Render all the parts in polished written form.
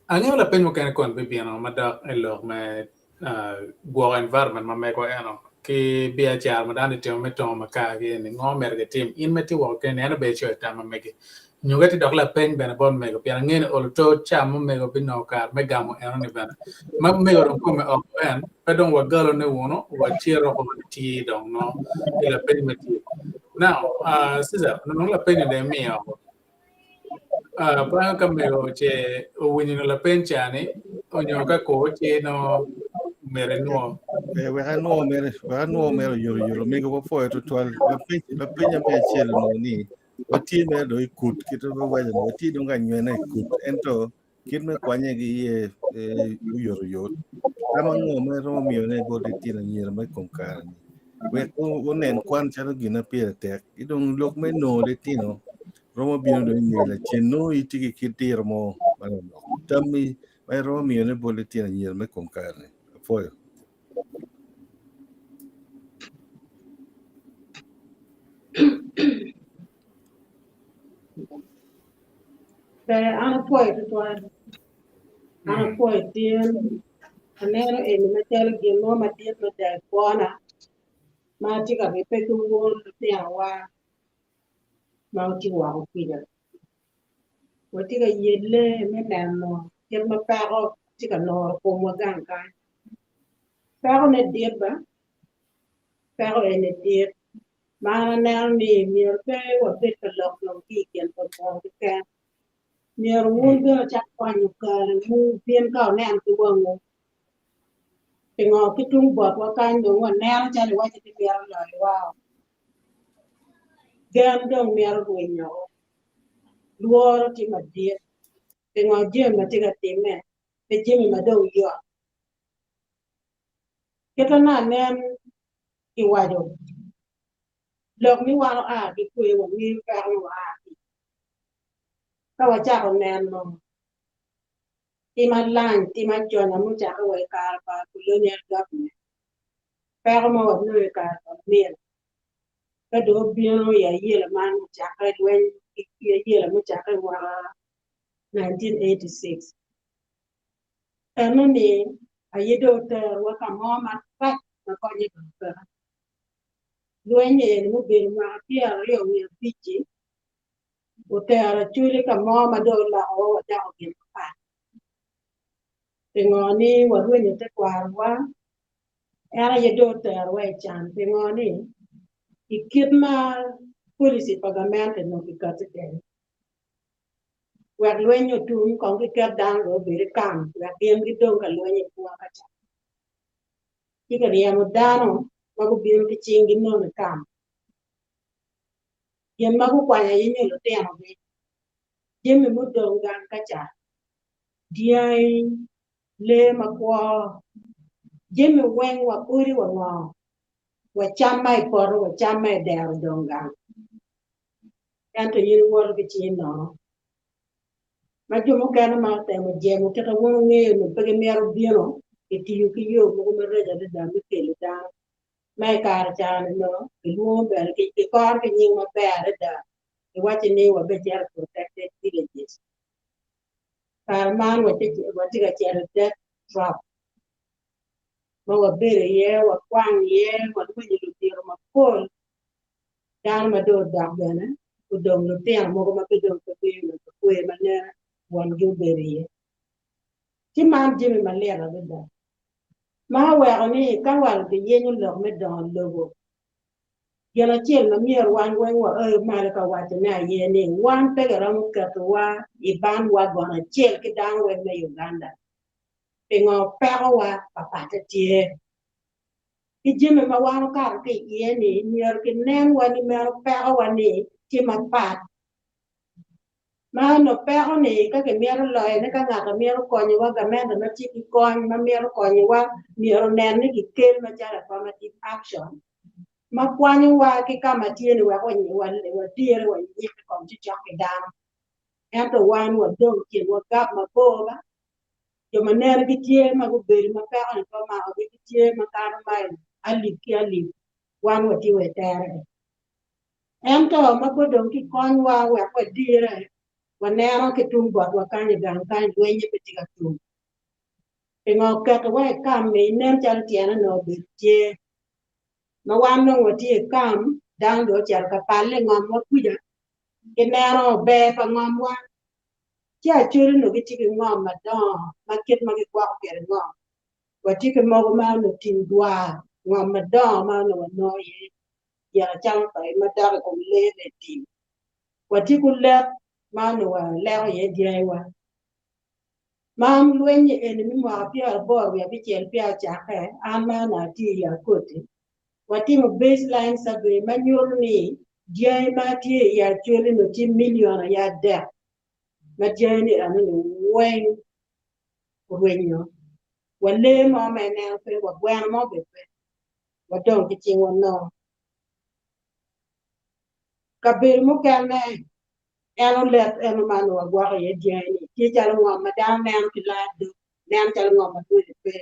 Angeyo lapeny mukene kon bibino madok i lok me gwoko environment ma megwa eno ki biacara ma dano gitimo me tongo makar gi eni ngo myero gitim in ma itye woko keni en obedo icoyo tam ma megi nyo ka tye dok lapeny bene bot mego pien angeyo ni olo to ca ma omego binongo kare me gamo eno ni bene ma mego dong kome oko en pe dong wagalo ne wunu wacito ko tye dong no i lapeny ma tye now Cesar onongo lapeny ni dong imiyo Banga ka mego ce owinyo nyo lapeny ca-ni onyo ka kor ce nongo myero inwo. Eh, wek anwo mere, wek anwo mere oyotoyot omego wapwoyo tutwal. Lapeny, lapenya me acel onongo ni watye mere dong i kut kit ma waco ni watye dong ka nywene i kut ento kit me kwanye ki iye eh, oyotoyot. Tam ango ma iromo miyone bot litino anyira me kom kare-ni wek onen kwan calo gin ma pire tek ki dong lok me nongo litino romo bino dong i nge lacen nongo itye ki kit diro mo ma lok tammi ma iromo miyone bot litino anyira me kom kare-ni. Apwoyo. Ber an apwoyo tutwal. An apwoyo tin. Aneno eni macalo gin mo madit mada i kwona ma atye ka ribbe ki wun lutinowa ma wutye woko kwija. Watye ka yelle me neno kit ma peko tye ka loro komwa gang kany. Pekone dit ba, peko eni dit ma an aneno ni myero pe wabed ka lok dong ki i kin pa muno keken. Myero wun bene wucak kwanyo karewu bin ka wunen ki wangwu. Pingo ki tung botwa kany dong waneno calo iwaco ni mito loyowa? Gen dong mito rwenyo. Lworo tye madit. Pingo jami ma tye ka timme pe jami ma dong yot? Kit ma anen kiwaco, lok ni wan oa ki kwe wangeyo peko ma waa ki. Ka wacako neno tim alany, tim aconya mucakke wa i kare pa colonial government, peko ma wanongo i kare pa Amin, ka dong obino i ayela man mucakke lweny ki ayela mucakke i mwaka 1986. Eno-ni aye dong oterowa ka mo marac ma konye dong peke. Lweny eni mubedo mwaka pyeraryo wiye abic-ci otero Acholi ka mo ma dong olokowa wadoko gin mapat. Pingo ni warwenyo tekwarowa? En aye dong oterowa i can. Pingo ni i kit ma policy pa gamente onongo kikati kwede wek lweny otum kong kiket dano dong obed i kam wek gin gidong ka lweny i bunga ka ca. Ci kiryemo dano ma gubino ki cinggi nono i kam. Gin ma gukwanyo aye nyo lutinogi, jami mudong gang ka ca, dyangi, lee makwo, jami weng wa odi wa ngo, wa cam ma i poto wa cam ma i dero odong gang. Ento in iwoto ki cingi nono. Ma jo mukene ma otemo jemo kite wun wungeyo ni pe gimito bino, kitiyo ki yo mogo maraco adada me kelo dano. Ma i kare ca-ni nongo kilwongo bene kikoro ki nying maber adada giwacci ni wabecito i protected villages. Kare man watye ka cito i death trap ma wabedo iye, wakwang iye, warwenyo ludito mapol, dano ma dong odok bene odong lutino mogo ma pe dong pe bedo ka kwer ma nene wongi obedo iye. Ci man jami malit adada. Ma oweko ni ka wa giyenyo lok me dongo lobo, gin acel ma myero wan weng waoyo malo ka wacone aye ni wan pe giromo ketowa i bandwagon acel ki dano weng me Uganda. Pingo pekowa papatte tye? Ki jami ma wan okato ki iye-ni myero kinenwa ni meno pekowa ni tye mapat. Ma onongo peko ni ka kimito loyone ka ngat a mito konyowa, gamente ma tye ki kony ma mito konyowa myero onen ni kikel macalo affirmative action ma kwanyowa ki ka ma tye ni wek wadire wanyikke kong ci cok ki dano. Ento wan wadong kinwa gap mabor ba, jo ma nene gitye ma gubedo ma peko ni pe omakogi gitye makato mail alip ki alip wan watye wa i tere. Ento ma pud dong kikonywa wek wadire, waneno ki tung botwa kany i gang kany lwennye pe tye ka tum. Pingo ketowa i kam-mi nen calo tyene onongo obedo tye? Ma wan dong watye i kam, dano dong ocito ka palle i ngomwa kuca, kineno ber pa ngomwa, ci Acholi onongo gitye ki ngom madongo ma kit ma gigwoko kwede ngom. Watye ki mogo ma onongo tim dwar, ngom madongo ma onongo wanongo iye gin acama pa madok i kom lee me tim. Watye ki olet ma onongo waleko iye dyangiwa. Ma lweny eni me mwaka 85 peya ocakke, an ma onongo atye i Akoti, watimo baseline survey ma nyuto ni dyangi ma tye i Acholi onongo tye milion aye adek ma dyangi-ni enoni weng orwenyo wa lee mo ma ineno pe wa gweno mo bene pe wadong ki cingwa nono. Kabedo mukene en olet eno ma onongo wagwoko iye dyangi-ni tye calo ngom ma dano neno ki laa dog neno calo ngom ma dwele pe.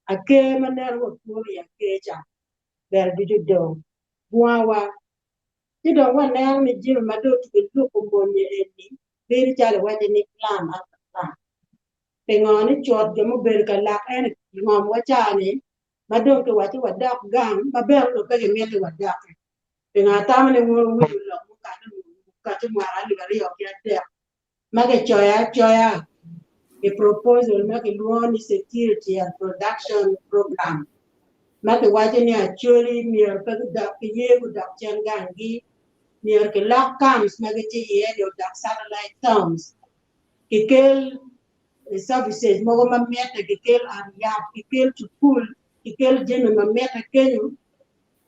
Aker ma neno wapuro i aker ca bene ducu odong bungawa. Ci dong waneno ni jami ma dong otugo luko mony eni bedo calo iwaci ni plan after plan. Pingo ni cut jo mubedo ka lak en i ngomwa ca-ni ma dong kiwaco wadok gang ma bene onongo pe gimiti wadoki. Pingo atamo ni wun wuwinyo lok mukati mwaka 2003 ma kicoyo acoya i proposal ma kilwongo ni Security and Production Program ma kiwaco ni Acholi myero pe gudok ki ye gudok cen ganggi, myero kilok camps ma gitye iye-ni odok satellite towns, kikel services mogo ma mitte, kikel ot yat, kikel cukul, kikel jami ma mitte kenyo,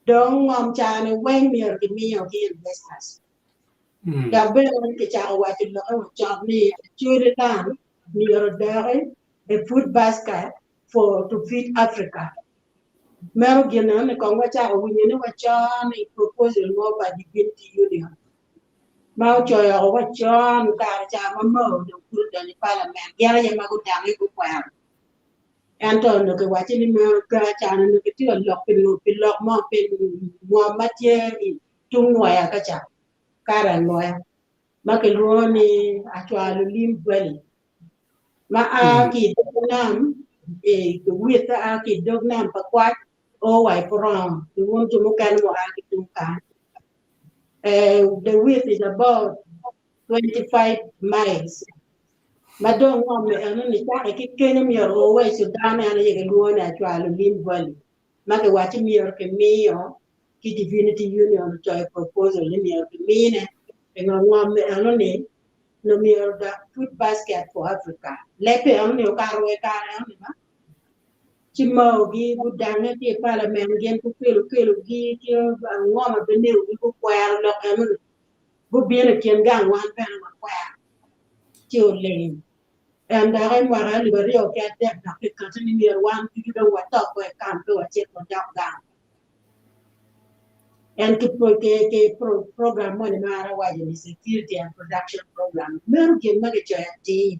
dong ngom ca-ni weng myero kimiyo ki investors. Dok bene kicako waco lokke wa cok ni Acholi land myero odoki a food basket for to feed Africa. Meno gin eno ni kong wacako winyo ni wacon i proposal mo pa Divinity Union ma ocoyo oko wacon kare ca ma Mao dong pud odonyo i parliament gin aye ma gudange gukwero. Ento onongo kiwaco ni meno kare ca onongo kitye ka lok pi lok mo pi ngom ma tye i tung nwoya ka ca kare anwoya ma kilwongo ni Acwalo Lim Valley ma a ki i dog nam i witte a ki i dog nam pa Kwac o wa i Purongo ki wun jo mukene mua ki tung kany. The width is about 25 miles ma dong ngom eno-ni cake ki kenyo myero o wa i Sudan en aye kilwongo ni Acwalo Lim Valley ma kiwaco myero kimiyo ki Divinity Union ocoyo proposal ni myero kimine pingo ngom eno-ni nongo myero odok food basket for Africa. Lebbe eno-ni okato wa i kare eno-ni ba ci maogi gudange ki i parliament gin gukelo kelogi ki angoma bene gukwero lok eno-ni gubino i kin gang wan bene wakwero ci oling. En dok i mwaka 2003 dok kikati ni myero wan ducu dong watop wa i kam pe wacit wadok gang. En ki ki program moni ma an awaco ni Security and Production Program meno gin ma kicoyo atir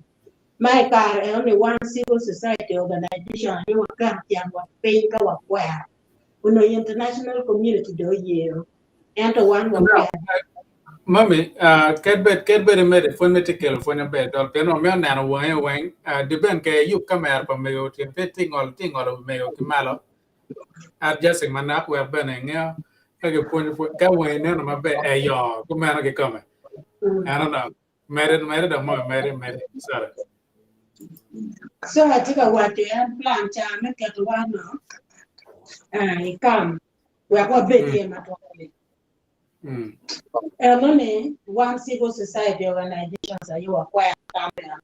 ma i kare eno ni wan civil society organization aye waketo tyenwa piny ka wakwero onongo international community dong oyero ento wan wakwero. Mami, ket bed ket bed imedo i pwony me tye kelo pwony maber dol pien wamito neno wangi weng diben ke iyub kamera pa mego tyen pe tye ngolo tye ngolo mego ki malo adjusting manok wek bene ingeyo ka gipwonyo ka wangi neno maber eyo kumeno kikome I don't know mede mede dong mami mede mede sorry. So atye ka waco en plan ca me keto wan no i kam wek wabed iye matwal. Eno ni wan civil society organizations aye wakwero tam eno.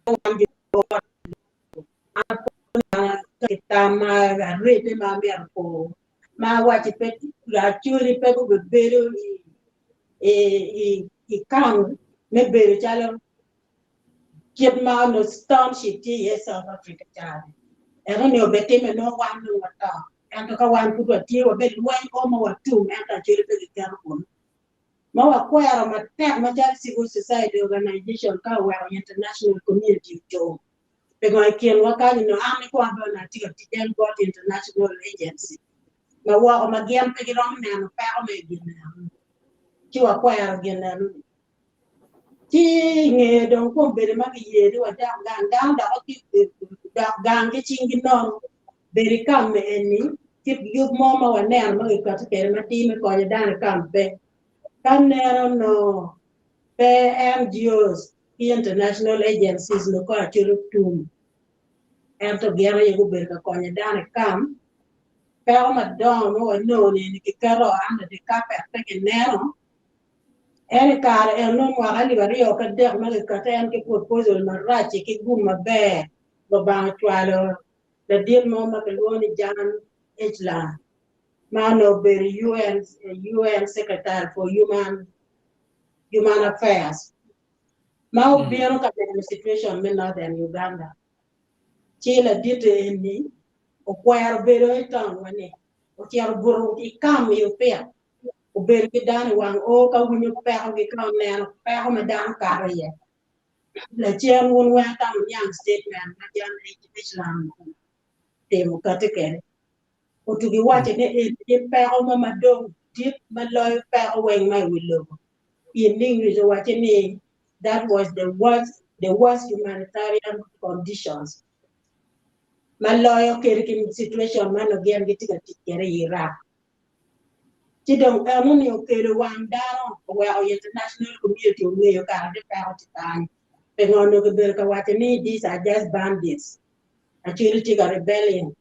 Wan jo tam ma arebe ma myero opor ma awaci pe Acholi pe gubedo i kam me bedo calo kit ma onongo township tye iye i South Africa cani. Eno ni obitime nongo wan dong wato. Ento ka wan pud watye wabed lweny o ma watum ento Acholi pe giketo kunu. Ma wakwero matek macalo civil society organization ka oweko international community ocung. Pingo i kinwa kany onongo an nikwo bene atye ka tic en bot international agency. Ma woko ma gin pe giromo neno peko me i gin eno ci wakwero gin eno ni. Ci i ngeye dong kombeddi ma kiye ni wadok gang, dano dok dok gang ki cinggi nono. Bedo i kam eni kit yub mo ma waneno ma kikati kwede matir me konyo dano i kam pe. Ka neno nongo pe NGOs ki international agencies nongo kong acwalo tum ento gin aye gubedo ka konyo dano i kam. Peko madongo ma wanongo ni kiketo under the carpet pe kineno. En i kare eno mwaka 2003 ma kikate en ki proposal marac-ci ki gum maber, Lubanga ocwalo ladit mo ma kilwongo ni Jan Egeland ma onongo obedo UN, UN Secretary for Human, Human Affairs ma obino ka neno situation me Northern Uganda. Ci ladit-ti eni okwero bedo i taun-wa ni ocito obuto i kam i Opit obedo ki dano i wang oo ka winyo pekogi ka oneno peko ma dano kato iye. Lacen wun weng atamo niang statement ma Jan Egeland otimo kati kwede. Otugi waco ni eni tye peko mo ma dong dit ma loyo peko weng ma i wi lobo. In English owaco ni that was the worst, the worst humanitarian conditions ma loyo kadi ki situation ma nongo gin gitye ka tic kwede i Iraq. Ci dong enoni okelo wang dano oweko international community ongeyo kare ni peko tye kany. Pingo onongo kibedo ka waco ni these are just bandits actually tye ka rebelling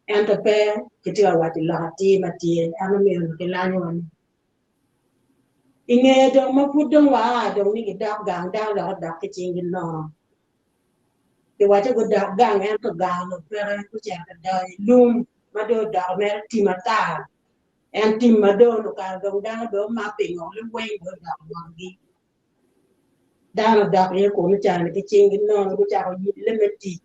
ento pe kitye ka waco lok atir ma tye en omiyo onongo kilanyowa ni i ngeye dong ma pud dong waa dong ni gidok gang dano dok odok ki cinggi nono. Kiwaco gudok gang ento gang onongo peke gucito ka donyo i lum ma dong odoko mere tim ata. En tim ma dong onongo kare dong dano dong omak pingo liweng dong odoko botgi. Dano odok iye kunu cani ki cinggi nono gucako yelle me tic.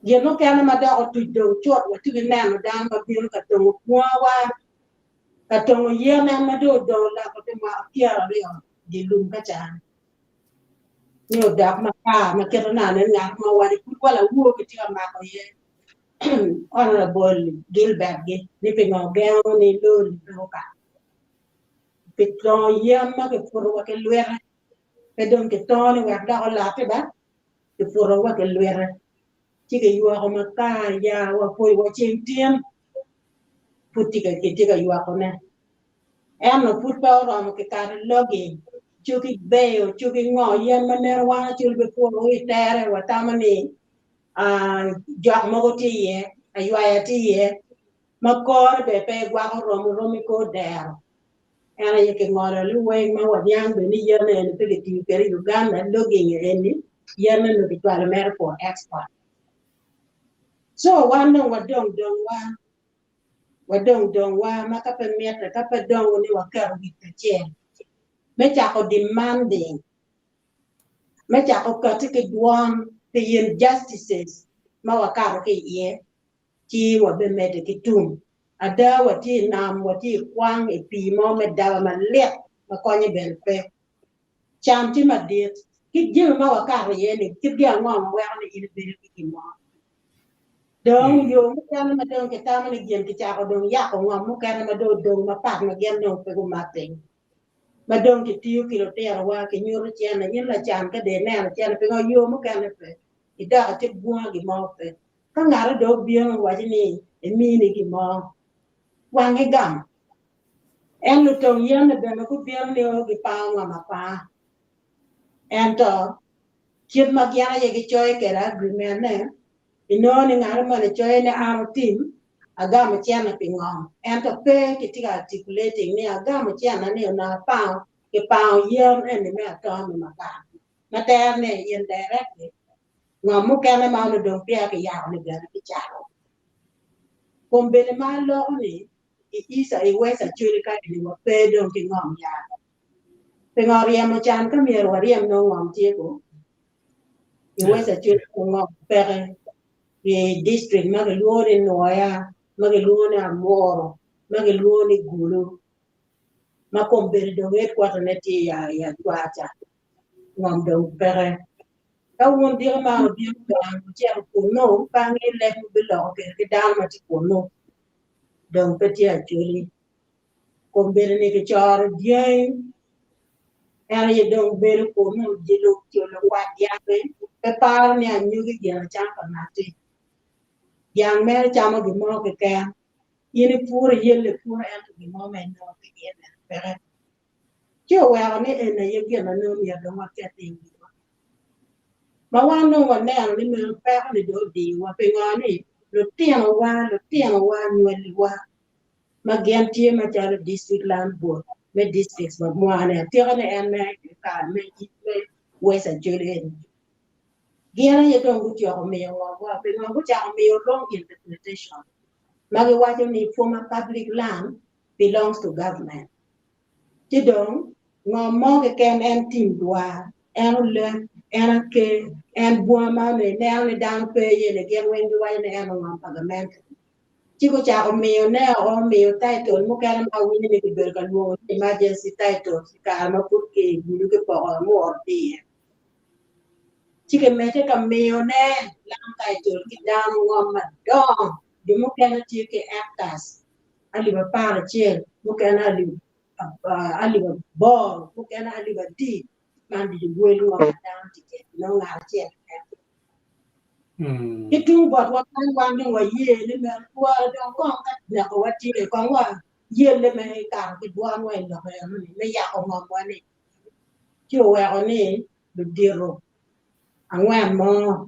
Gin mukene ma dok otuc dong cut watye ki neno dano ma bino ka tongo bungawa, ka tongo yen en ma dong odong oloko pi mwaka 20 dye lum ka cani. Ni odok matar ma kite nane ngat mo waco pud wa lawor kitye ka mako iye Honorable Gilbert gi ni pingo gengo ni lori pe okato pi tongo yen ma kiputo wa ki lwite pe dong kitongo ni wek dok olotti ba kiputo wa ki lwite ci kiywako matar ya wa poi wa ceng tin pud kitye ka ywakone. Ento pud pe oromo kikato logi, cogi beyo, cogi ngo, yen ma neno wan acol be pworo i tere watamo ni jok mogo tye iye, aywaya tye iye, ma kore bene pe gwako romo rom i kor dero. En aye kingolo liweng ma waniang bene ni yen eni pe kitiyo kwede i Uganda, logging eni yen eni kicwalo mere for export. So wan dong wadong dong wa Wadong dongwa ma ka pe mitte, ka pe dongo ni waketo wic kacel me cako demanding, me cako kati ki dwon pi injustices ma wakato ki iye, ci wabimedde ki tum. Ada, watye i nam, watye i kwang i pii mo me daba malit ma konye bene pe. Can tye madit. Kit jami ma wakato iye-ni, kitgi ango ma weko ni in ibedo ki gin mo? Dong yo mukene ma dong kitamo ni gin kicako dong yako ngom mukene ma dong odong mapat ma gin dong pe gumak piny. Ma dong kitiyo ki lutinowa kinyuto cene in lacan ka dong ineno cene pingo yo mukene pe idok ite bunga gin mo pe. Ka ngato dong obino owaco ni emini gin mo wangi gamo. En lutong yen ni bene gubino ni gipango ngom apanga ento Kit ma gin aye gicoyo kwede agrimen-ne, inongo ni ngat moni coyo ni an otim, agamo cente pi ngo? Ento pe kitye ka articulating ni agamo cente ni onongo apango, kipango yen eni me atonga me makar ma tere-ni indirectly ngo mukene ma onongo dong peya kiyako-ni bene kicako. Kombeddi ma aloko ni i East i West Acholi ka eni wape dong ki ngom yat. Pingo ryemo can ka myero waryem nongo ngom tye ku? I West Acholi ngom peke i district ma kilwongo ni Nwoya, ma kilwongo ni Amuru, ma kilwongo ni Gulu, ma kombeddi dong headquarter ne tye i Ajwa ca, ngom dong peke. Ka wun diko man wubino gang wucito kunnu, pe angeyo leb wubiloko kwede ki dano ma tye kunnu. dong pe tye Acholi. Kombeddi ni kicoro dyangi, en aye dong bedo kunu lukwat dyangi pe paro ni anyogi gin acam pa ngatti. Dyang mere camo gin mo keken, in ipuro iyelle puro ento gin mo ma inongo ki iye bene peke. Ci oweko ni eni aye gin ma nongo myero dong waket i wiwa. Ma wan dong waneno ni meno peko-ni dong odiyowa pingo ni lutinowa, lutinowa, anywaliwa ma gin tye macalo District Land Board me districts ma mwa-ni atika ni en mere kare me West Acholi eni. Gin aye dong gutyeko miyo ngomwa pingo gucako miyo wrong interpretation ma giwaco ni former public land belongs to government. Ci dong ngom mo keken en tim dwar, en olek, en aker, en bunga ma onongo ineno ni dano pe iye ni gin weng giwaco ni en ongom pa gamente. Ci gucako miyo ne o miyo title mukene ma awinyo ni kibedo ka lwongo ni emergency titles i kare ma pud kigudo kipoko anguro tye iye. Ci kimedde ka miyo ne land title ki dano ngom madongo jo mukene tye ki hectares alip 11, mukene alip 8, mukene alip 3, man ducu wel ngom ma dano tye kwede nongo ngat acel keken. Ki tung botwa kany wan dong waye ni meno twero dong kong ka nekowa tye kong wa yelle me kato ki dwanwa i lok enoni me yako ngomwa ni ci oweko ni ludito angwen mo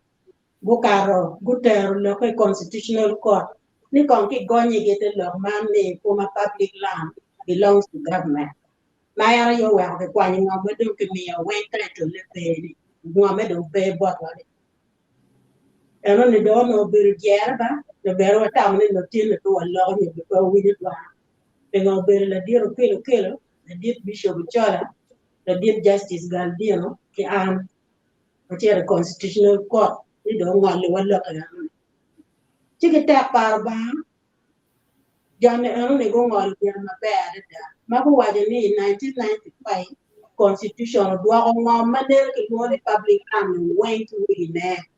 gukato gutero lokke i Constitutional Court ni kong kigonyigi te lok man ni former public land belongs to government ma en aye oweko kikwanyo ngom ma dong kimiyo weng title-le pe ni ngomme dong pe botwa ni. Enoni dong onongo obedo dyere ba nyo bene watamo ni lutino pe waloko nyo pe wawinyo dwana pingo obedo ladit Okello Okello, ladit Bishop Ochola, ladit Justice Galdino ki an wacito i Constitutional Court ni dong ongoliwa lok enoni. Ci ki tek pa Lubanga, joni enoni gungolo gin maber adada ma guwaco ni i 1995 Constitution odwoko ngom ma nene kilwongo ni public land ni weng ki wegine.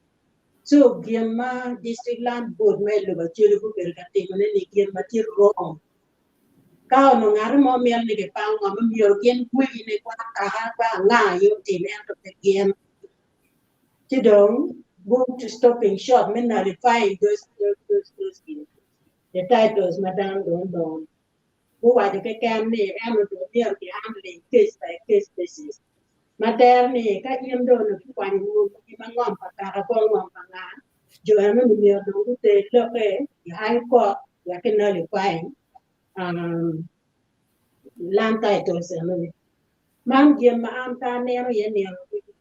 So gin ma District Land Board me lobo Acholi gubedo ka timone ni gin ma tye wrong. Ka onongo ngat mo mito ni kipang ngom myero gin wegine kwa kaka kwa anga aye otim ento pe gin. Ci dong go to stopping short me nullifying those the titles ma dano dong odongo. Guwaco keken ni en onongo myero ki handling case by case basis. Ma tere ni ka in dong onongo kikwanyo ngom ma ngom pa kaka kor ngom pa nga, jo enoni myero dong guter lokke i high court wek ki nullifying land titles enoni. Man gin ma an pe aneno iye nino ducu.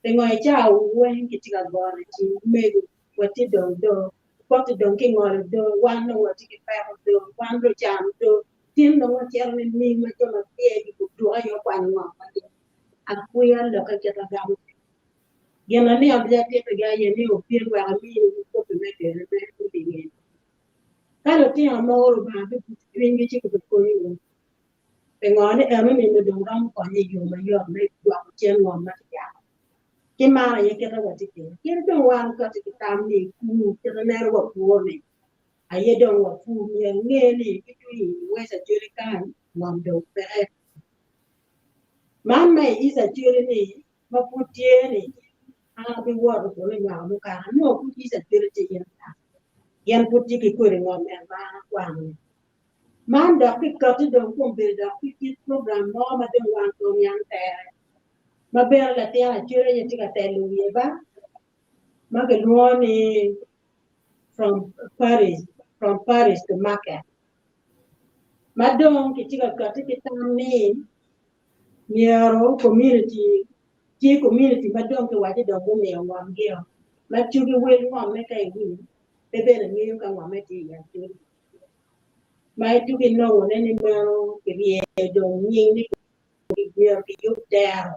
Pingo i cawa weng kitye ka gono cing omego watye dong do, poti dong kingolo do, wan dong watye ki peko do, wan lucan do, tin dong wacito nining ma jo ma pyergi guduka aye okwanyo ngom pa gin? Akwiya lokke kit agamo kwede. Gin anino ducu atitigi aye ni obin wek aminiwu kopi me gene me olinge. Ka lutino mogo Lubanga bigudo cwinygi ci gubikonyowu. Pingo ni enoni nongo dong romo konye i yo mayot me dwoko cen ngom ma kiyako? Ki man aye kite watye kwede. Kit dong wan kati ki tam ni pur kite neno wapur ni aye dong wapur myero nge ni ki tung i West Acholi kany ngom dong peke. Man ma i East Acholi ni ma pud tye ni an abiwoto kunu i mwaka mukato anongo pud East Acholi tye in gin pud tye ki kodi ngom en ma an akwano ni. Man dok kikati dong kombeddi dok ki kit program mo ma dong wan pe oniang tere ma bene latin acel aye tye ka telo wiye ba ma kilwongo ni from Paris, from Paris to market ma dong kitye ka kati ki tam ni myero community tye community ma dong kiwaco dong gumiyo ngomgio ma cugi wel ngomme ka iwinyo pe bene ngeyo ka ngomme tye i acoli. Ma ituko inongone ni meno kiryeyo dong nying ni myero kiyub dero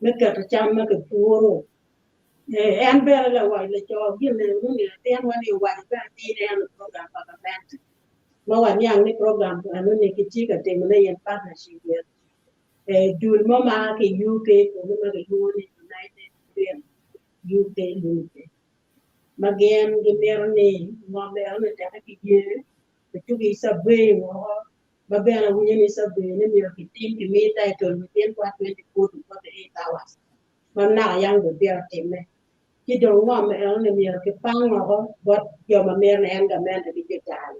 me keto cam ma kipuro. En bene lawac laco gin eno ni latinwa ni owaco bene atir ni en program pa gamente ma waniang ni program eno ni kitye ka timone in partnership with dul mo ma a ki UK kunu ma kilwongo ni United Green UK Limited. Ma gin gimito ni ngom eno ni teke ki ye. Kitugi survey woko ma bene awinyo ni survey ni myero kitim kimi title within 24 to 48 hours ma naka yang dong peya otimme. Ci dong ngom enoni myero kipang woko bot jo ma mito ni en gamente ki jo caro.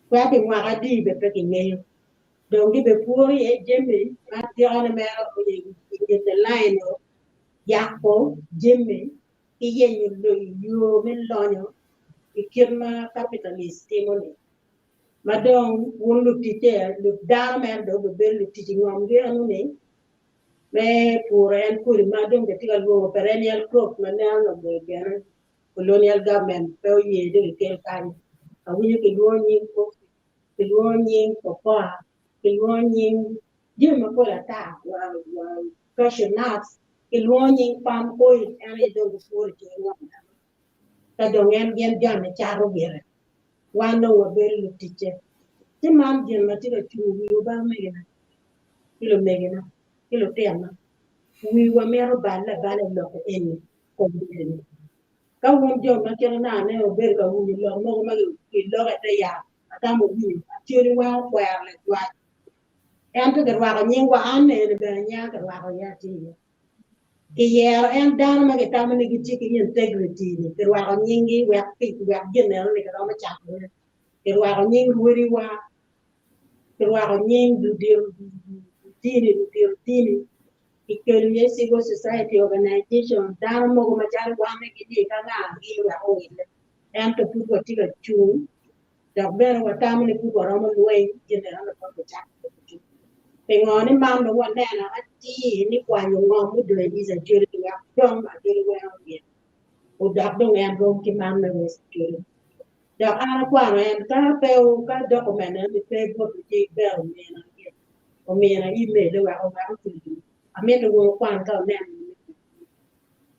Wek pi mwaka adi bene pe kingeyo. Dong gibipuro iye jami ma atikane mere in the line of yako jami ki yenyo yo me lonyo i kit ma capitalist timo-ni. Ma dong wun luticce, dano mere dong obibedo lutic i ngomgi eno-ni me puro en kodi ma dong kitye ka lwongo perennial crop ma neno obedo gene colonial government pe oye ni kikel kany. Awinyo kilwongo nying coffee, kilwongo nying cocoa, kilwongo nying jami mapol ata wa cashew nuts, kilwongo nying palm oil en aye dong gipuro i cing ngom dano. Ka dong en gin jami cato gire, wan dong wabedo luticce. Ci man gin ma tye ka cungo wiwa ba omegina ki lumegina ki lutinona, wiwa mito balle abala i lok eni kombeddi-ni. Ka wun jo ma kite nane wubedo ka winyo lok mogo ma giloko i te yat, atamo wuwinyo, acoli weng okwero lajwac. Ento kirwako nyingwa, an eni bene nyinga kirwako iye atir iye. Kiyero en dano ma gitamo ni gitye ki integrity-ni, kirwako nyinggi wek wek gin eno-ni kiromo cakone. Kirwako nying rwodiwa, kirwako nying ludito dini, ludito dini, kikelo iye civil society organization, dano mogo macalo wan-ni gitye ka ngagi wek owille. Ento pud watye ka cung dok bene watamo ni pud waromo lweny gin eno pe wacako ducu. Pingo ni man dong waneno atir ni kwanyo ngom mudong i East Acholi wek dong Acholi weng ogin odok dong en rom ki man me West Acholi. Dok an akwano en ka pe ka document eno pe botwu ci ber omina gin omina email wek owek otucu. Amito wun wukwan ka wunen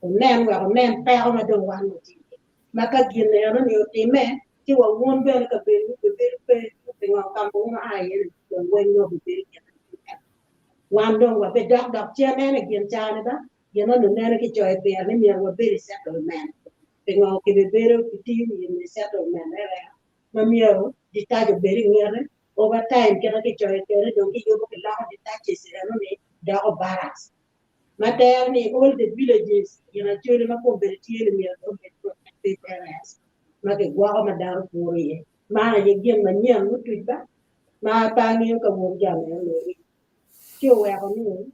wunen wek wunen peko ma dong wan watye iye. Ma ka gin eno-ni otimme, ci wa wun bene kabedowu bibedo pe, pingo ka ma wun wua iye-ni dong weng nongo bibedo gin atika. Wan dong wabidok dok cen en i gin ca-ni ba, gin onongo nene kicoyo pire ni myero wabed i settlement, pingo kibibedo kitiyo i settlement area ma myero detach obed i ngete, over time kite kicoyo kwede dong kiyubo kiloko detaches eno-ni doko barracks. Ma tero ni all the villages gin acholi ma kombeddi tye ni myero obed protected areas ma kigwoko ma dano puro iye. Man aye gin manyen mutuc ba ma pe angeyo ka wun jo me Olori. Ci oweko ni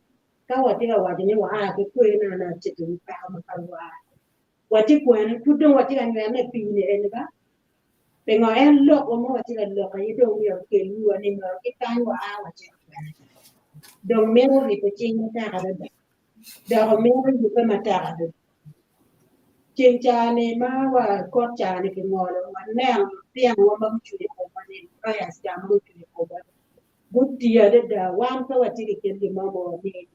ka watye ka waco ni waa ki kwena na atittiwu peko ma ka waa watye kwene pud dong watye ka nywene i pii ni eni ba pingo en lokwa ma watye ka lok aye dong myero okel wiwa ni myero ki kany waa wacito kwene. Dong mito ribo cing matek adada dok omito yubbe matek adada. Ceng ca-ni ma wa kot ca-ni kingolo waneno lutinowa ma gucung i komwa ni lawyers ca ma gucung i komwa ni gutiyo adada wan pe watye ki kit gin mo ma wamiyo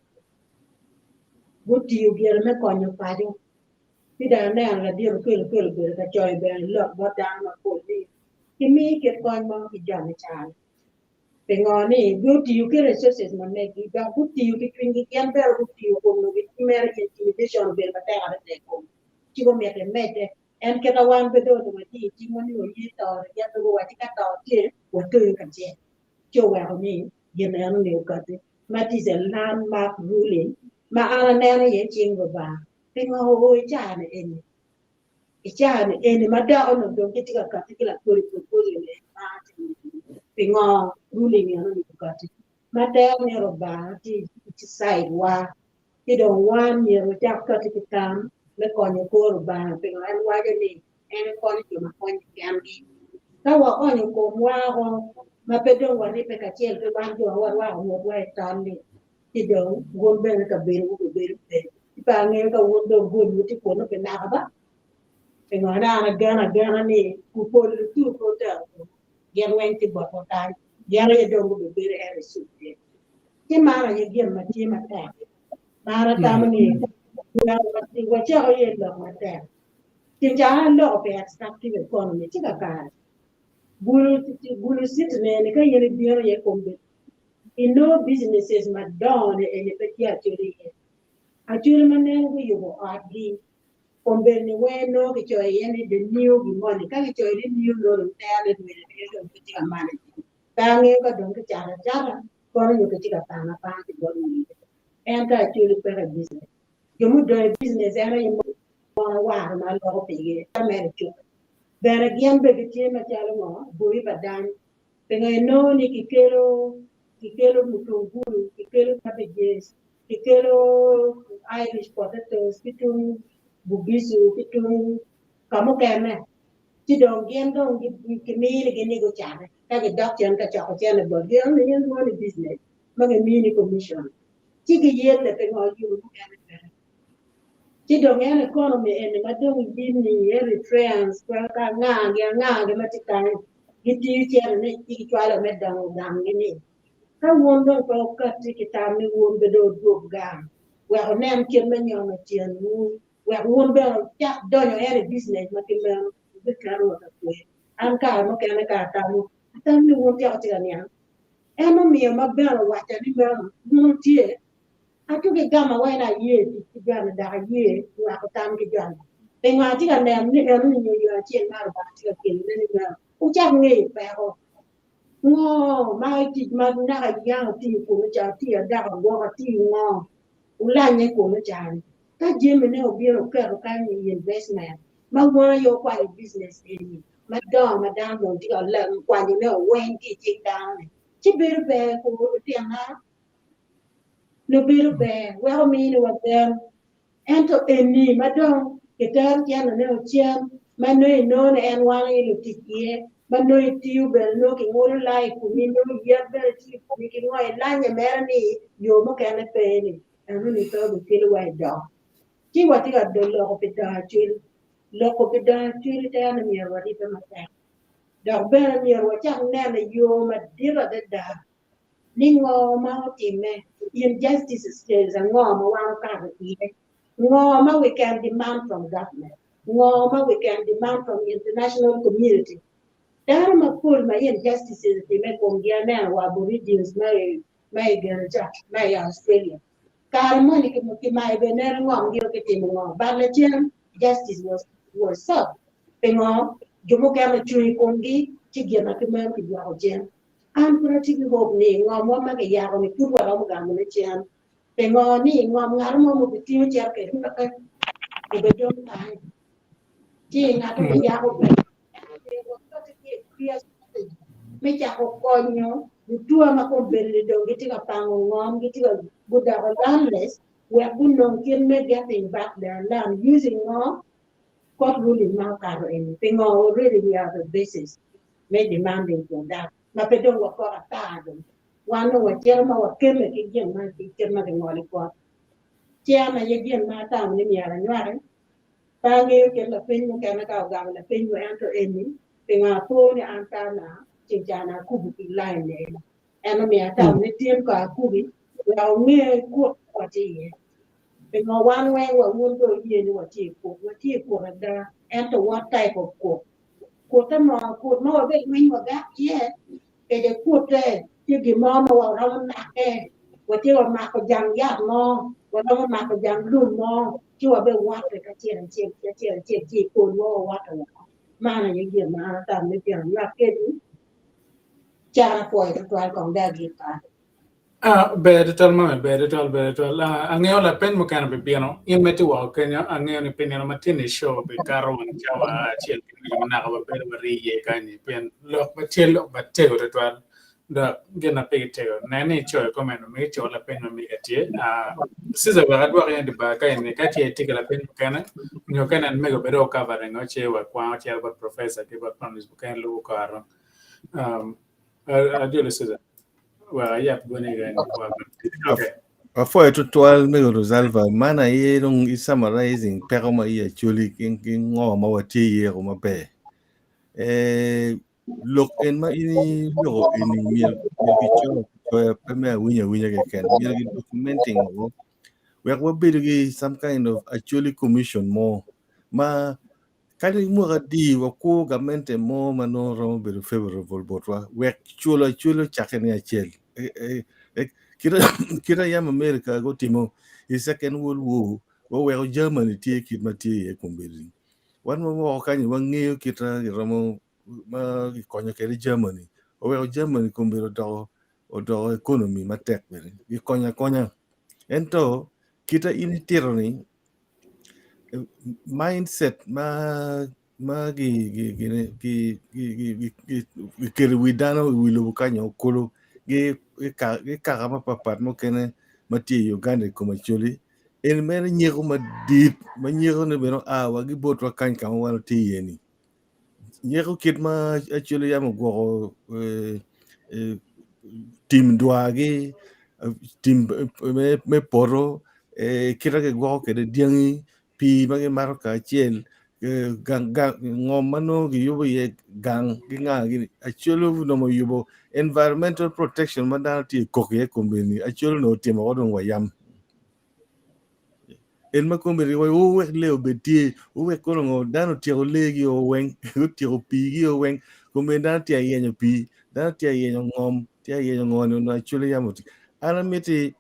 gutiyo gire me konyo paco ci dong aneno ladit Okello Okello obedo ka coyo bene lok bot dano mapol ni kimi kit kony mo ki jo me caro. Pingo ni gutiyo ki resources ma megi dok gutiyo ki cwinygi gin bene gutiyo kun nongo gitye mere intimidation obedo matek adada i komgi ci gumito emedde en kita wan pe dong onongo watye i cingwa ni waye to ni gin pe guwacci ka to tye watoyo kacel ci oweko ni gin eno ni okati ma it is a landmark ruling ma an aneno iye cing Lubanga pingo oo i caa ni eni I caa-ni eni ma dok onongo dong gitye ka katti ki lakodi proposal ni ma atimo pingo ruling eno-ni okatti ma tero ni Rubanga tye i side wa ci dong wan myero wacak katti ki tam me konyo kor Rubanga pingo en waco ni en ekonyo jo ma konye kengi. Ka waonyo komwa oko ma pe dong waribbe kacel ki wan jo ma warwako ngutwa i tol-li ci dong wun bene kabedowu bibedo pe. Ci pe angeyo ka wun dong golwu tye kunnu pi naka ba. Pingo an ageno agena ni pol lutuku pe otero kunnu, gin weng tye botwa kany, gin aye dong gubibedo en i cup tye. Ci man aye gin ma tye matek ma an atamo ni wacako iye lok matek. Ceng ca an aloko pi extractive economy ci kakare Gulu city nene ka in ibino iye kombeddi inongo businesses madongo ni eni pe tye acoli iye. Acholi ma neno guyubo otgi Kombeddi ni weng nongo kicoyo iye ni the new gin moni ka kicoyo ni new nongo dong tere ni dwele tye dong pe tye ka manage pe angeyo ka dong kicato acata kono nyo kitye ka pango apanga ki bot wigi ento actually peko i business jo mudong i business en aye mon awaro ma aloko pigi ka mere cukke bene gin bene gitye macalo ngo boi pa dano pingo inongo ni kikelo kikelo mutungulu kikelo cabbages kikelo Irish potatoes ki tung Bugisu ki tung ka mukene ci dong gin dong kiminigi ni gucate ka gidok cen ka coko cene botgi ento in lwongo ni business ma gimini commission ci giyelle pingo yo mukene peke ci dong en economy eni ma dong yini Eritreans ka angagi angagi ma tye kany gitiyo cene ci gicwalo me dongo ganggi ni Ka wun dong pe wukatti ki tam ni wun bene dong wudwog gang wek wunen kit me nyono tyenwu, wek wun bene wucak donyo en i bijinec ma kit meno, wubiketo wa ka kwe. An kare mukene ka atamo, atamo ni wun tyeko tye ka niang. En omiyo ma bene owacca ni meno, wun wutye. Atuki gama wai ni aye tic ki joni dok aye nywako tam ki joni. Pingo atye ka neno ni enoni nyo yo acel ma Lubanga tye ka kelone ni meno wucak ngeyo peko? Ngo ma i tic ma naka yang atiyo kunu ca atiyo adako agwoko atiyo ngo wulanye kunu ca-ni ka jamine obino wuketo kany i investment ma wun aye wukwanyo business eni madongo ma dano dong tye ka kwanyone weng ki i cing dano-ni ci bedo ber kwo lutinna nongo bedo ber weko miniwa gen Ento eni ma dong kitero cente-ne ocen, ma nongo inongo ni en wan aye lutic iye, ma nongo itiyo bene nongo kingulo lai i komi, nongo yet bene tye i komi ki ngo ilanye mere ni yo mukene pe ni, enoni pe obikelo wa i dongo. Ci watye ka loko pi dongo acwali. Loko pi dongo acwali tere ni myero waribbe matek. Dok bene myero wacak neno i yo madit adada ni ngo ma otimme, injustices ango ma wan okato iye, ngo ma we can demand from government, ngo ma we can demand from international community. Dano mapol ma injustices otimme i komgi aneno wa aborigines ma i gene ca ma i Australia. Kare moni kimayo bene neno ngomgi o kitimo ngo but lacen justice was served. Pingo jo mukene ocung i komgi ci gin ma kimeno kidwoko cen. An pud atye ki hope ni ngomwa ma kiyako ni pud waromo gamone cen. Pingo ni ngom ngat mo ma obitingo cito kwede peke obedong kany. Ci ngat ma yako bene me cako konyo lutua ma kombeddi dong gitye ka pango ngom gitye ka gudoko landless wek gunong kit me getting back their land using ngo court ruling ma okato eni. Pingo already we have a basis me demanding for that ma pe dong wakok ata dong wan dong wacito ma wakemme ki gin ma kit ma kingolo i kot. Ci an aye gin ma atamo ni myero anywaki pe angeyo kit lapeny mukene ka ogamo lapeny wa ento eni pingo apo ni an pe ana ceng ca na akubo ki line ni eni en omiyo atamo ni tin ko akubi wek onge kut ma watye iye pingo wan weng wa wun dong wuye ni watye i kut watye i kut ada ento what type of kut kutte mo kut ma wabed winy wagak iye kede kutte tye gin mo ma waromo make watye wa mako jang yat mo waromo mako jang lum mo ci wabe wotte kacel acel kacel acel ci i kolwa wawoto woko man aye gin ma an atamo ni tyen anywak kedwu can apwoyo tutwal kong dong agik kany. Ah, ber tutwal mami, ber tutwal, ber tutwal. Ah, angeyo lapeny mukene bibino. In ma itye woko kenyo, angeyo ni pi nino ma tye ni show bikato wang cawa acel ki nucu ma naka wabedo warii iye kanyi pien lok ma tye lok matego tutwal dok gin ma pigi tego. Nen ni icoyo comment ma megi, co lapeny ma mega tye. Ah, Caesar wek adwok in i bar ka eni ka tye itye ki lapeny mukene nyo ka inen mego bedo covering o ce wakwango cito bot professor ki bot panelist mukene lubo kore. Um, ajolo Caesar. Apwoyo tutwal mego Rosalva, man aye dong i summarizing peko ma i Acholi ki ngo ma watye iye ko maber. Eh, lok en ma in iloko eni myero kicoyo acoya pe me awinya awinya keken, myero ki documenting woko wek wabedo ki some kind of Acholi commission mo ma Kadi mwaka adi wakwo gamente mo ma nongo romo bedo favorable botwa wek culo acula ocakke ni acel. Kita yam America gutimo i Second World War, Waweko Germany tye kit ma tye iye kombeddi. Wan ma woko kany wangeyo kit ma giromo ma gikonyo kwede Germany. Oweko Germany kombeddi odoko odoko economy matek bene. Gikonyo akonya. Ento kita in itito ni mindset ma ma gikelo i wi dano i wi lobo kany okulu ki kaka mapatpat mukene ma tye i Uganda i kom Acholi eni mere nyeko madit ma nyeko ni bene oa wa ki botwa kany ka ma wan watye iye ni nyeko kit ma Acholi yam ogwoko tim dwargi tim me poto kit ma gigwoko kwede dyangi pii ma gimato kacel ngom ma nongo giyubo iye gang ki nga gini Acholi onongo oyubo environmental protection ma dano tye kok iye kombeddi Acholi onongo otimo woko dong wayam en ma kombeddi wuwek lee obed tye wuwek kono ngo dano otyeko leegi o weng otyeko piigi o weng kombeddi dano tye ayenyo pii dano tye ayenyo ngom tye ayenyo ngo ni onongo Acholi yam otimo an amiti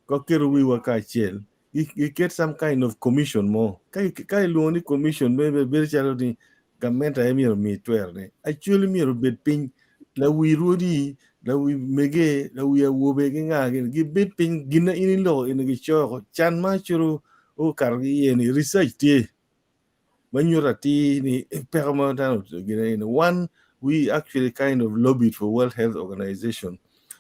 waketo wiwa kacel giket some kind of commission mo ka ka ilwongo ni commission me bedo calo ni gamente aye myero omi twerone Acholi myero obed piny lawi rwodi lawi mege lawi awobe ki nga gini gibed piny gin ma in iloko eni gicoyo oko can ma Acholi okato ki iye ni research tye ma nyuto atir ni peko ma dano gine eni one we actually kind of lobbied for World Health Organization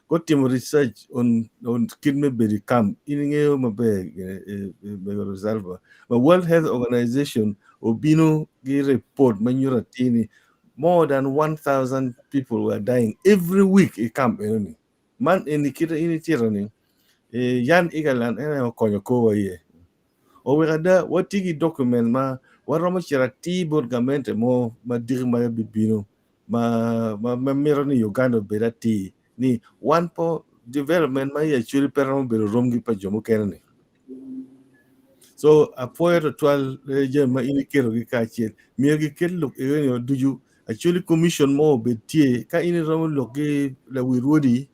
gutimo research on on kit me bedo i camp in ingeyo maber mego Rosalba ma World Health Organization obino gi report ma nyuto atir ni more than 1000 people were dying every week i camp enoni man eni kite in itito ni Jan Egeland en aye okonyo korwa iye Oweko ada watye ki document ma waromo cito atir bot gamente mo ma diki ma bibino ma ma mito ni Uganda obed atir ni wan po development ma i Acholi pe romo bedo rom ki pa jo mukene ni. So apwoyo twatwal jami ma in iketogi kacel myero giket lok eni ducu Acholi commission mo obed tye ka in iromo lok ki lawi rwodi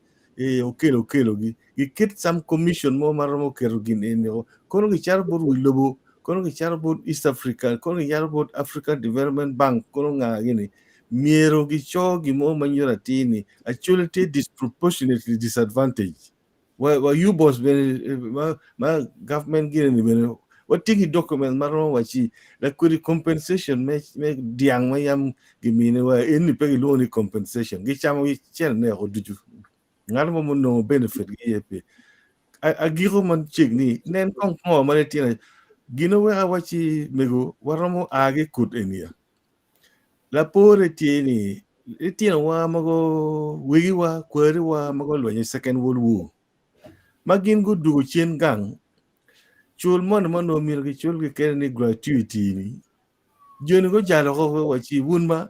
okelo okelogi giket some commission mo ma romo keto gin eni kono gicato bot wi lobo kono gicato bot East Africa kono gicato bot Africa Development Bank kono nga gini myero gico gin mo ma nyuto atir ni Acholi tye disproportionately disadvantaged wa wa UBOS bene ma ma government gini ni bene watye ki document ma romo waci lakwedi compensation me me dyang ma yam giminiwa eni pe gilwongo ni compensation gicamo gicene ne oko ducu ngat mo munongo benefit gi iye pe agiko man cegni nen kong ngo ma litino gin oweko awaci mego waromo a ki kut enia lapore tye ni litinowa mogo wegiwa kwariwa ma gulwenyo i second world war ma gin gudugo cen gang cul moni ma onongo myero gicul kekene ni gratuity ni joni gujalo oko waci wun ma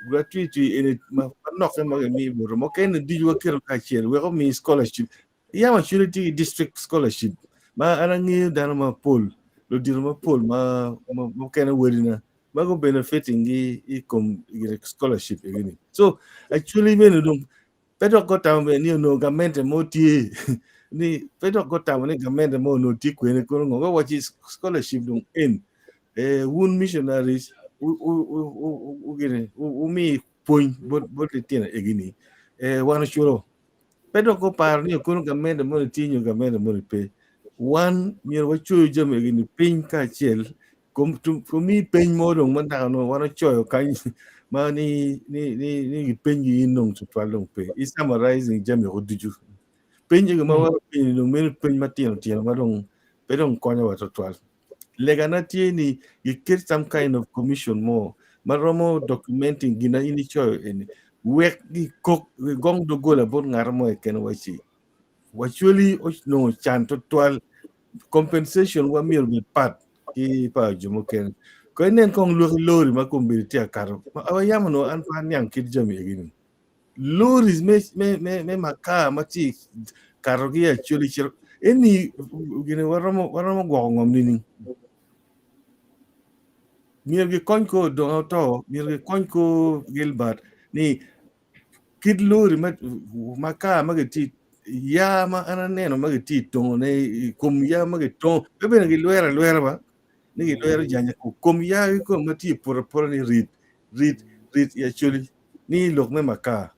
gratuity eni manokke ma gimiyo botwa mukene ducu waketo kacel wek omi scholarship yam actually tye ki district scholarship ma an angeyo dano mapol ludito mapol ma mukene wadina ma gu benefiting gi i kom scholarship eni so actually bene dong pe dok gutamo bene ni onongo gamente mo tye ni pe dok gutamo ni gamente mo onongo tye kwene kono ngo waci scholarship dong en wun missionaries wumi pwony bot litino egini wan oculo pe dok guparo ni kono gamente moni tye nyo gamente moni pe wan myero wacoyo jami egini piny kacel komi peny mo dong ma dako no wan ocoyo kany ma ni ni ni ni gipenyi in dong tutwal dong pe i summarizing jami oko ducu peny ego ma wan openyo dong meno peny matino tino ma dong pe dong konyowa tutwal legana tye ni giket some kind of commission mo ma romo documenting gin ma in icoyo eni wek gikok gigong doggola bot ngat mo keken waci wacwali onongo can tutwal compensation wa myero obed pat ki pa jo mukene ko inen kong lwaki lori ma kombeddi tye akato yam onongo an pe aniang kit jami egi-ni loris me me me me makar ma tye kato ki Acholi cito eni gini waromo waromo gwoko ngom nining myero gikony ko Odonga Otto myero gikony ko Gilbert ni kit lori ma makar ma gitye Yaa ma an aneno ma gitye i tongone i kom yaa ma gitongo pe bene gilwero alwera ba ni gilwero janya kom yaa kikome ma tye i poto apota ni rit rit rit i Acholi ni lok me makar.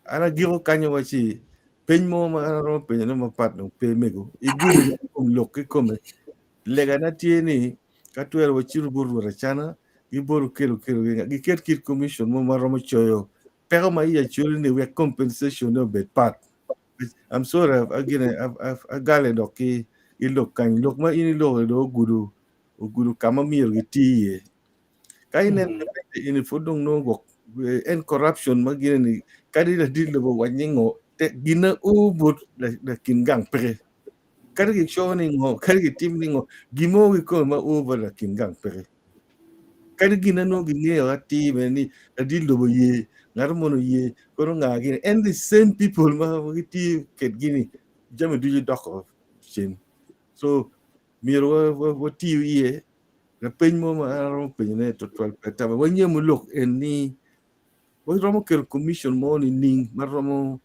An agiko kanyo waci peny mo ma an aromo penyone mapat dong pe mego igudo i kom lok kikome legana tye ni ka twero wacito bot Rwot Acana gibot Okello Okello giket kit commission mo ma romo coyo peko ma i Acholi ni wek compensation ne obed pat. I'm sorry again agale dok ki i lok kany lok ma in iloko dong ogudo ogudo ka ma myero giti iye. Ka inen ini pud dong nongo gwok en corruption ma gine ni kadi ladit lobo wac ni ngo gina o bot lakin gang peke. Kadi gico ni ngo kadi gitim ni ngo gimo kikome ma o bot lakin gang peke. Kadi gin na nongo gingeyo atir bene ni ladit lobo ye ngat mono ye kono nga gini en the same people ma gitye kedgi ni jami ducu doko cen. So myero watiyo iye lapeny mo ma an aromo penyone twatwal pe tama wanyamo lok en ni waromo keto commission mo nining ma romo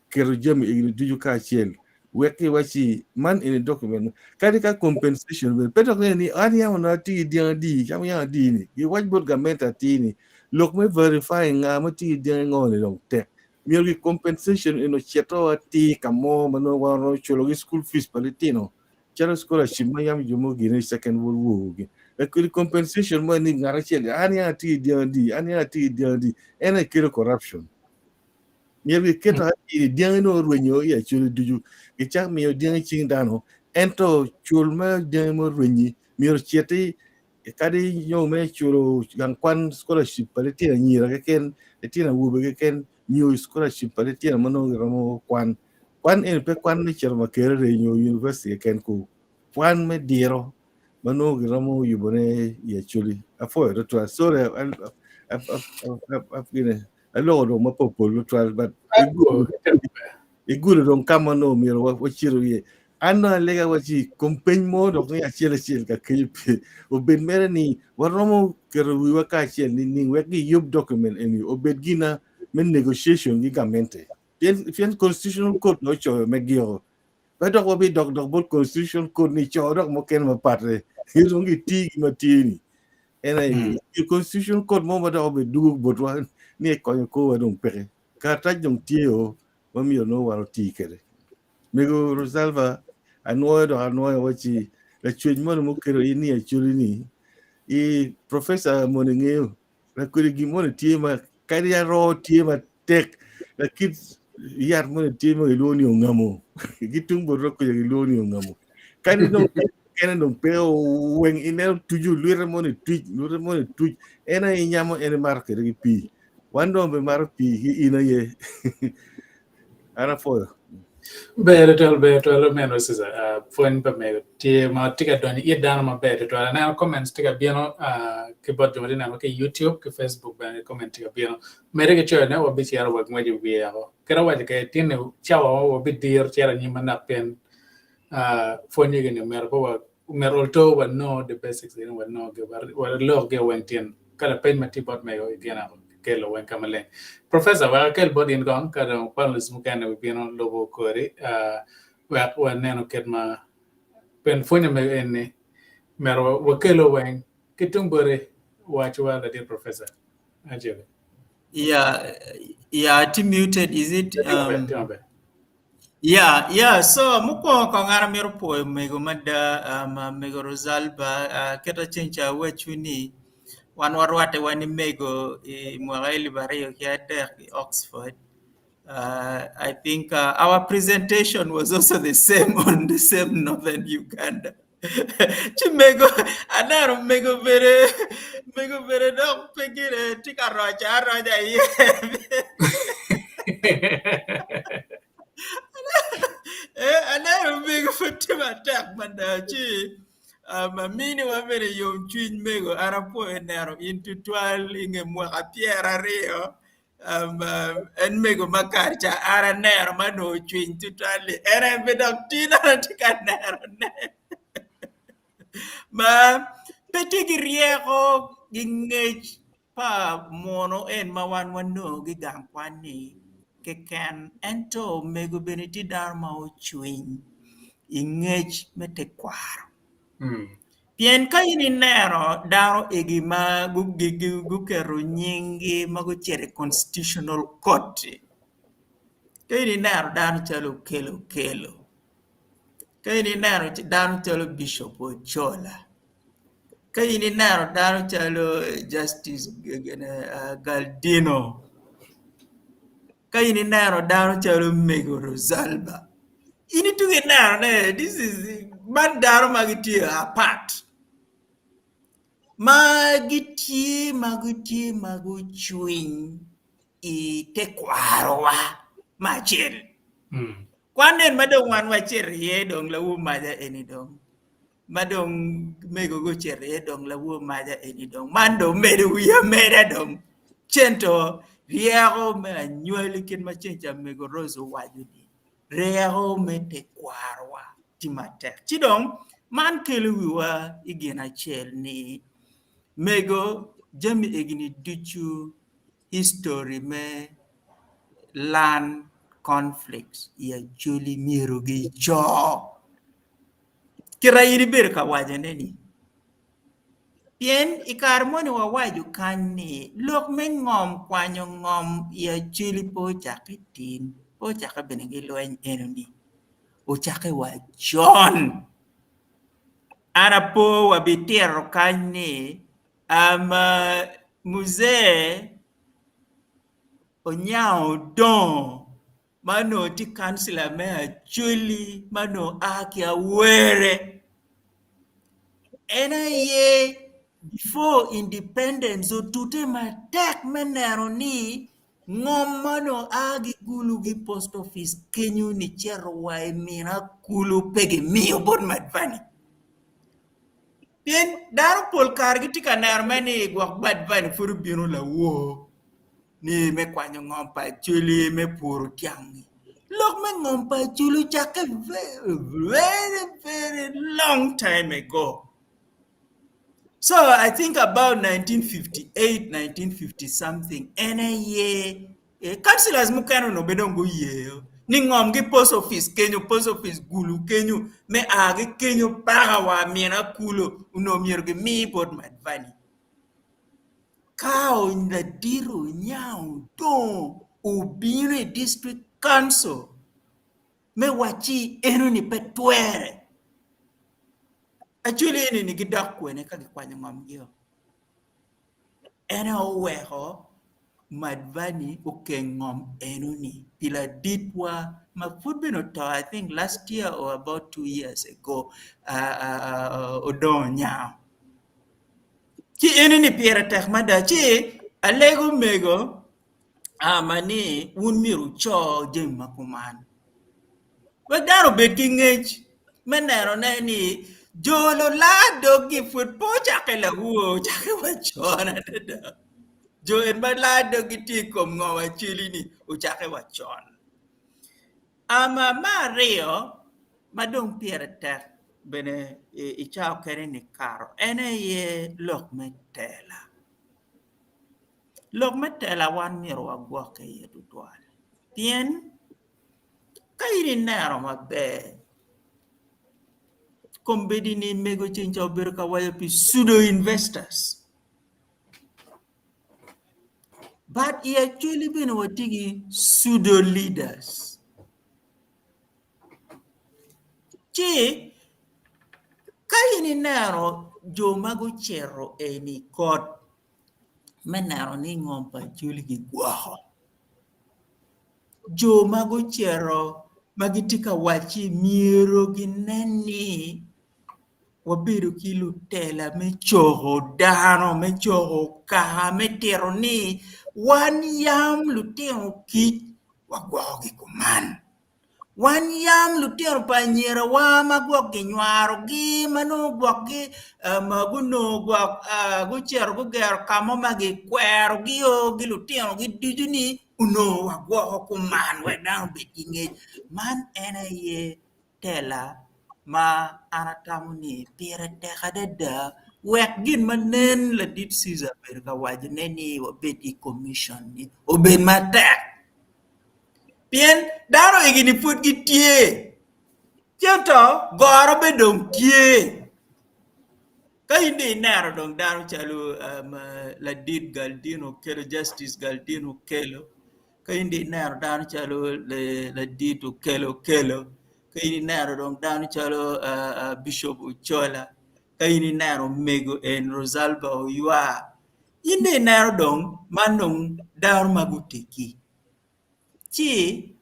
keto jami egini ducu kacel wek kiwaci man eni document kadi ka compensation bene pe dok ni an yam onongo atye ki dyang adi cam yam adi ni giwac bot gamente atir ni lok me verify nga ma tye ki dyangi ngo ni dong tek myero ki compensation eno ocito atir ka mo ma nongo wan romo culo ki school fees pa litino calo scholarship ma yam jo mogo gine i second world war gi lakini compensation mo ni ngat acel an yam atye ki dyang adi an yam atye ki dyang adi en aye kelo corruption. Myero giketo atir dyangi nongo orwenyo i Acholi ducu, gicak miyo dyangi cing dano, ento cul me dyangi ma orwenyi myero ociti kadi nyo me culo gang kwan scholarship pa litino anyira keken, litino awobe keken nyo scholarship pa litino ma nongo giromo kwan. Kwan eni pe kwan me cito Makerere nyo university keken ku, kwan me diro ma nongo giromo yubone i Acholi. Apwoyo tutwal. Sorry, aloko dong mapopol tutwal but igudo dong ka ma nongo myero wacito iye. An dong alega waci kom peny mo dok ni acel acel ka kenyo pe obed mere ni waromo keto wiwa kacel nining wek giyub document eni obed gina me negotiation gi gamente. Pien constitutional court dong ocoyo me giko. Pe dok wabidok dok bot constitutional court ni co dok mukene mapatte. Dong giti gima tye ni. En aye mm. constitution code mo ma dok obedo dugo botwa ni ekonyo korwa dong peke. Karatac dong tye o ma myero nongo wan oti kwede. Mego Rosalva anwoyo dok anwoyo waci lacwec moni mukelo in ni Acholi ni i professor moni ngeyo lakodi gin moni tye ma kadi aroo tye matek lakit yat moni tye ma gilwongo ni ongamo ki tung bot kuca gilwongo ni ongamo kadi dong kene dong pe weng ineno tucu lwite moni tuc lwite moni tuc en aye inyamo en imato kwede ki pii wan dong be mato pii ki in aye an apwoyo. Ber tutwal, ber tutwal omeno Caesar. Uh, pwony pa mego tye ma tye ka donyo it dano maber tutwal. Aneno comments tye ka bino uh, ki bot jo ma tye neno ki YouTube ki Facebook bene comment tye ka bino. Medde ki coyone wabicito wa ngwec i wiye woko. Kit awaco kwede tin ni cawa wa wabidiro cito anyim manok pien uh, pwonye gini omyero pe wa myero olto wa know the basics gini wa know gi wa lok gi weng tin ka lapeny ma tye bot mego gin kelo weng ka maleng. Professor, wek akel bot in kong ka dong panelists mukene bibino lubo kori uh, wek waneno kit ma pien pwonyo mego eni myero wakelo weng ki tung boti wacowa ladit professor. Ajebe. Yeah, yeah, ti muted, is it? Yeah, yeah. So mukwongo kong an amito pwoyo mego mada, mego Rosalba, kita ceng ca awacwu ni wan warwatte wan i mego i mwaka elip aryo ki adek i Oxford. I think our presentation was also the same on the same northern Uganda. Ci mego aneno mego bene mego bene dok pe gire tye ka roco aroca iye. Eh, aneno mego pud tye matek mada ci um, aminiwa bene yomcwiny mego an apwoyo neno in tutwal i nge mwaka pyeraryo Um, en mego ma kare ca an aneno ma onongo ocwiny tutwal-li en aye pe dok tin an atye ka nenone ma pe tye ki ryeko ki ngec pa muno en ma wan wanongo ki i gang kwan-ni. keken ento omego bene tye dano ma ocwiny i ngec me tekwaro. Pien ka in ineno dano egi ma guketo nyinggi ma gucito i constitutional court-ti, ka in ineno dano calo Okello Okello, ka in ineno dano calo Bicop Ochola, ka in ineno dano calo Justice Galdino, ka in ineno dano calo Mego Rosalba, in ituko ineno ni this is man dano ma gitye apat ma gitye ma gitye ma gucwiny i tekwarowa me acel. Kwan nen ma dong wan wacito iye dong lawu maca eni dong ma dong mego gucito iye dong lawor maca eni dong man dong omedo wiye ameda dong cento ryeko me anywali kit ma ceng ca mego Rose owaco ni ryeko me tekwarowa tye matek ci dong man kelo wiwa i gin acel ni mego jami egini ducu history me land conflicts i Acholi myero gico. Kita in ibedo ka wacone ni, pien i kare moni wawaco kany ni lok me ngom kwanyo ngom i Acholi pe ocakke tin, pe ocakke bene ki lweny enoni, ocakke wa con. An apo wabitito kany ni Muzee Onyango Odongo ma onongo tye kancila me Acholi ma onongo a ki Awere en aye before independence otute matek me neno ni ngom ma onongo a ki Gulu ki post office kenyo nicito wa i Mina kulu pe gimiyo bot Madvani pien dano pol kare gitye ka neno mere ni gwok Madvani pud obino lawor. ni me kwanyo ngom pa Acholi me puro tyangi. Lok me ngom pa Acholi ocakke very very long time ago. So I think about 1958, 1950 something en aye eh, councillors mukene onongo bene dong guye ni ngom gi post office kenyo, post office gulu kenyo me a ki kenyo paka wa mina kulo onongo myero gimi bot Madvani. Ka ladit Onyango Odongo obino i district council me wacci enoni pe twere, actually enini gidok kwene ka gikwanyo ngomgio? En aye oweko Madvani okeng ngom enoni pi laditwa ma pud bene oto I think last year or about 2 years ago Odongo Onyango. Ci enini pire tek mada ci alego mego ama ni wun myero wuco jami ma kuman wek dano obed ki ngec me nenone ni jo lular doggi pud pe ocakke lawor ocakke wa con adada jo en ma lar doggi tye i kom ngo aceli-ni ocakke wa con. Ama me aryo ma dong pire tek bene i cawa okene nikato en aye lok me tela. Lok me tela wan myero wagwokke iye tutwal pien ka in ineno maber kombeddi-ni mego ceng ca obedo ka waco pi pseudo investors but i Acholi bene watye ki pseudo leaders. Ci ka in ineno jo ma gucito eni i kot me neno ni ngom pa Acholi gigwoko, jo ma gucito ma gitye ka wacci myero ginen ni wabedo ki lutela me coko dano, me coko kaka, me tito ni wan yam lutino kic wagwokogi kuman. Wan yam lutino pa anyirawa ma gwok ginywarogi ma nongo gwokgi gunongo gwok gucito gugero ka mo ma gikwerogio ki lutinogi ducu ni onongo wagwoko kuman wek dano obed ki ngec. Man en aye tela ma an atamo ni pire tek adada wek gin ma nen ladit Cecar obedo ka wacone ni wabed i commission-ni obed matek. Pien dano egini pud gitye, ci ento goro bene dong tye. Ka in dong ineno dong dano calo ladit Galdino Okello, Justice Galdino Okello, ka in dong ineno dano calo ladit Okello Okello, ka in ineno dong dano calo Bishop Ochola, ka in ineno omego en Rosalba Oywa, in dong ineno dong man dong dano ma guteggi. Ci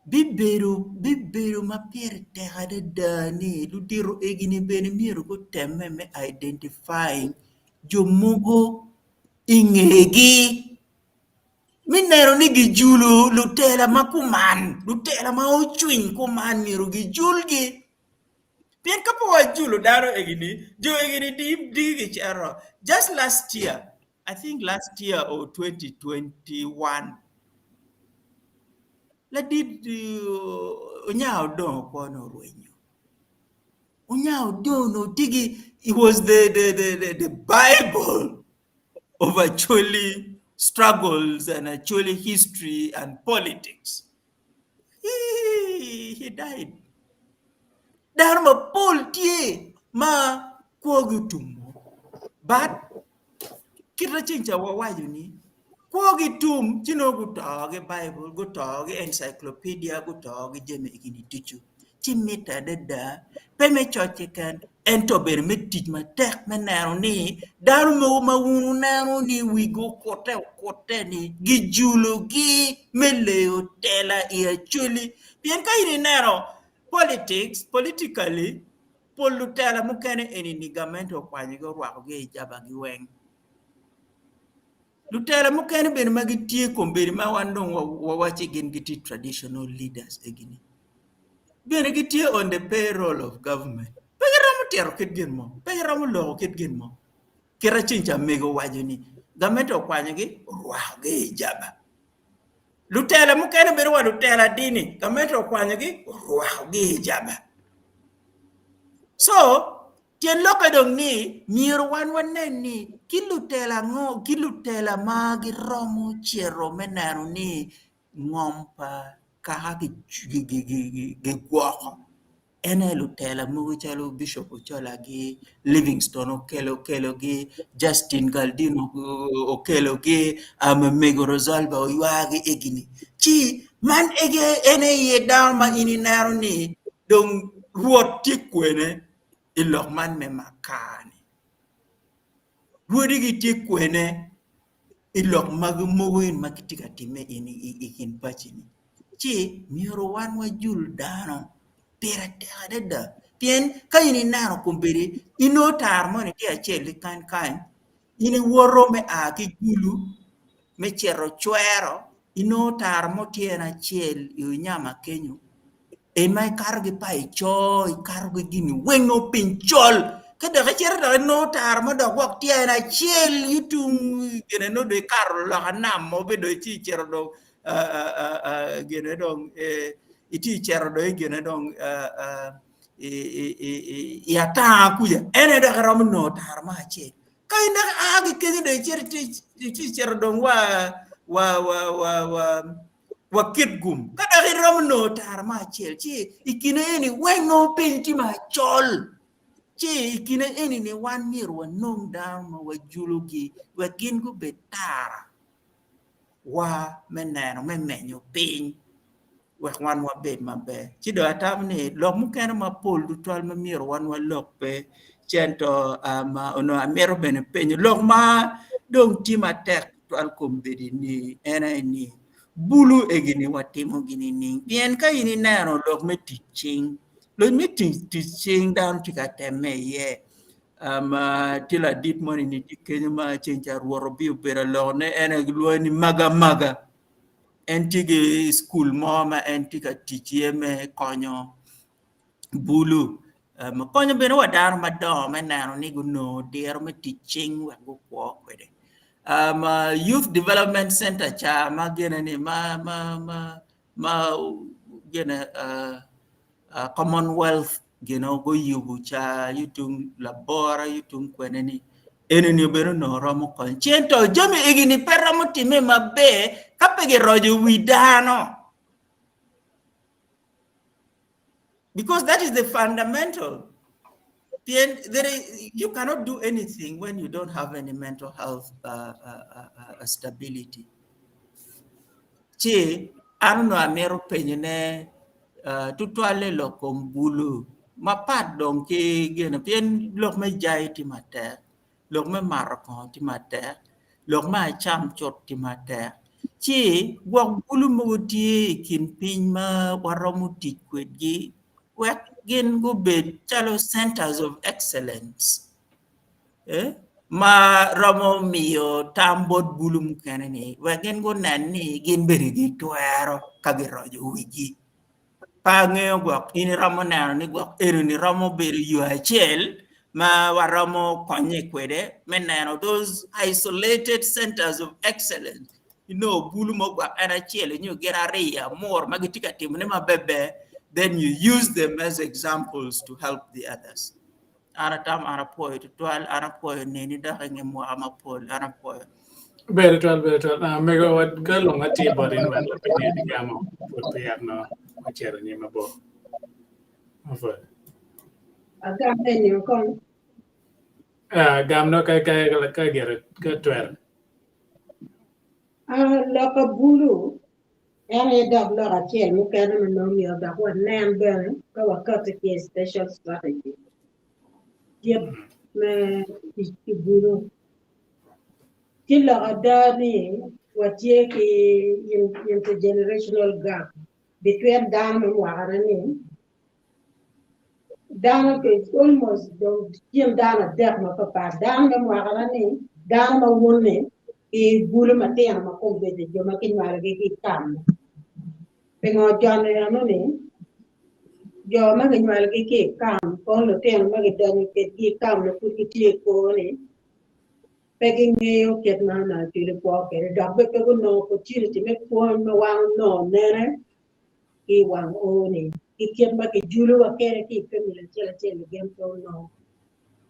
bibedo bibedo ma pire tek adada ni ludito egini bene myero gutemme me identifying jo mogo i ngegi me neno ni gijulo lutela ma kuman lutela ma ocwiny kuman myero gijulgi pien ka pe wajulo dano egini jo egini digi gicito just last year I think last year or 2021 ladit onya odongo kwone orwenyo onya odongo tigi it was the, the, the, the, the bible of Acholi struggles and Acholi history and politics he, he died dano mapol tye ma kwogi otumo but Kit ma ceng ca wawaco ni, kwogi tum ci nongo guto ki Baibul, guto ki encyclopedia, guto ki jami eni ducu. Ci mitte adada pe me coc keken ento obedo me tic matek me neno ni dano mogo ma wun wuneno ni wigi okute okute-ni gijulogi me leyo tela i Acholi. Pien ka in ineno politics, politically Pol lutela mukene eni-ni gamente okwanyogi orwakogi i jabagi weng. Lutela mukene bene ma gitye kombeddi ma wan dong wawacci gin gitye traditional leaders egini bene gitye on the payroll of government. Pe giromo tito kit gin mo, pe giromo loko kit gin mo. Kit aceng ca mego owaco ni gamente okwanyogi orwakogi i jaba. Lutela mukene bedo wa lutela dini gamente okwanyogi orwakogi i jaba. So tyen lokke dong ni myero wan wanen ni ki lutela ango ki lutela ma giromo cito me neno ni ngom pa kaka gigwoko. En aye lutela mogo calo Bicop Ocola-gi, Livingstone Okello okelogi, Justin Galdino okelogi, Mego Rosalba oywagi egini. Ci man ege en aye dano ma in ineno ni dong Rwot tye kwene i lok man me makar-ni. Rwodigi tye kwene i lok magi mogo eni ma gitye ka timme eni i kin paci-ni. Ci myero wan wajul dano pire tek adada pien ka in ineno kombeddi inongo tara moni tye acel kany kany in iwoto me a ki Gulu me cito Cwero inongo tara mo tye en acel i Onyama kenyo En ma ikato ki pa ico, ikato ki gini weng nongo piny col. Ka dok icito dok inongo tara mo dok gwok tye en acel yutung gine nongo dong ikato loka nam mo be dong ci icito dong gine dong itye icito dong i gine dong i atanga kuca en aye dok iromo nongo tara mo acel. Ka in dok ia ki kenyo dong icito icito dong wa wa wa wa wa wa kit gum. Ka dok iromo nongo tara mo acel, ci i kine eni weng nongo piny tye macol. Ci i kine eni ni wan myero wanong dano ma wajulogi wek gin gubed tara wa me neno me menyo piny wek wan wabed maber. Ci dong atamo ni lok mukene mapol tutwal ma myero wan walok pe ci ento onongo amito bene penyo lok ma dong tye matek tutwal kombeddi ni en aye ni bulu egi-ni watimo gi nining? Pien ka in ineno lok me tic cing, lok me tic cing dano tye ka temme iye. Tye ladit moni ni tye kenyo ma ceng ca Rwot obino obedo alokone en aye gilwonge ni Maga Maga. En tye ki cukul mo ma en tye ka tic iye me konyo bulu konyo bene wa dano madongo me neno ni gunongo diro me tic cing wek gukwo kwede. Youth Development Center ca ma gine ni ma ma ma ma gine Commonwealth gin guyubo ca yutung labora yutung kwene ni eni-ni bene onongo romo konyo ci ento jami egi-ni pe romo timme maber ka pe giroco wi dano. Because that is the fundamental. Pien there is, you cannot do anything when you don't have any mental health stability. Ci an onongo amito penyone tutwalle lok kom bulu mapat dong ki gino pien lok me jai tye matek, lok me mato kongo tye matek, lok me acam cut tye matek. Ci gwok bulu mogo tye i kin piny ma waromo tic kwedgi wek gin gubed calo centers of excellence ma romo miyo tam bot bulu mukene ni wek gin gunen ni gin bene gitwero ka giroco wigi. Pe angeyo gwok in iromo neno ni gwok eno-ni romo bedo yo acel ma waromo konye kwede me neno those isolated centers of excellence inongo bulu mo gwok en acel nyo gin aryo amur ma gitye ka timone maberber then you use them as examples to help the others. An atamo an apwoyo tutwal an apwoyo neni dok i nge mwaka mapol an apwoyo. Ber tutwal, ber tutwal. Ah, mego wa ka long atye bot in wek lapeny ni gamo pud peya no ocito anyim mabor. Apwoyo. Agam eni okong. Ah, gam no ka ka ka gire ka twero. Ah, lok pa bulu en aye dok lok acel mukene ma nongo myero dok wanen bene ka wakati ki i special strategy kit me tic ki bulu. Ci lok ada ni watye ki intergenerational gap between dano me mwakane ni dano almost dong kin dano adek mapapat dano me mwakane ni dano ma wun-ni ki bulu matino ma kombeddi jo ma kinywalogi ki i kam pingo joni eno-ni jo ma kinywalogi ki i kam kono lutino ma gidonyo kwedgi i kam ma pud gitye i kor-ni pe gingeyo kit ma onongo acwali kwo kwede dok bene pe gunongo opportunity me pwony ma wan onongo nene ki i wang oo-ni ki kit ma kijulowa kwede ki i family acel acel gin pe onongo.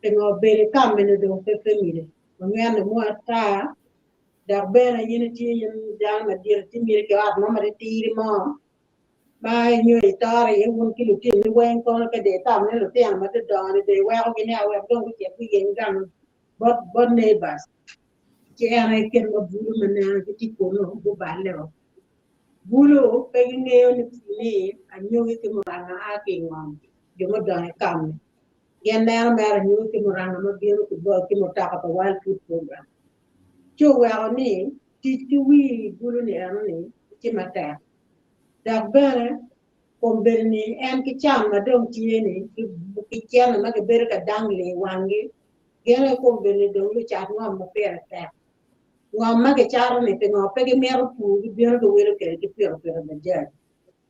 Pingo bedo i kam eni dong pe family onyweno mo ata dok bene in itye in dano madit itye miti ki ot mo matitidi mo ma nyo itoro iye wun ki lutini weng kono ka dong itamo ni lutino madodongo-ni dong iwekogi ni awek dong gucit guyeny gang bot bot neighbors ci en aye kit ma bulu ma neno gitye kunu guballe-o. Bulu pe gingeyo ni ni anyogi ki muranga a ki i ngom jo mudongo i kam-mi. Gin neno mere anyogi ki muranga ma bino ki ki mutoka pa World Food Program. Ci oweko ni tic ki wi bulu-ni eno-ni tye matek. Dok bene kombeddi ni en ki can ma dong tye ni ki cene ma gibedo ka dangli i wanggi gin aye kombeddi ni dong lucat ngom ma pire tek. Ngom ma gicato ni pingo pe gimito pur gibino giwilo kwede ki pikipiki bajaj.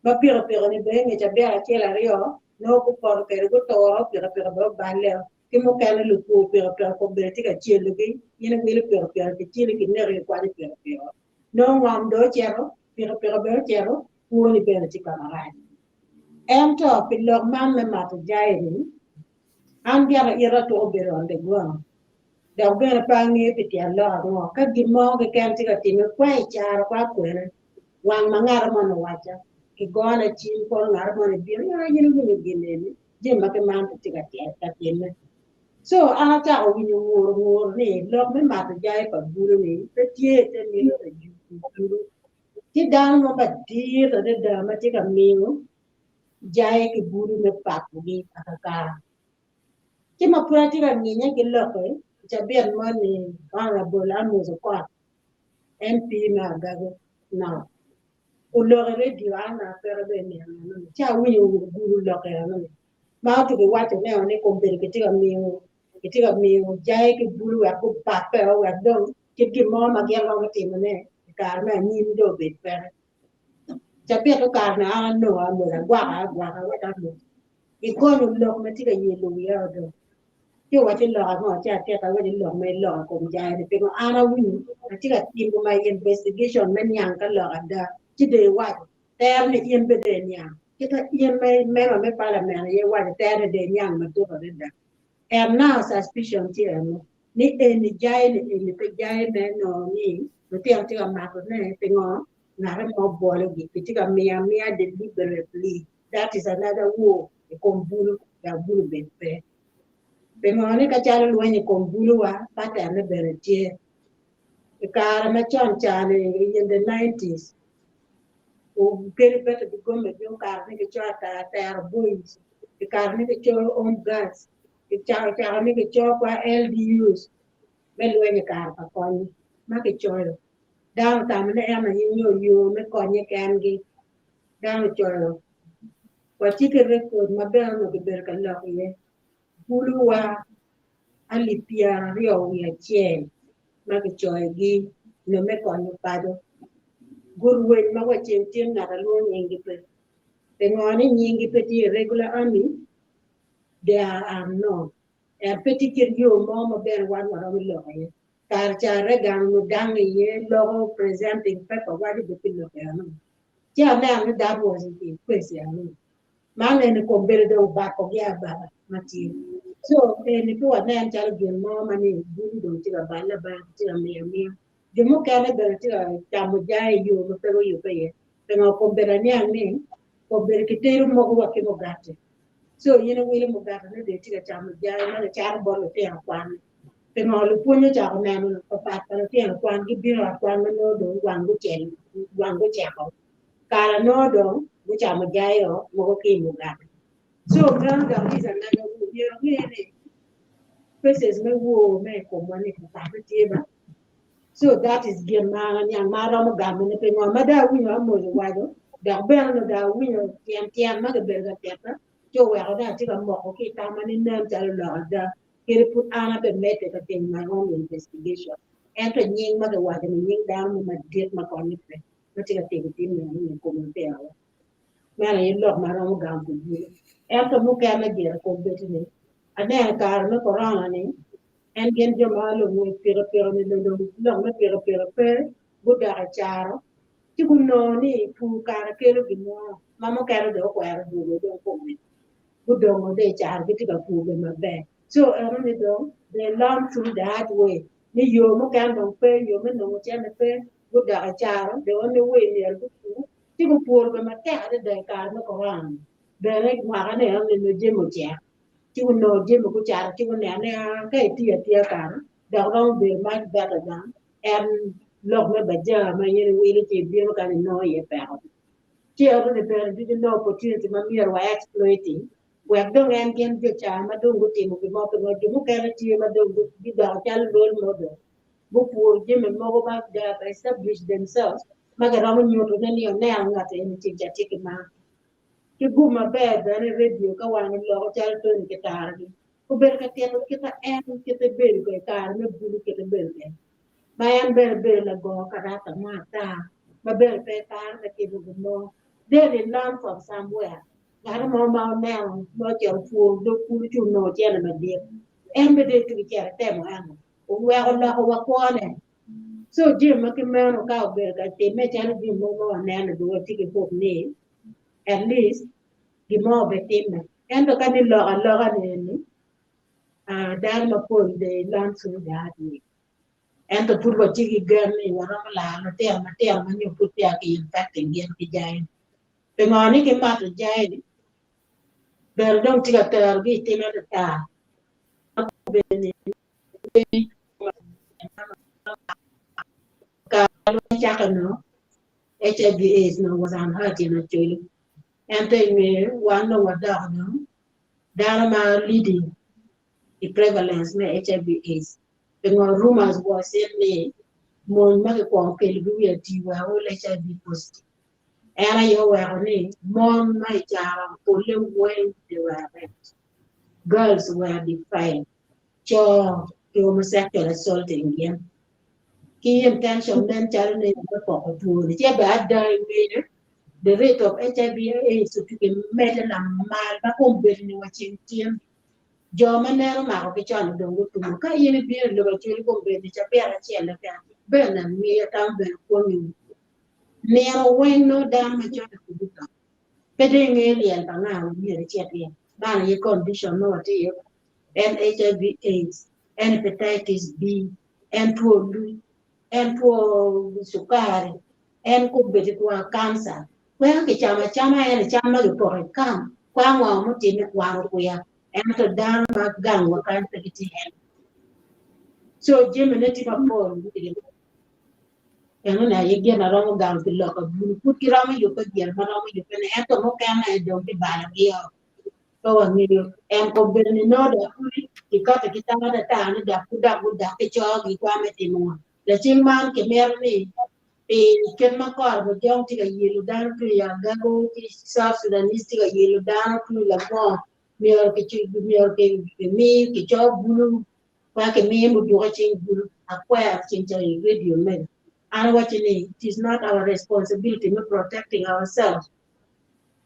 Ma pikipiki ni bene inge cabit acel aryo nongo gupoto kwede guturo pikipiki bene oballe ki mukene lupur pikipiki kombeddi tye ka celogi in iwilo pikipiki kiceli kineki kikwanyo pikipiki nongo ngom dong ocito pikipiki bene ocito kwoni bene tye ka marac. Ento pi lok man me mato jai-ni an gire ita tuko bedo on the ground dok bene pe angeyo pi tyen lok ango ka gin mo keken tye ka timme kwa i caro kwa kwene wang ma ngat moni owacca kigona cim kono ngat moni bino aa in iwinyo gin eni jami ma kiman pe tye ka timme so an acako winyo ngur ngur ni lok me mato jai pa bulu ni pe tye i te miti pa bulu tye dano mo madit adada ma tye ka miyo jai ki bulu me pakogi kakakara Ci ma pud atye ka nginye ki lokke, i cabit moni Honourable Amos Okot, MP me Agago North, oloko i radio an apeke bene i nino enoni ci awinyo gudo lokke enoni ma otuko iwaco ne ni kombeddi kitye ka miyo kitye ka miyo jai ki bulu wek gubappe wek dong kit gin mo ma gin romo timone i kare me anyim dong obed peke. Cabit okato-ni an anongo Amos agwaka agwaka wek Amos Gigonyo lok ma tye ka yelo wiya do. Ci owacci lok ango? Ci atito awacci lok ma iloko i kom jai-ni pingo an awinyo atye ka timo my investigation me niang ka lok ada ci dong iwaco tere ni in bene dong iniang kita in ma i member me parliament aye iwaco tere ni dong iniang matut adada and now suspicion tye eno ni eni jai ni eni pe jai me nongo ni lutino tye ka mato ne pingo ngate mo obwologi kitye ka miyo amiya deliberately. That is another war. i kom bulu wek bulu obed pe. Pingo ni ka calo lweny i kom buluwa pattern-ne bene tye. I kare macon ca-ni in the nineties kadi bed ni gombe gi okato ni gicoyo ata tero boys, kikato ni gicoyo home guards, kicako cako ni gicoyo kwa LDUs me lweny i kare pa Kony ma kicoyo. Dano otamo ni en aye nyo yo me konye kengi. Dano ocoyo. Watye ki rekod ma bene onongo kibedo ka lok iye. Buluwa alip 21 ma kicoyogi nyo me konyo paco. Gurweny ma wa ceng tye ngat alwongo nyinggi pe. Pingo ni nyinggi pe tye i regular army? They are unknown. Ento pe tye kit yo mo ma bene wan waromo lok iye. Kare ca Reagan onongo dange iye loko presenting paper waco bene pi lok eno. Ci aneno ni that was in place eno. Man eni kombeddi dong obakogi abaka ma tye. So eni pe wanen calo gin mo ma ni bulu dong tye ka balle abala tye ka miyo amiya. Jo mukene bene tye ka camo jai i yo ma pe guyubbe iye. Pingo kombeddi aniang ni kombeddi kitedo mogo wa ki mugati. So in iwilo mugati ni dong itye ka camo jai ma kicato bot lutino kwan. Pingo lupwony ocako neno papat pa lutino kwan gibino i ot kwan ma nongo dong wang gucel wang guceko. Kara nongo dong gucamo jayo mogo ki i mugati. So meno dok is another rule. Myero onge ni cases me woo me i komwa ni papatte tye ba. So that is gin ma an aniang ma aromo gamo ne pingo ma dong awinyo Amos owaco dok bene onongo dong awinyo tyen tyen ma kibedo ka tita ci oweko dong atye ka moko ki i tamma ni nen calo lok ada kadi pud an abe medde ka timo my own investigation ento nying ma kiwaco ni nying dano mo madit ma konye pe. ma tye ka timo tim meno i kom lutinowa. Meno aye lok ma aromo gamo pi bulu. Ento mukene gire kombeddi-ni, aneno i kare me Korona-ni, en gin jo ma lungwec pikipiki-ni dong lok me pikipiki pe, gudok i caro ci gunongo ni pur kare kelo gin mo ma mukene dong okwero dwogo dong kombeddi. Gudongo dong i caro gitye ka pur bene maber. So enoni dong they learn through the hard way ni yo mukene dong pe, yo me nongo cente pe, gudok i caro, the only way myero gupur, ci gupuro bene matek adada i kare me Korona-ni. Bene mwaka-ni eno ni nongo jami ocek, ci gunongo jami gucato ci guneno ni aa ka itiyo atiya kara dok romo bedo much better than en lok me bajar ma in iwilo ci ibino kany inongo iye peko. Ci eno-ni bene ducu nongo opportunity ma myero wa exploiting wek dong en gin jo ca ma dong gutimo gin mo pingo jo mukene tye ma dong gidoko calo role model gupuro jami mogo ma they have established themselves ma giromo nyutone ni oneno ngat eni tic ca tye ki mar. Ki gum maber bene i radio ka wan oloko calo Tony ki Tara-gi obedo ka tito kita en kite bedo kwede i kare me bulu kite bedo kwede ma en bene bedo lago karata mo ata ma bene pe paro me timo gin mo then he learn from somewhere ngat mo ma oneno ma ocito opuro dog kulu ci onongo cene madit en bene dong tuki cito etemo eno oweko loko wa kwone. So jami ma ki meno ka obedo ka timme calo jami mogo ma waneno dong watye ki hope ni at least gin mo obitimme. Ento ka ni lok aloka ni eni ah, dano mapol they learn through the hard way. Ento pud watye ki gen ni waromo laro lutino matino ma nyo pud peya ki infecting gin ki jai. Pingo ni ki mato jai bene dong tye ka terogi i tim atata ma obedo ni Kare ma cakke nongo, HIV AIDS nongo was unheard in Acholi. Ento i nge wan dong wadoko dong dano ma leading i prevalence me HIV AIDS. Pingo rumors was in ni mony ma kikwongo kelogi wi ati were all HIV positive. En aye oweko ni mon ma i caro polle weng they were raped. Girls were defiled. Co ki homosexual assaulting gin ki intention nen calo ni me poko two-ni ci bene ada ingeye the rate of HIV AIDS otuge medde lamal ma kombeddi ni wa ceng tin jo ma neno omako ki con dong gutumo ka in ibino i lobo Acholi kombeddi cabit acel keken bene miyo tam bene pwonyo nino weng nongo dano macon guto pe dong ingeyo lyel pa nga ma myero icit iye man aye condition ma watye iye en HIV AIDS, en hepatitis B, en two luc, en two cukari, en kombeddi kwa kanca. Weko kicamo acama en cam ma kipoko i kam. Kwa ngo mutimme kwaro kwiya ento dano ma gang wa kany pe gitye en. So jamine tye mapol enoni aye gin aromo gamo pi lok abulu pud giromo yubbe gin ma romo yubbe ne ento mukene dong kibalogio pe wangeyo en kombeddi ni nongo dok pud kikati ki tam atata ni dok pud dok gudok ki cogi kwa me timo ngo. Laceng man kimito ni pi kit ma kore Mojong tye ka yelo dano tung i Agago ki South Sudanese tye ka yelo dano tung i Lamwong myero kimi kico bulu wa kimiyo muduku i cing bulu akwero ceng ca i radio mega an awacci ni it is not our responsibility me protecting ourselves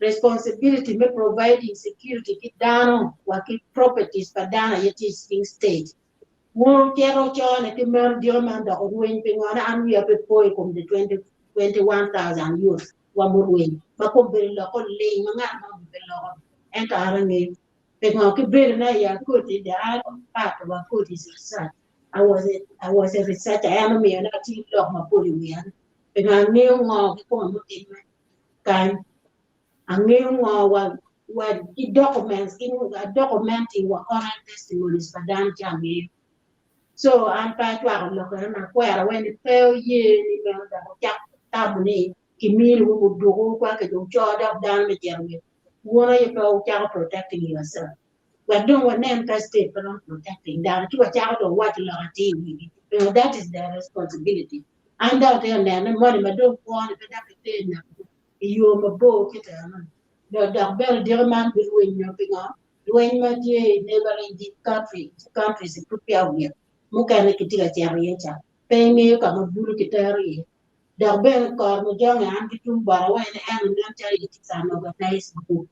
responsibility me providing security ki dano wa ki properties pa dano aye tye i cing state. Wun wucito wucone ki meno diko man dok wurweny pingo ni an wiya pe po i kom the 21,000 youth wa murweny ma kombeddi lokke oling ma ngat mo pe loko ento an angeyo pingo ki bedo na i Akoti the other part of Akoti is research I was a, I was a researcher en omiyo ni atye ki lok mapol i wiya pingo angeyo ngo kikome mutimme kany Angeyo ngo wa wa ki documents ki documenting wa oral testimonies pa dano ci angeyo. So an pe acwako lok eno ni akwero wai ni pe oye ni meno dok wucak tamo ni kimini wu guduku kwa kece wuco dok dano me cito wi wun aye pe wucako protecting yourself. Wek dong wanen ka state pe romo protecting dano ci wacako dong waco lok atir i wigi pingo that is their responsibility. An dong atye ka neno ni moni ma dong kwo ni pe dok gitye nako i yo mabor kit enoni. Dok bene diki man birwenyo pingo? Lweny ma tye i neighboring countries pud peya ogik, mukene kitye ka cito iye ca, pe ingeyo ka ma bulu kitero iye. Dok bene kor mujonge an ki tung bota wa en eno nen calo it is an organized group.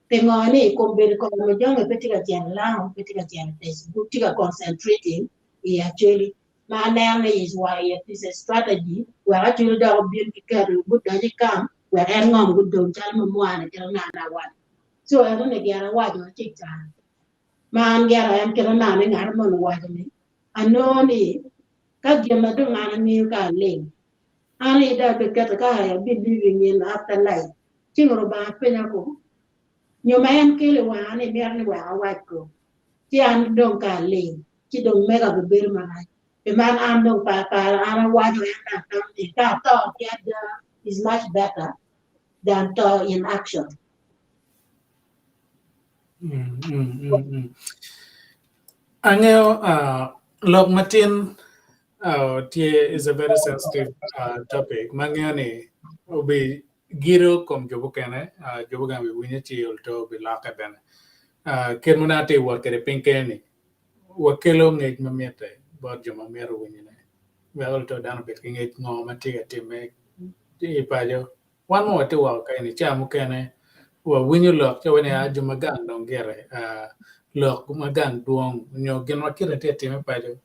Pingo ni kombeddi kor mujonge pe tye ka cito i Lango, pe tye ka cito i Facebook, tye ka concentrating i Acholi. Ma aneno ni is why it is a strategy wek Acholi dok obin ki keto gudony i camp wek en ngom gudong calo ma mwane kit anana awaco. So eno ni gin awaco ci can ma an gira en kit anana ni ngat moni owaco ni anongo ni ka gin ma dong an angeyo ka aling an aye dong abiketo ka I be living in after life ci Rubanga penya ko nyo ma en kelo i wanga ni mito ni wek awac ko ci an dong ka aling ci dong mega bibedo marac. Pi man an dong pe aparo, an awaco en atamo ni ka ato ki ada is much better than to in action. Angeyo lok matin tye is a very sensitive topic ma angeyo ni obi gido kom jo mukene, jo mukene obiwinyo ci olto obilokke bene. Kit ma nongo atye ka wot kwede piny kene-ni, wakelo ngec ma mitte bot jo ma mito winyone wek olto dano obed ki ngec ngo ma tye ka timme i paco. Wan ma watye woko kany-ni ca mukene wawinyo lok ci wawaco ni aa jo ma gang dong gire lok ma gang dwong nyo gin ma kite tye ka timme paco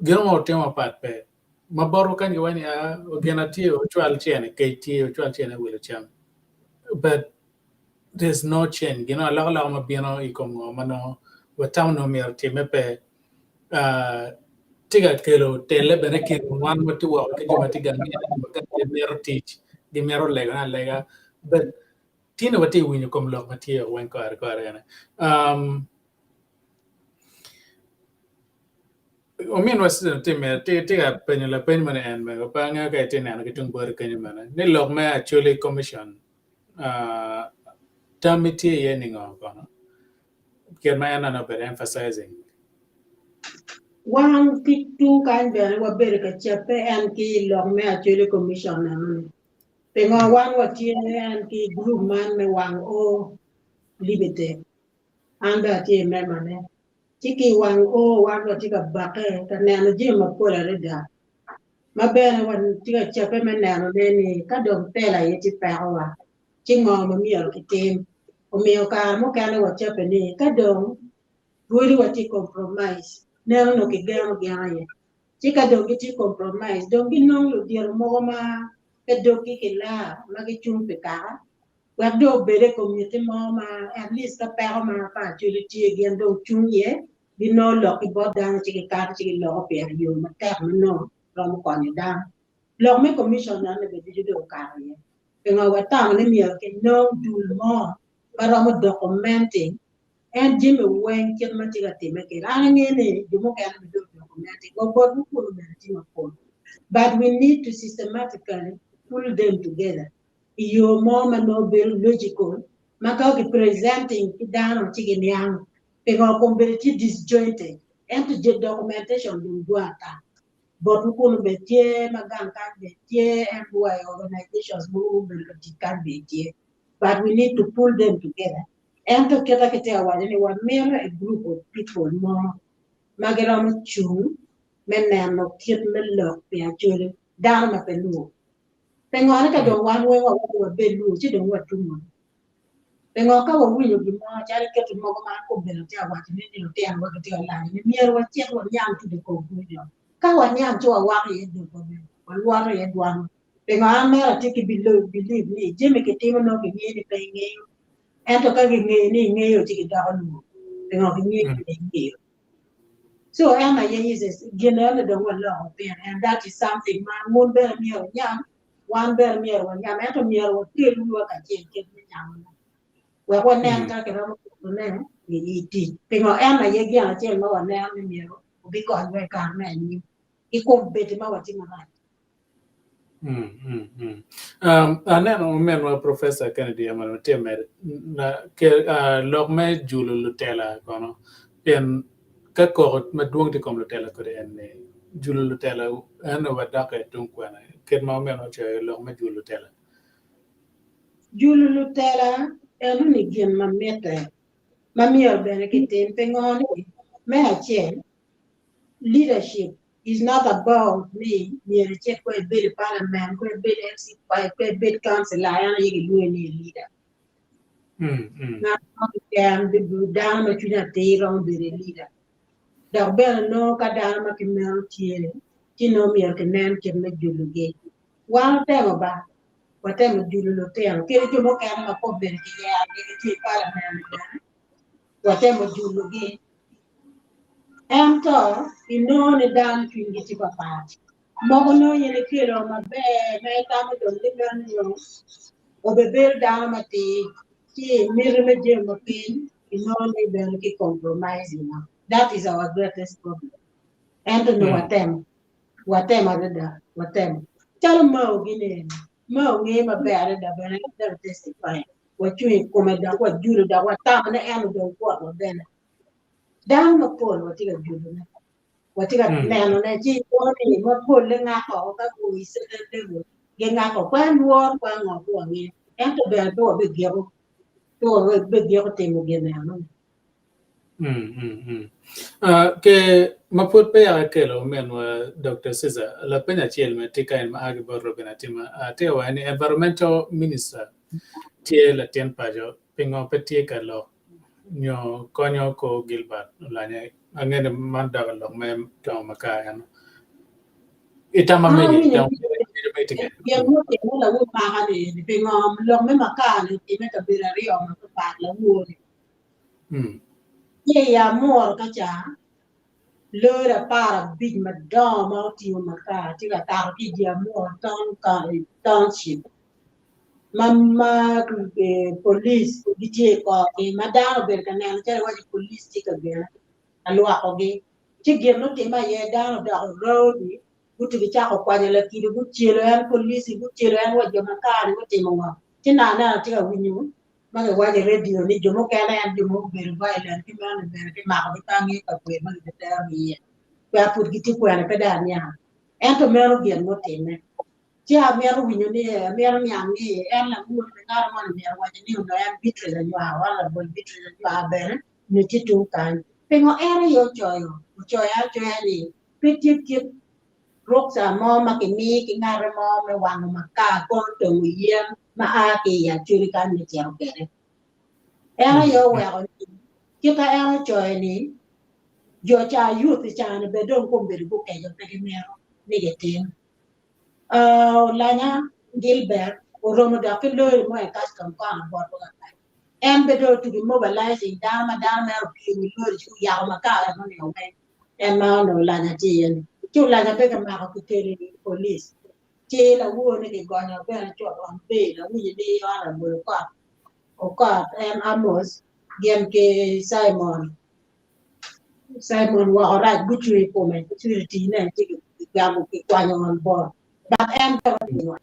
gin mo watimo mapat pe ma botwa kany giwaco ni aa gin atye ocwal cene kec tye ocwal cene wilo cam but there's no change gin alokaloka ma bino i kom ngo ma nongo watamo ni myero otimme pe tye ka kelo telle bene i kin wan ma tye woko ki jo ma tye gang gimito tic gimito legone alega but tye-ni watye ka winyo kom lok ma tye weng kore kore ene. Ominwa tye ka penyo lapeny moni en mego pe angeyo ka itye neno ki tung boti kenyo mene ni lok me Acholi Commission tammi tye iye ningo kono kit ma en nongo obedo emphasizing. Wan ki tung kany bene wabedo ka cabbe en ki i lok me Acholi Commission enoni. Pingo wan watye en ki group man me Wang O Limited an bene atye i member ne. Ci ki i wang o wan watye ka bakke ka neno jami mapol adada ma bene watye ka cabbe me nenone ni ka dong tela aye tye pekowa ci ngo ma myero kitim. Omiyo kare mukene wacabbe ni ka dong rwodiwa tye compromise neno nongo kigeno gin aye ci ka dong gitye compromise dong ginong ludito mogo ma pe doggi ki lar ma gicung pi kaka wek dong obed i komiti mo ma at least ka peko ma pa Acholi tye gin dong cung iye ginongo lok ki bot dano ci gikato ci giloko pire i yo matek ma nongo romo konyo dano. Lok me commission eno bene ducu dong okato iye. Pingo watamo ni myero kinong dul mo ma romo documenting en jami weng kit ma tye ka timme kwede. An angeyo ni jo mukene bene dong documenting wa botwu kunu bene tye mapol but we need to systematically pull them together i yo mo ma nongo bedo logical ma ka ki presenting ki dano ci giniang pingo kombeddi tye disjointed ento documentation dong dwong ata. Botwu kunu bene tye ma gang kany bene tye MY organizations mogo mubedo ka tic kany bene tye but we need to pull them together ento kita kitye ka waco ni wamito a group of people mo ma giromo cung me neno kit me lok pi Acholi dano ma pe lwor. Pingo ni ka dong wan weng wawaco wabed lwor ci dong watumo. Pingo ka wawinyo gin mo calo keto mogo ma kombeddi atye ka wacone ni lutinowa gitye ka lanyo ni myero wacit waniang to the conclusion. Ka waniang ci wawako iye dogwa bene, walwoto iye dwanwa. Pingo an mere atye ki belief ni jami kitimo nongo kingeyo ni pe ingeyo ento ka kingeyo ni ingeyo ci gidoko lwor. Pingo kingeyo ni pe ingeyo. So en aye is gin eno dong waloko pire and that is something ma wun bene myero wunyam wan bene myero wanyam ento myero wakel wiwa kacel kit me nyamone wek wanen ka kiromo ketone i tic. Pingo en aye gin acel ma waneno ni myero obikonywa i kare me anyim ki kombeddi ma watye marac. Aneno ominwa Professor Kennedy Amano tye mere lok me julo lutela kono pien ka koko madwong tye i kom lutela kodi en ni julo lutela eno wadokke tung kwene kit ma ominwa ocoyo lok me julo lutela. Julo lutela enoni gin ma mitte ma myero bene kitim pingo ni me acel leadership is not about ni myero icit kong ibed i parliament kong ibed MC kong ibed councillor en aye kilwongi ni leader. Ngat mo keken dano ma cwinye atir romo bedo i leader. Dok bene nongo ka dano ma kimeno tye ci nongo myero kinen kit me julogi. Wan watemo ba, watemo julo lutino kadi jo mukene ma pud bene kiyerogi gitye i parliament bene watemo julogi. Ento inongo ni dano cwinygi tye papat. Mogo nongo in ikelo maber ma itamo dong ni meno nyo obibedo dano matir ci miti me jami ma piny inongo ni bene ki compromising o. That is our greatest problem. Ento nongo watemo, watemo adada, watemo. Calo Mao gini eni, Mao ngeyo maber adada bene en never testify. Wacung i kome dok wajulo dok watamo ni en odong kwotwa bene. Dano mapol watye ka julone. Watye ka nenone ci inongo ni ma polle ngako oko ka guo i certain level gingako kwer lworo kwer ngo pe wangeyo ento bene pe wabigiko pe wabigiko timo gin enoni. Ke ma pud peya akelo ominwa Dr. Caesar lapeny acel ma tye ka en ma a ki bot Robin Atima atye ka waco ni environmental minister tye latin paco pingo pe tye ka lok nyo konyo kor Gilbert Olanya ange ni man dok i lok me tongo makar eno itama An megi awinyo itamo megi tye gin mutime lawor maka ni eni pingo lok me makar ni otime kabedo aryo mapapat lawor ni Ki i Amuru ka ca, lori 15 madongo ma otingo makar tye ka kato ki i dye Amuru Township ma police gitye i korgi ma dano obedo ka neno calo iwaci police tye ka gene ka lwokogi. Ci gin mutimme aye dano odoko rowdy gutugi cako kwanyo lakido gucelo en police gucelo en wa jo makar-ni gutimo ngo ci naka atye ka winyo ma kiwaco i redio ni jo mukene en jo ma obedo violent ki meno ni bene kimakogi pe angeyo kabedo ma kibiterogi iye wek pud gitye kwene pe dong aniang ento meno gin mutimme ci amito winyo ni amito niang ni en lawor ni ngat moni myero owaco ni onongo en Beatrice Anywar wan labol Beatrice Anywar bene nyo tye tung kany pingo en aye ocoyo ocoyo acoya ni pe tye kit rukca mo ma kimiyo ki ngat mo me wango makar kono tongo yen ma a ki i Acholi kany me cito kwede. En aye oweko ni kita en ocoyo ni jo ca youth i caa-ni bene dong kombeddi gukeco pe gimito ni gitim. Olanya Gilbert oromo dok ki lori mo i custom kono botwa kakany. En bene dong otugi mobilizing dano ma dano mere opye i wi lori ci guyako makar enoni weng en ma onongo Olanya tye iye-ni. Ci Olanya pe kimako kikelo i police. Ci lawor ni kigonyo bene cut on bail awinyo ni Honourable Okot. Okot en Amos gin ki Cimon. Cimon woko rac gucwe i kome gucwero tine ci gigamo gikwanyo on board but en pe otimo.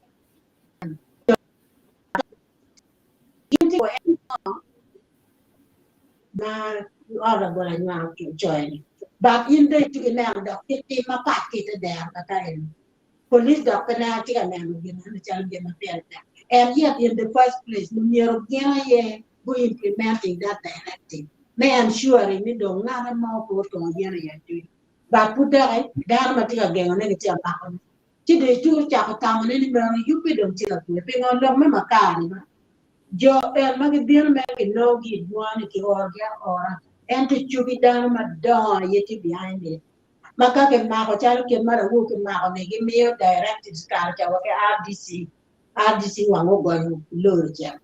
Gin tye ma ot labol anywar ocoyo ni but in dong itye ki neno dok kit tim mapat ki ite dero kaka eni. Police dok pe neno tye ka neno gin eno calo gin ma pire tek. And yet in the first place myero gin aye gu implementing that directive me ensuring ni dong ngate mo pe otongo yen i adui. But pud doki dano ma tye ka gengo ne gitye ka mako ne. Ci dong icung ocako tamo ne ni meno yubbe dong tye ka kwe. Pingo lok me makar ni ba? Jo en ma gibino mere kinongo gi i bunga ni kiorogi aora ento cogi dano madongo aye tye behind it. Ma ka kimako calo kit ma rawor kimako ni gimiyo directives kare ca wa ki RDC, RDC wang ogonyo lori cen.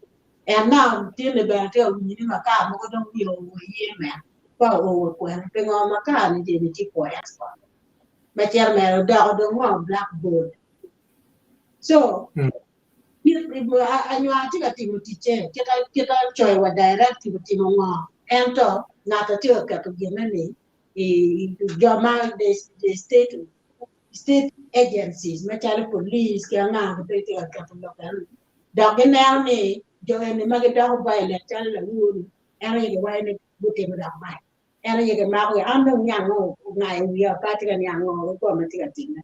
And now tinni bene atye ka winyo ni makar mogo dong wiye oo iye men ka oo kwene pingo makar ni jeni tye for export ma cito mere odoko dong ngo black gold. So anywar tye ka timo ticce kita kita coyo wa directive otimo ngo ento ngat tye ka keto gine ni jo ma the state state agencies macalo police ki anga pe tye ka keto lok eno dok gineno ni jo eni ma gidoko violent calo lawor-ni en aye giwaco ni gutimo dok mac en aye gimako gi an dong niang ongayo wiya pe atye ka niang ngo kikome tye ka timme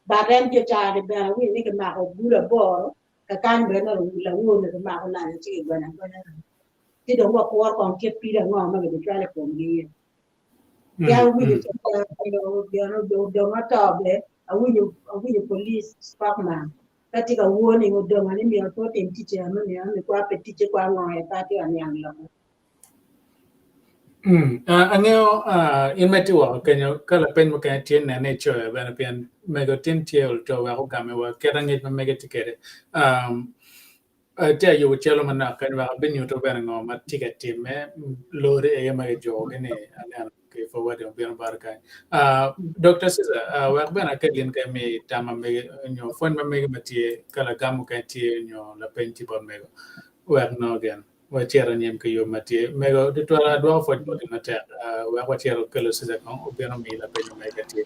but en jo caa-ni bene awinyo ni kimako bul aboro kakany bene lawor-ni kimako lanyo ci kigonyo agonya ci dong wakuro kong kit pido ango ma gibicwalo i komgi iye. Pien awinyo odong ato be awinyo awinyo police spokesman ka tye ka woo ni odongo ni myero pe otim ticce eno ni eno ni kwa pe ticce kwa ngo aye pe atye ka niang lok. Angeyo in ma itye woko kenyo ka lapeny mukene tye nene icoyo bene pien mego tin tye oluto wek ogame wa kit angec ma mege tye kwede. Atye ka yubo calo manok kany wek abinyuto bene ngo ma tye ka timme lori aye ma kijukogi ni aneno ki forwarding obino bota kany. Dokta Cesar wek bene akel in ka imi tam ma mege nyo pwony ma mege ma tye ka lagam mukene tye nyo lapeny tye bot mego wek nongo gin wacit anyim ki yub ma tye. Mego tutwal adwoko pwoc boti matek wek wacit okelo Cesar kong obino omiyi lapeny ma mege ka tye.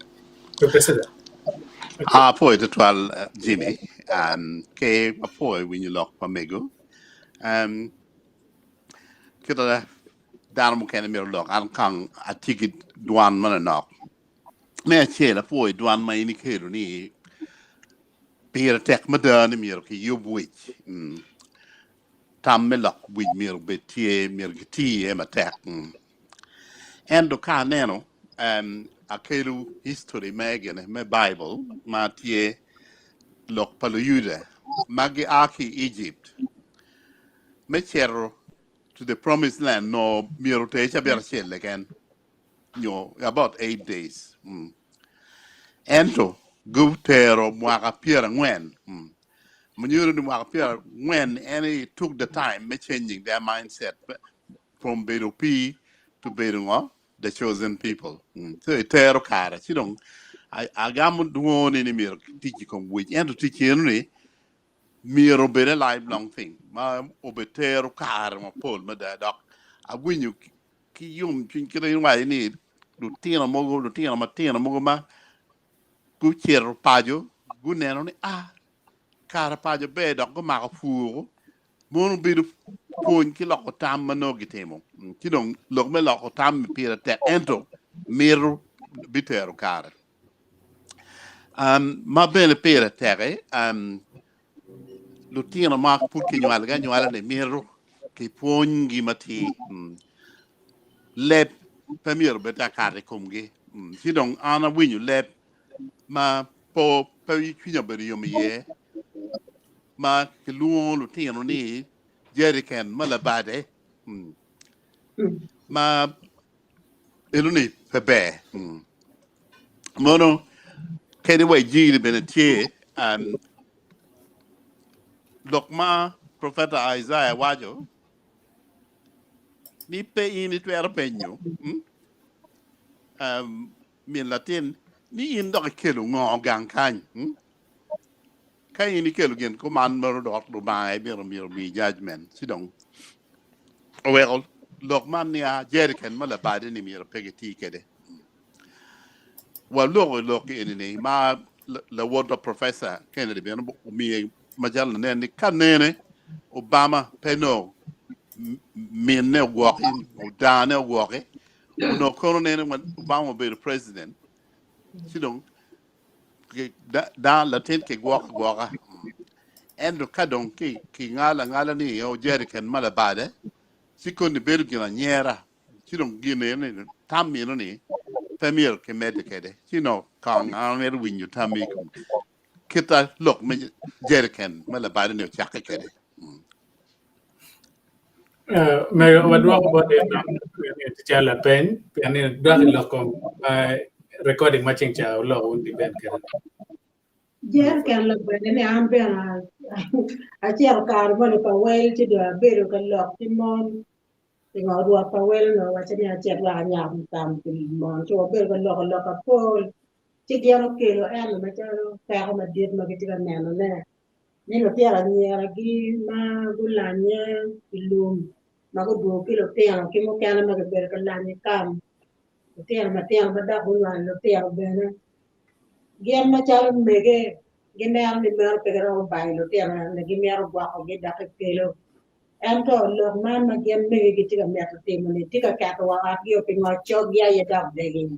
Dokta Cesar. Apwoyo tutwal Jimmy ki apwoyo winyo lok pa mego. Kita dano mukene mito lok an kong atye ki dwan manonok. Me acel apwoyo dwan ma in ikelo ni pire tek mada ni myero kiyub wic. Tam me lok wic myero obed tye myero kiti iye matek. Ento ka aneno akelo history me gine me Bible ma tye lok pa Luyuda ma gia ki i Egypt me cito to the promised land nongo myero oter cabit acel keken nyo about 8 days. Ento gutero mwaka pyerangwen. Munyuto ni mwaka pyerangwen en aye took the time me changing their mindset from bedo opii to bedo ngo the chosen people. So itero kare ci dong agamo dwoni ni myero tic i kom wic ento tic eno ni myero obed a lifelong thing ma obitero kare mapol mada dok awinyo ki yomcwiny kit ma in iwaco ni lutino mogo lutino matino mogo ma gucito paco guneno ni a kare paco ber dok gumako pur Mono obedo pwony ki loko tam ma nongo gitimo. Ci dong lok me loko tam-mi pire tek ento mito bitero kare. Ma bene pire tek-ki, lutino ma pud kinywalogi anywala-ni mito kipwonygi matir. Leb pe myero obed akato i komgi. Ci dong an awinyo leb ma pe cwinya obedo yom iye. Ma kilwongo lutino ni jeriken ma labade ma eno-ni pe ber. Mono kadi wa i jiri bene tye lok ma profeta Isaiah waco ni pe in itwero penyo min latin ni in dok ikelo ngo gang kany. Ka in ikelo gin kuman meno dok Lubanga aye myero omi judgment ci dong. Oweko lok man niya jerican ma labade ni myero pe giti kwede. Waloko i lok eni ni ma lawotwa Professor Kennedy bene omiye macalo lanen ni ka nene Obama pe nongo minne ogwoki, odane ogwoki, onongo kono nene Obama obedo president ci dong latin kigwoko agwoka. Ento ka dong kingalo angala ni o jerican ma labade ci koni bedo gin anyera ci dong gin eni tam meno ni pe myero kimedde kwede. Ci nongo kong an amito winyo tammi i kom kita lok me jerican ma labade ni ocakke kwede. Mego wadwoko bot en dok calo lapeny pien ni dok i lok kom recording ma ceng ca wuloko wun ki Ben kwede. Jereken labade ni an bene acito kare moni pa wel ci dong abedo ka lok ki mon pingo rwot pa wel onongo owacca ni acit wek anyam tam pi mon ci wabedo ka loko lok mapol ci gin okelo eno macalo peko madit ma gitye ka nenone ni lutino anyiragi ma gulanye i lum ma gudwogo ki lutino ki mukene ma gibedo ka lanyo i kam lutino matino ma dok gunywalo lutino bene gin macalo mege gineno ni meno pe giromo bayo lutino eni gimito gwokogi dok kikelo ento lok man ma gin mege gitye ka mito timo-ni tye ka keto wa otgi pingo coggi aye dok degi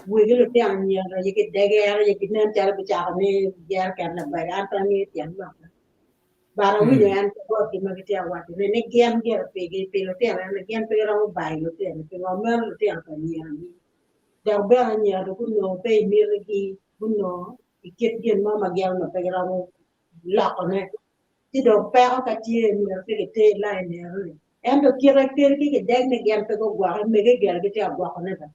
wegi lutino anyira aye gidegere aye ginen calo gucako ni jereken labade an pe angeyo tyen lokke but awinyo en ki botgi ma gitye ka wacone ni gin gire pigi pi lutino eni gin pe giromo bayo lutino pingo meno lutino pa anyiragi dok bene anyira dong gunongo pe i mitigi gunongo i kit gin mo ma gin onongo pe giromo lokone ci dong peko ka tye myero pe giter i lain enoni ento kite kel ki gideg ni gin pe gugwoke mege gire gitye ka gwokone ba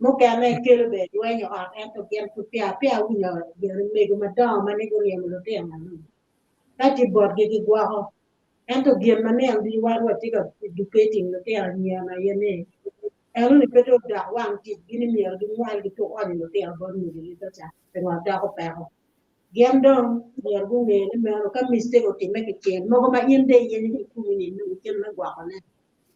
mukene kelo bene lweny i ot ento gin pud peya peya awinyo gin mego madongo ma ni guryemo lutino eno ka tye botgi gigwoko ento gin ma nino ducu wan watye ka educating lutino anyira aye ni enoni pe dong odok wang ticgi ni myero ginywal gituk onyo lutino bot megigi kaca pingo doko peko Gin dong myero gunge ni meno ka mistake otimme kicel mogo ma in dong iyenyo ki kumi ni nong kit me gwokone,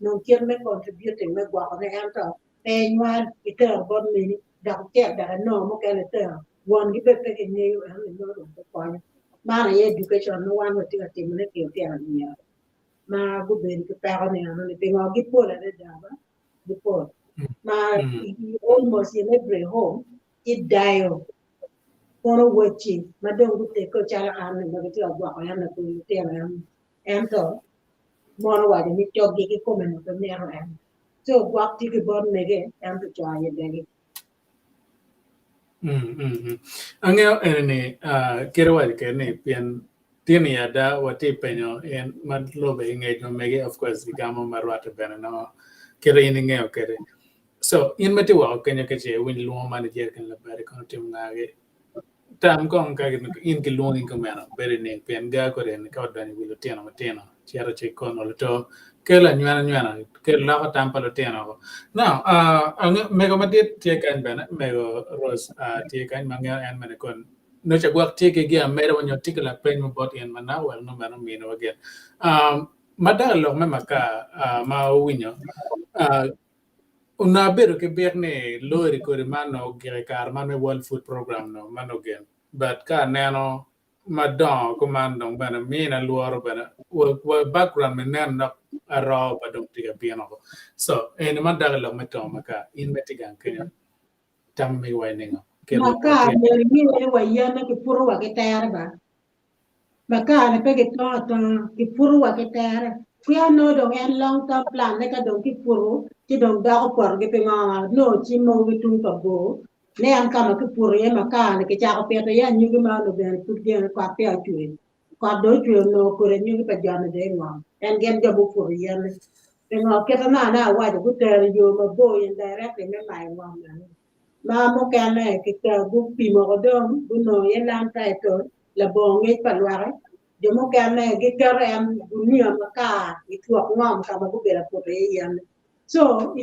nong kit me contributing me gwokone ento pe inywal itero bot meni dok icit dok inongo mukene itero wongi bene pe kingeyo ento ni nongo dong pe konyo. Man aye education ma wan watye ka timone ki lutino anyira ma gubedo ki peko ni eno ni pingo gipol adada ba gipol ma almost in every home idayo kono wacci ma dong guteggo calo an-ni ma gitye ka gwoko en lakwil lutino en, ento mon owaco ni coggi kikome-ni pe mito en. Co gwok tye ki bot mege ento co aye degi. Angeyo eni ni kit iwaco kwede ni pien tin i ada watye penyo en ma lube i ngec ma mege of course gigamo ma rwatte bene nongo kit in ingeyo kwede. So in ma itye woko kenyo ka ce iwinyo lwongo man i jerican labade kono timo ngagi tam kong ka in kilwongi kumeno bedo nining pien ga kodi eni ka odonyo i wi lutino matino cito ci kono luto kelo anywena nywena kelo loko tam pa lutino woko. Now mego madit tye kany bene mego Rose tye kany ma angeyo en bene kon nongo ca gwok tye ki gin ameda nyo tye ki lapeny mo bot in manok wek nongo bene ominiwa gin. Madok i lok me makar ma owinyo Onongo abedo ki byek ni lori kodi man onongo ogik i kare man me World Food Program no ma nongo gin but ka aneno madongo kuman dong bene mina lworo bene wa background me neno dok aroo pa dong tye ka bino so eni man dok i lok me tongo makar in ma itye gang kenyo tam megi wa iningo? Makar myero inge ni wa yene kiputo wa ki tere ba. Makar-ni pe gitongo atonga, kiputo wa ki tere. Kwiya nongo dong en long term plan ne ka dong kiputo ci dong doko potogi pingo nongo cim mogo ki tung pa bor ne en ka ma kiputo iye makar-ni kicako pito iye anyogi ma onongo bene pud gene kot peya ocwe. Kot dong ocwe onongo kodi anyogi pa joni dong ingom en gin jo muputo yen-ni. Pingo kite ma anongo awaco gutero yo mabor indirectly me mayo ngom eno. Ma mukene gupimo ko dong gunongo iye land title labongo ngec pa lwaki. Jo mukene giketo en gunia makar i twok ngom ka ma gubedo ka puto iye yen-ni. So,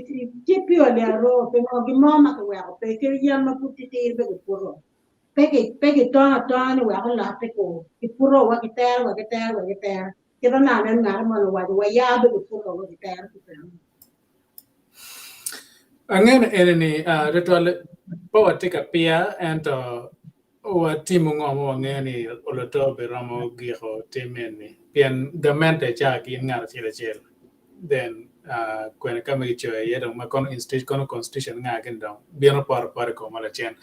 tye purely aroo pingo gin mo ma kiweko pe ki yen ma pud titidi pe kiputo. Pe kitongo atonga ni wek olotte kur. Kiputo wa kitero wa kitero wa kitera. Kit ma aneno ngat moni owaco wa ya bedo pud wa wek itero ki peno. Angeyo ni eni ni tutwal pe watye ka piya ento watimo ngo ma wangeyo ni oloto biromo giko tim eni pien gamente ca ki in ngat acel acel then kwene ka ma kicoyo iye dong ma kono institution kono constitution nga gini dong bino poto apota i komwa lacen.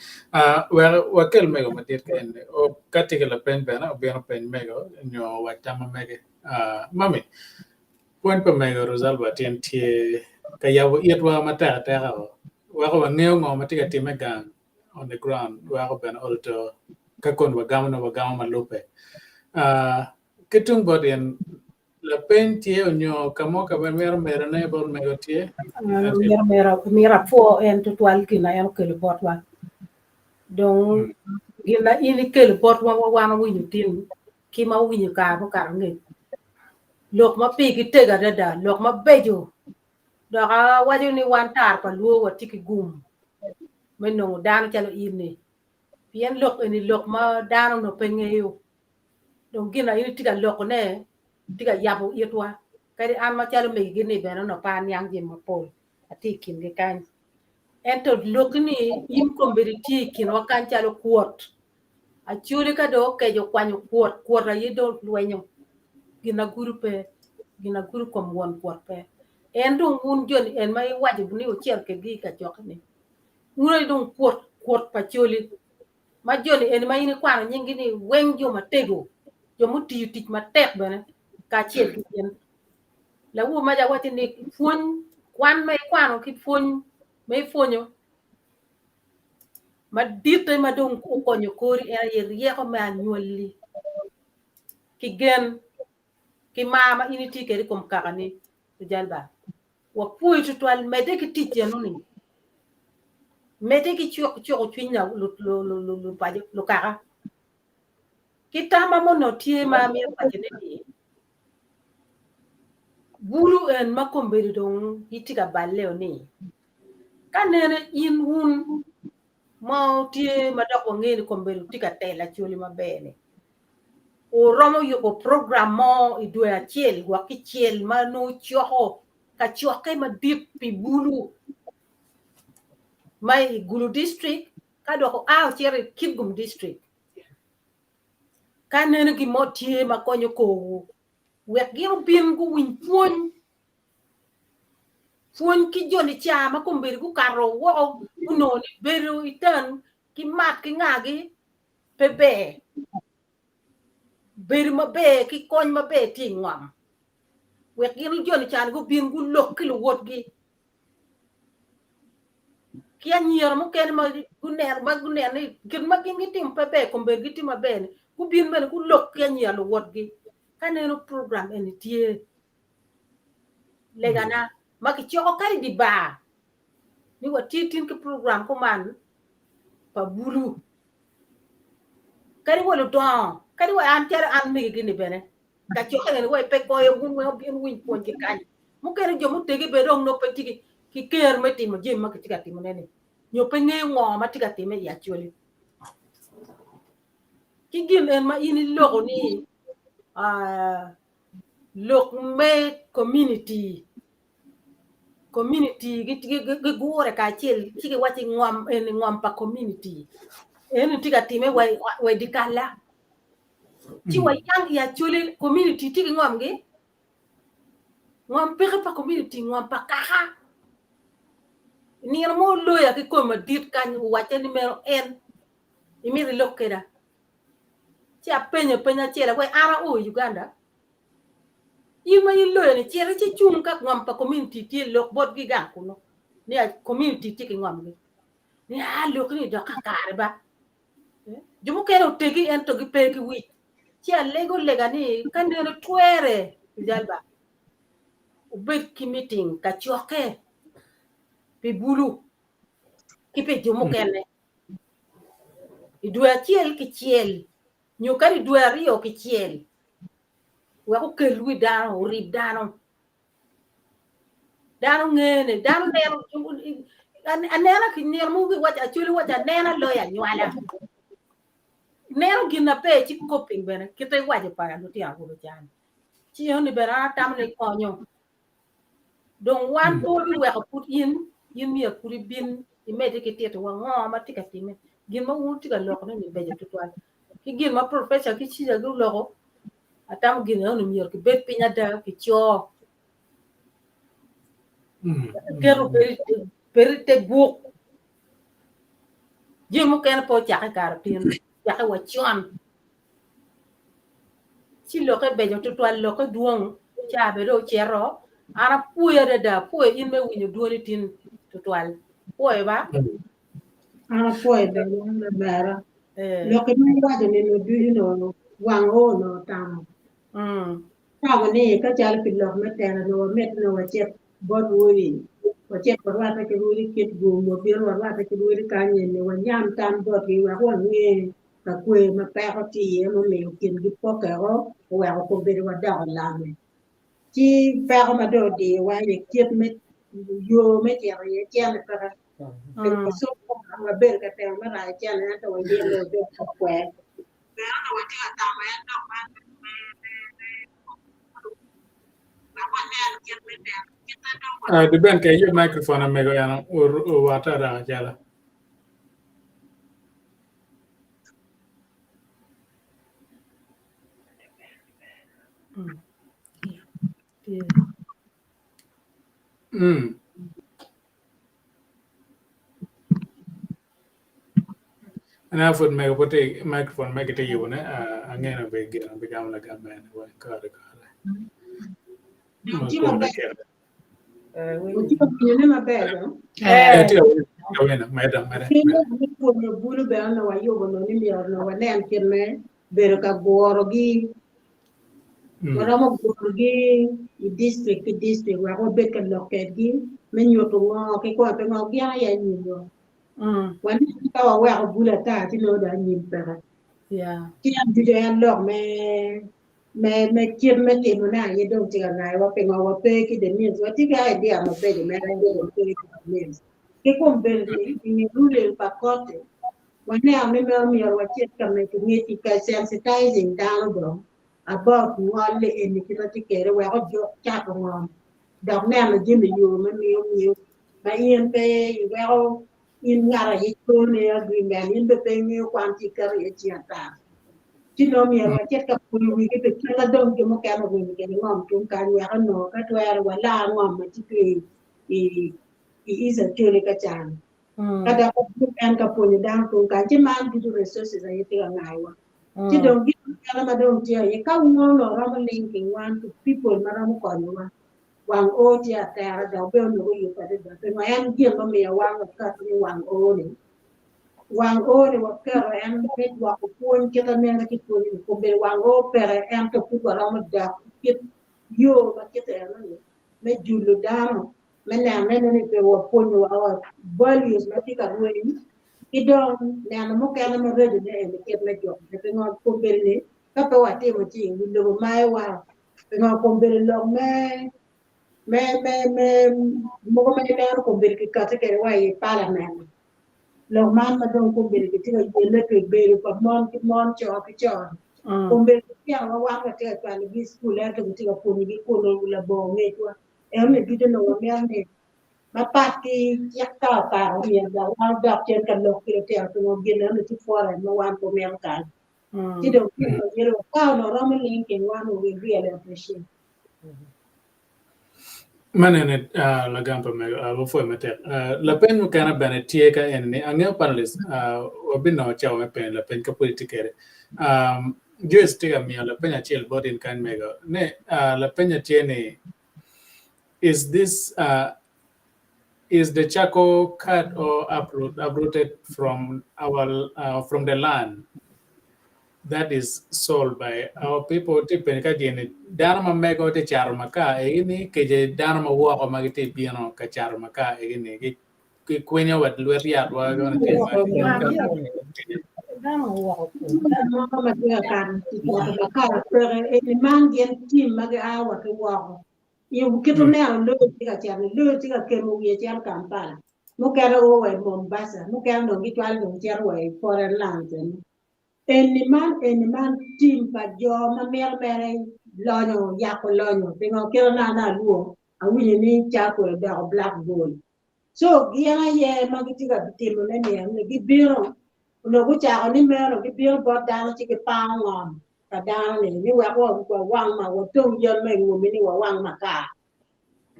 Wek wakel mego madit ka eni ka tye ki lapeny bene obino peny mego nyo owac tam ma mege. Mami pwony pa mego Rosalba tyen tye ka yabo itwa matek ateka o weko wangeyo ngo ma tye ka timme gang on the ground weko bene oloto ka kon wagamo nongo wagamo ma lubbe. Ki tung bot in Lapeny tye onyo ka mo ka ma imito medone bot mego tye? Amito medo, amito apwo en tutwal gin ma en okelo botwa. Dong gin ma in ikelo botwa ma wan wawinyo tin ki ma wawinyo i kare mukato angec, lok ma pigi tego adada, lok mabeco. Dok awaco ni wan tara pa lwor watye ki gum me nongo dano calo in-ni pien lok eni lok ma dano onongo pe ngeyo. Dong gin ma in itye ka lokone tye ka yabo itwa. Kadi an macalo megigi-ni bene onongo pe aniang jami mapol, atye i kingi kany. Ento lokki-ni in kombeddi itye i kinwa kany calo kwot. Acholi ka dong okeco okwanyo kwot, kwot aye dong lwenyo. Gin agudo pe, gin agudo kom won kwot pe. En dong wun joni en ma iwaco ni wucito kwedgi i kacokke-ni, wun aye dong kwot, kwot pa Acholi. Ma joni eni ma in ikwano nyinggi ni weng jo matego, jo mutiyo tic matek bene kacel ki gin. Lawur maca wacci ni pwony kwan ma ikwano ki pwony ma ipwonyo maditte ma dong okonyo kori en aye ryeko me anywalli ki gen ki mar ma in itye kwede i kom kakani Jalba. Wapwoyi tutwal, medde ki tic enoni. Medde ki cuko cwiny lupaco, lukaka. Ki tamma ma onongo tye ma amito wacone ni, bulu en ma kombeddi dong gitye ka balle-o ni, ka nene in wun ma wutye ma dok wangeyo ni kombeddi wutye ka telo Acholi maber-ni, Wuromo yubo program mo i dwe acel gwok kicel ma nongo coko kacokke madit pi bulu ma i Gulu District ka dok oa ocito i Kitgum District. Ka neno gin mo tye ma konyo korwu, wek gin obin guwiny pwony pwony ki joni ca ma kombeddi gukato woko gunongo ni bedo i tan ki mat ki ngagi pe ber. Bedo maber ki kony maber tye i ngom. Wek gin joni can gubin gulok ki luwotgi. Ki anyira mukene ma guneno ma guneno ni gin ma gin gitimo pe ber kombeddi gitimo maber ni gubin bene gulok ki anyira luwotgi. Ka neno program eni tye legana ma kicoko kadi i di bar ni watye tin ki program kuman pa bulu. Kadi wa ludongo, kadi wa an calo an megigi-ni bene, kacokke eni wa pe koyo wun weng wubin wuwiny pwonygi kany. Mukene jo mutegi bene dong nongo pe tye ki ker me timo jami ma kitye ka timone-ni, nyo pe ngeyo ngo ma tye ka timme i Acholi. Ki gin en ma in iloko ni lok me community Community gigure kacel ci giwaco ni ngom eni ngom pa community eni tye ka time wa i dye kalla ci wayang i Acholi community tye ki ngomgi ngom peke pa community ngom pa kaka nino mo loya ki kome madit kany owacca ni meno en imito ilok kweda ci apenyo peny acel awaci an ao i Uganda In ma in loyo ni cit ci cung ka ngom pa community tye lok botgi gang kunu ni community tye ki ngomgi ni a lok ni dok kakare ba jo mukene otegi ento gipe ki wic ci alego lega ni ka neno twere jal ba obed ki meeting kacokke pi bulu ki pi jo mukene i dwe acel kicel nyo kadi i dwe aryo kicel wek okel wi dano, orib dano. Dano ngene, dano neno, anena ki nino mogo giwaco, Acholi waco anena loyo anywala. Neno gin na pe ci coping bene kite iwaco pa lutino awobe cani. Ci eno-ni bene an atamo ni konyo. Dong wan pe wabiweko pud in, in myero pud ibin imedde ki titowa ngo ma tye ka timme. Gin ma wun wutye ka lokone-ni beco tutwal. Ki gin ma professor ki Caesar guloko, atamo gin eno-ni myero kibed piny ada kicoo. Keto bedo i te buk. Jami mukene pe ocakke kare tin, ocakke wa con. Ci lokke beco tutwal, lokke dwong, ca bene dong ocito. An apwoyo adada, apwoyo in me winyo dwoni tin tutwal. Apwoyo ba. An apwoyo bene lamera. Lokke ma iwaco nino ducu no wang o no tamo. Tamo ni ka calo pi lok me telo nongo wamito ni wacit bot wodi, wacit warwatte ki rwodi Kitgum, wabino warwatte ki rwodi kany eni, wanyam tam botgi wek wange ka kwer ma peko tye iye mumiyo kingi pokkeo oweko kombeddi wadoko lame. Ci peko ma dong odiyowa aye kit me yo me cito iye cene peke. Wabedo ka temo me rayo cene ento wayelle odok ka kwer. Meno onongo watye ka tamo en lok man me wek wanen kit me neno kit ma dong Uh, Diben ka iyub microphone amego eno owate araka cala. Mm. Ana pud mego pud tye microphone mege tye yubo ne angeno be gino be gamo lagam mene weng kare kare. Dong tye maber. Watye ka winyo ne maber dong. Eh, tye ka winyo, tye ka winyo, meda, meda, Ki meda. lok me pwonyo bulu bene onongo wayubo nongo ni myero onongo wanen kit me bedo ka gurogi. Waromo gurogi i district ki district wek wabed ka lok kedgi me nyuto ngo kikome pingo gin aye anyimwa. Waneno ni ka waweko bulu ata ci nongo dong anyim peke. Ci en ducu en lok me me me kit me timone aye dong tye ka ngayowa pingo wape ki the means. Watye ki idea mabeco mere ento wape ki the means. Ki kom bedo ni i nge ruling pa kot-ti, waneno ni meno myero wacit ka medo ngec i ka sensitizing dano dong about ngol-li eni kit ma tye kwede wek ojuk cato ngom dok neno jami yo me miyo miyo ma in pe iweko in ngat aye cone agreement in bene pe ingeyo kwan ci iketo iye cing ata. Ci nongo myero wacit ka pwonyo wigi pi kit ma dong jo mukene orwenyo kwede ngom tung kany wek onongo ka twero walar ngom ma tye ki i i East Acholi ka can. Ka dok wabino en ka pwonyo dano tung kany ci man ducu resources aye tye ka ngayowa. Ci dong gin mukene ma dong tye aye ka wun onongo romo linking wan to people ma romo konyowa wang oo tye atera dok bene onongo oyubbe adada pingo en gin mumiyo wan waketo ni wang oo ni wang oo ni waketo en me dwoko pwony kit ma meno ki pwonyo ni kombeddi wang oo peke ento pud waromo dok kit yo ma kite eno ni me julo dano me nenone ni pe wapwonyo wa values ma tye ka rweny ki dong neno mukene maraco-ne eni kit me jukone pingo kombeddi ni ka pe watimo ci wi lobo mayowa pingo kombeddi lok me me me me mogo ma ineno kombeddi kikati kwede wa i parliament lok man ma dong kombeddi kitye ka yelle pi bedo pa mon ki mon co ki co kombeddi lutino ma wan watye ka cwalogi i cukul ento kitye ka pwonyogi kunu labongo ngecwa eno-ni ducu onongo wamito ni mapat ki cik ka okato myero dok wan odok cen ka lok ki lutino pingo gin eno tye foreign ma wan pe wamito kany ci dong ka onongo romo linking wan we will really appreciate. Man eni lagam pa mego wapwoyo matek. Lapeny mukene bene tye ka eni ni angeyo panelist wabinongo cawa me penyo lapeny ka pud itye kwede. Joyce tye ka miyo lapeny acel bot in kany mego ni lapenya tye ni is this is the charcoal cut or uprooted from our from the land that is sold by our people tye penyo ka gini dano ma mego tye cato makar egini kece dano ma woko ma gitye bino ka cato makar egini gikwinyo wa lwet yat wa Dano ma tye ka kato makar peke eni man gin tim ma gia wa ki woko kit oneno loyo tye ka cito loyo tye ka kemo wiye cito Kampala mukene o wa i Mombasa mukene dong gicwalo dong cito wa i foreign lands eni. Eni man eni man tim pa jo ma mito mere lonyo yako lonyo pingo kite na an alwo awinyo ni charcoal odoko black gold so gin aye ma gitye ka timone ni eno gibino onongo gucako ni meno gibino bot dano ci gipango ngom pa dano ni ni wek wawang ma watong yen ma ingomi ni wawang makar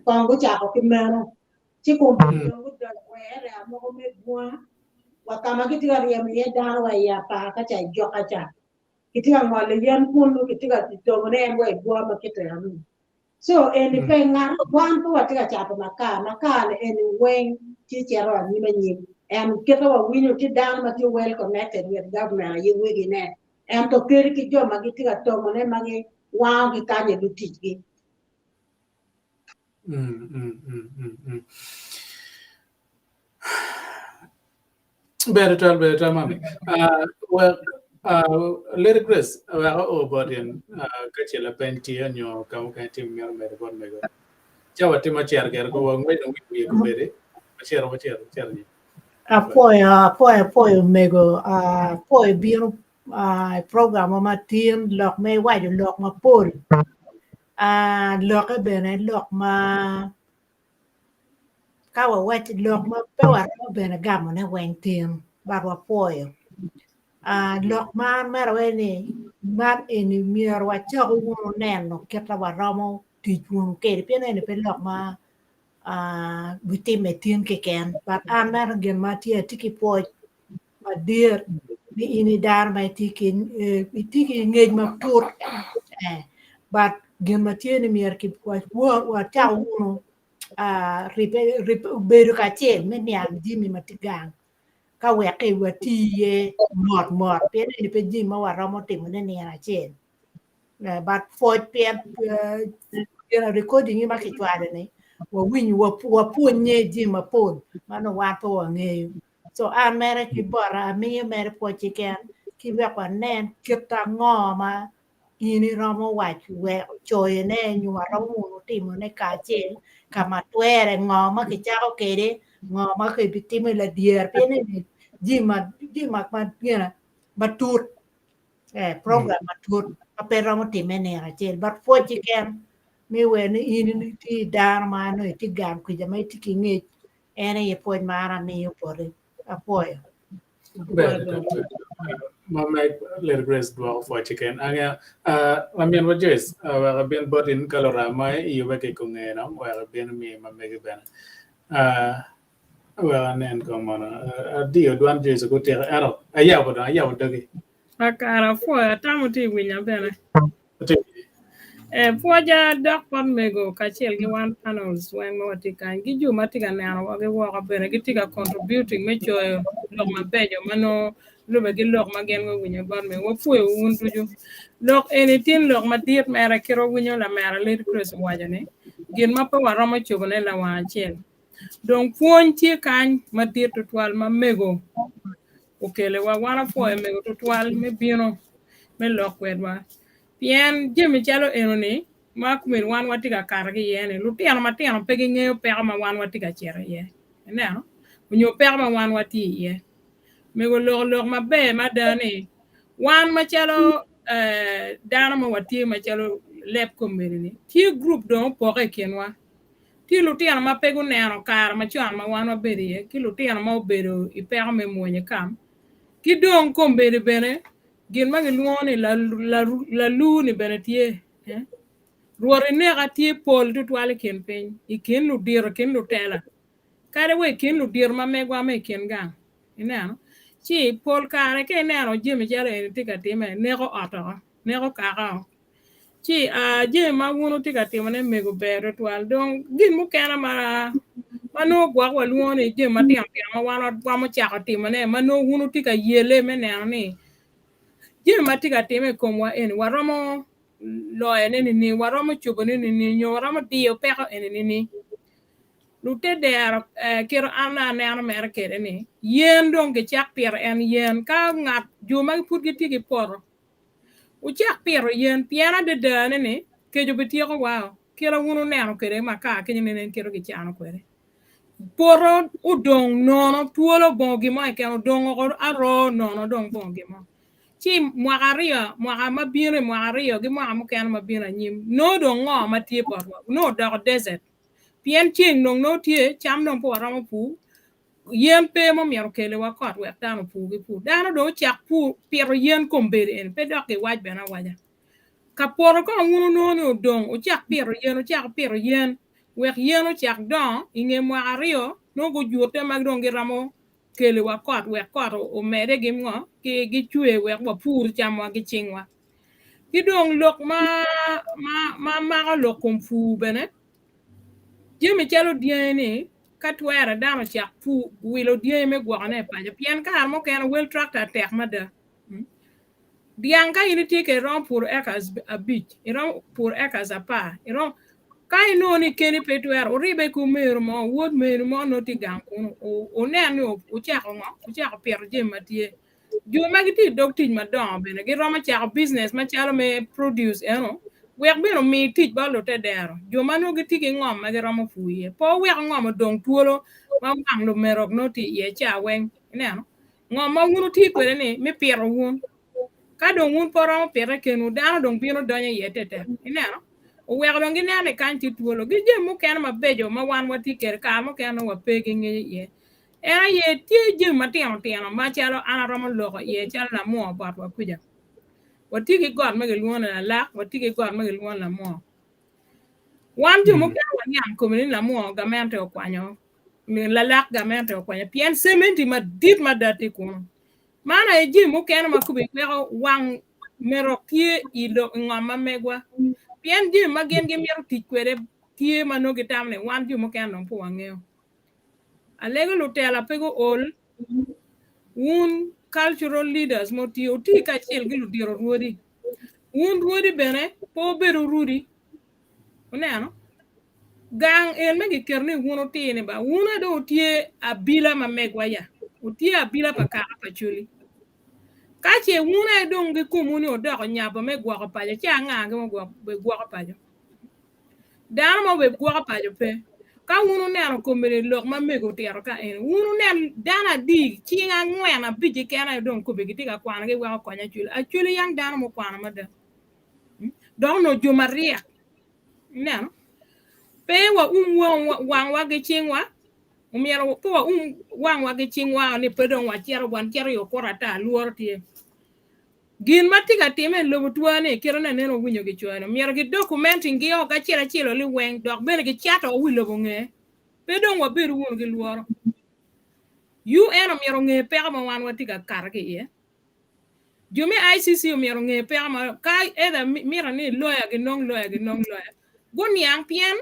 kong gucako ki meno ci kombeddi dong gudonyo wa i area mogo me bunga wa ka ma gitye ka ryemo iye dano wa i apar ka ca i joka ca kitye ka ngolo yen kunu kitye ka tongone en wa i bunga ma kite eno so eni pe ngat wan pe watye ka cato makar makar ni eni weng tye cito anyim anyim en kite wawinyo tye dano ma tye well connected with government aye wegine ento kadi ki jo ma gitye ka tongone ma giwango ki kany i luticgi. Ber twal, ber twal mami. Well, Lady Grace, wek o bot in ka ce lapeny tye nyo ka mukene tye mito medo bot mego. Ca watimo cer gere ko wa ngwec wi wiye kobedi. Wacito, wacito, wacito nyim. Apwoyo, apwoyo, apwoyo mego, apwoyo bino i program wa matin lok ma iwaco lok mapol. Lokke bene lok ma Ka wawac lok ma pe waromo bene gamone weng tin but wapwoyo. Lok ma an mere awaco ni man eni myero wacaku wunu neno kit ma waromo tic wunu kwede pien eni pe lok ma bitime tin keken but an mere gin ma atye atye ki pwoc madit ni in i dano ma itye ki ngec matut but gin ma tye ni myero wacak wunu bedo kacel me niang jami ma tye gang ka wek wati iye mot mot pien eni pe jami ma waromo timone nino acel but pwoc pien recording ma kicwalo-ni wawinyo wapwonye jami mapol ma nongo wan pe wangeyo. So an mere ki bota amiyo mere pwoc keken ki wek wanen kit ango ma in iromo waco wek coyone nyo waromo wunu timone kacel ka ma twere ngo ma kicako kwede ngo ma kibitimo i ladyer pien eni jami ma jami ma gine matut program matut ma pe romo time nino acel but pwoc keken me wek ni in itye dano ma nongo itye gang kwica ma itye ki ngec En aye pwoc ma an amiyo boti. Apwoyo. Ber ma meg Lady Grace dwoko pwoc keken. Ange laminwa Joyce wek abin boti in ka lurem ma iyube ki konge no wek ibin imi ma megi bene. Wek anen kong mono adiyo dwan Joyce gutiko ento ayabo dong ayabo dogi. Akara apwoyo atamo tye i winya bene. Pwoca dok bot mego kacel ki wan panels weng ma watye kany ki jo ma tye ka nenowa ki woko bene gitye ka contributing me coyo lok mabeco ma nongo lube ki lok ma gin guwinyo bot mego. Wapwoyo wun ducu. Lok eni tin lok madit mere kit wawinyo lamera Lady Grace owaco ni gin ma pe waromo cobone lawang acel. Dong pwony tye kany madit tutwal ma mego okelewa. Wan wapwoyo mego tutwal me bino me lok kwedwa. Pien jami calo enoni ma komiti wan watye ka kato ki iye ni lutino matino pe gingeyo peko ma wan watye ka cito iye. Ineno? Onyo peko ma wan watye iye. Mego oloko lok maber mada ni wan macalo eh, dano ma watye macalo leb komiti ni tye gurup dong opoke i kinwa. Tye lutino ma pe guneno kare macon ma wan wabedo iye ki lutino ma obedo i peko me mwonyo kam ki dong kombeddi bene Gin ma gilwongo ni lalu-ni bene tye. Rwot ineka tye pol tutwal i kin piny, i kin ludito, i kin lutela, kadi wa i kin ludito ma megwa ma i kin gang. Ineno? Ci pol kare ka ineno jami calo eni tye ka timme, neko ot oko, neko kaka oko. Ci jami ma wun wutye ka timone mego ber tutwal. Dong gin mukene ma ma nongo gwok walwongo ni jami matino tino ma wan waromo cako timone ma nongo wun wutye ka yele me neno ni jami ma tye ka time i komwa eni waromo loyone nining, waromo cobone nining, nyo waromo diyo peko eni nining. Lute dero kit an aneno mere kwede ni yen dong kicak pito en yen ka ngat jo ma pud gitye ki poto Wucak pito yen, pien adadane ni kec obityeko-wa. Kit ma wun wuneno kwede makar kenyo nenen kit ma gicano kwede. Poto odong nono, twolo bongo gin mo keken, odong oko aroo nono dong bongo gin mo. Ci mwaka aryo, mwaka ma bino i mwaka aryo ki mwaka mukene ma bino anyim, nongo dong ngo ma tye botwa? Nongo odoko desert. Pien ceng dong nongo tye, cam dong pe waromo pur, yen pe ma omyero okeliwa kot wek dano opur ki pur. Dano dong ocak pur, pito yen kombeddi eni, pe dok giwac bene awaca. Ka poto kong wun wunongo ni odong, wucak pito yen, wucako pito yen wek yen ocak dongo, i nge mwaka aryo nongo gujute ma dong giromo keliwa kot wek kot omedde ki ngo ki gicwe wek wapur camwa ki cingwa. Ki dong lok ma ma ma mako lok kom pur bene, jami calo dyangi ni ka twere dano ocak pur wilo dyangi me gwokone i paco pien kare mukene wel tractor tek mada. Dyang ka in itye kwede iromo puro acres abic, iromo puro acres apar, iromo ka inongo ni keni pe itwero wuribe ki omeru mo, wod meri mo nongo tye gang kunu wunen ni wucako ngo, wucako pito jami ma tye. Jo ma gitye i dog tic madongo bene giromo cako business macalo me produce eno wek bene omi tic bot lutedero, jo ma nongo gitye ki ngom ma giromo pur iye. Pe wuweko ngom odong twolo ma wang lumerok nongo tye iye ca weng, ineno. Ngo ma wun wutye kwede ni me pito wun? Ka dong wun pe wuromo pite kenwu, dano dong bino donyo iye tetek. Ineno? Oweko dong gineno ni kany tye twolo. Ki jami mukene mabeco ma wan watye kwede, kare mukene nongo wape ki ngec iye. En aye tye jami matino tino macalo an aromo loko iye calo lamwoo botwa kuca. Watye ki got ma gilwongo ni lalak, watye ki got ma gilwongo ni lamwoo. Wan jo mukene waniang kome ni lamwoo gamente okwanyo lalak gamente okwanyo pien cementi madit mada tye kunu. Man aye jami mukene ma kome weko wang merok tye i ngom ma megwa pien jami ma gin gimito tic kwede tye ma nongo gitamo ni wan jo mukene dong pe wangeyo. Alego lutela pe guol wun cultural leaders ma wutye wuti kacel ki ludito rwodi. Wun rwodi bene pe wubedo rudi. Wuneno? Gang en me giketo ni wun wutini ba, wun aye dong wutye abila ma megwa ya, wutye abila pa kaka pa Acholi. Ka ce wun aye dong gikomwu ni wudoko nyabo me gwoko paco, ci anga gi ma gwoko paco? Dano ma obegwoko paco pe. Ka wun wuneno komedi lok ma mego otito ka eni, wun wunen dano adi, cing angwen abic keken aye dong kobedi gitye ka kwanogi wek okony Acholi. Acholi yang dano mukwano mada. Dok onongo jo maryek. Ineno? Pe waum wangwa ki cingwa, omyero pe waum wangwa ki cingwa ni pe dong wacito wan cito i okuto ata lworo tye. Gin ma tye ka timme i lobo twa ni kite ne neno winyo gicoyo ni myero gidokumenting gi o kacel acel o liweng dok bene gicato o wi lobo nge. Pe dong wabedo wunu ki lworo. UN omyero onge peko ma wan watye ka kato ki iye. Jo me ICC omyero onge peko ma ka either mito ni lawyer ginong lawyer ginong lawyer. Guniang pien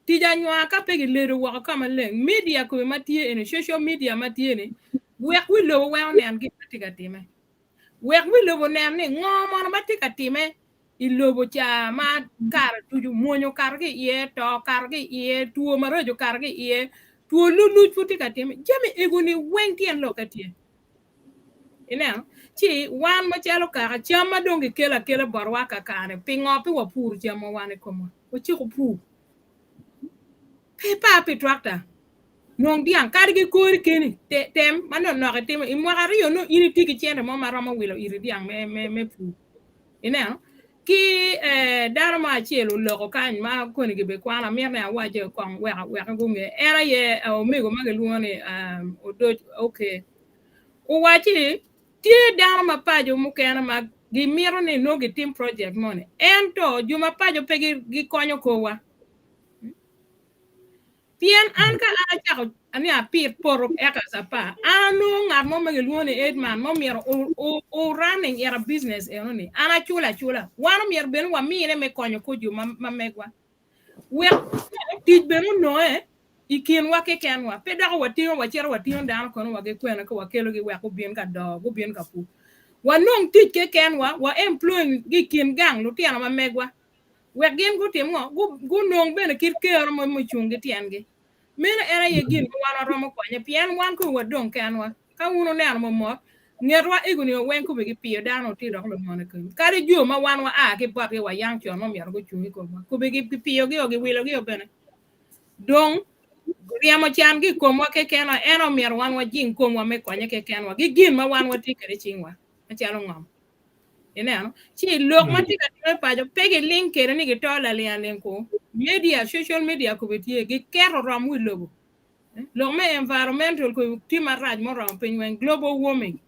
tic anywar ka pe giledo woko ka maleng media kome ma tye eni social media ma tye ni wek wi lobo weng onen gin ma tye ka timme. Wek wi lobo onen ni ngo mono ma tye ka timme i lobo ca ma kare ducu mwonyo okato ki iye, to okato ki iye, two maraco okato ki iye, two luluc pud tye ka timme. Jami ego-ni weng tyen lokke tye. Ineno? Ci wan macalo kaka cam ma dong gikelo akela botwa kakare, pingo pe wapuro camwa wan i komwa? Waciko pur. Pe ipar pi tractor. Nwong dyang kadi ki kori keni tem ma nonok itimo i mwaka aryo nongo in itye ki cente mo ma romo wilo iti dyang me, me, me pur. Ineno? Ki eh, dano mo acel oloko kany ma koni gibikwano amito ni awace kong wek wek gunge. En aye eh, omego ma gilwongo ni um, Odoc okay. Owaci tye dano ma paco mukene ma gimito ni nongo gitim project moni ento jo ma paco pe gikonyo korwa. Pien an ka an acako ni apit poto acres apar, an anongo ngat mo ma gilwongo ni Edman ma omyero o running ira business eno-ni, an aculo acula. Wan omyero bene wamine me konyo kor jo ma megwa. Wek tic bene ononge i kinwa kekenwa, pe dok watingo wacito watingo dano kono wa ki kwena ka wakelogi wek gubin ka doo, gubin ka pur. Wanong tic kekenwa, wa employing gi i kin gang lutino ma megwa. Wek gin gutim ngo? Gunong bene kit kero mo mucung ki tyengi. Meno en aye gin ma wan waromo konye, pien wan kong wadong kenwa. Ka wun wuneno momot, ngetwa egoni weng kome gipiyo dano otye dok lumone kome. Kadi jo ma wan waa ki botgi wayang con ma myero gucung i komwa, kome gipiyogi o giwilogi o bene. Dong ryemo can ki i komwa kekenwa, en omyero wan wajing komwa me konye kekenwa ki gin ma wan watye kwede i cingwa macalo ngom. Ineno? Ci lok ma tye ka timme paco pe giling kede ni gito laling aling ku. Media, social media kobe tye giketo rom wi lobo. Lok me environmental kobe tye marac moromo piny weng, global warming.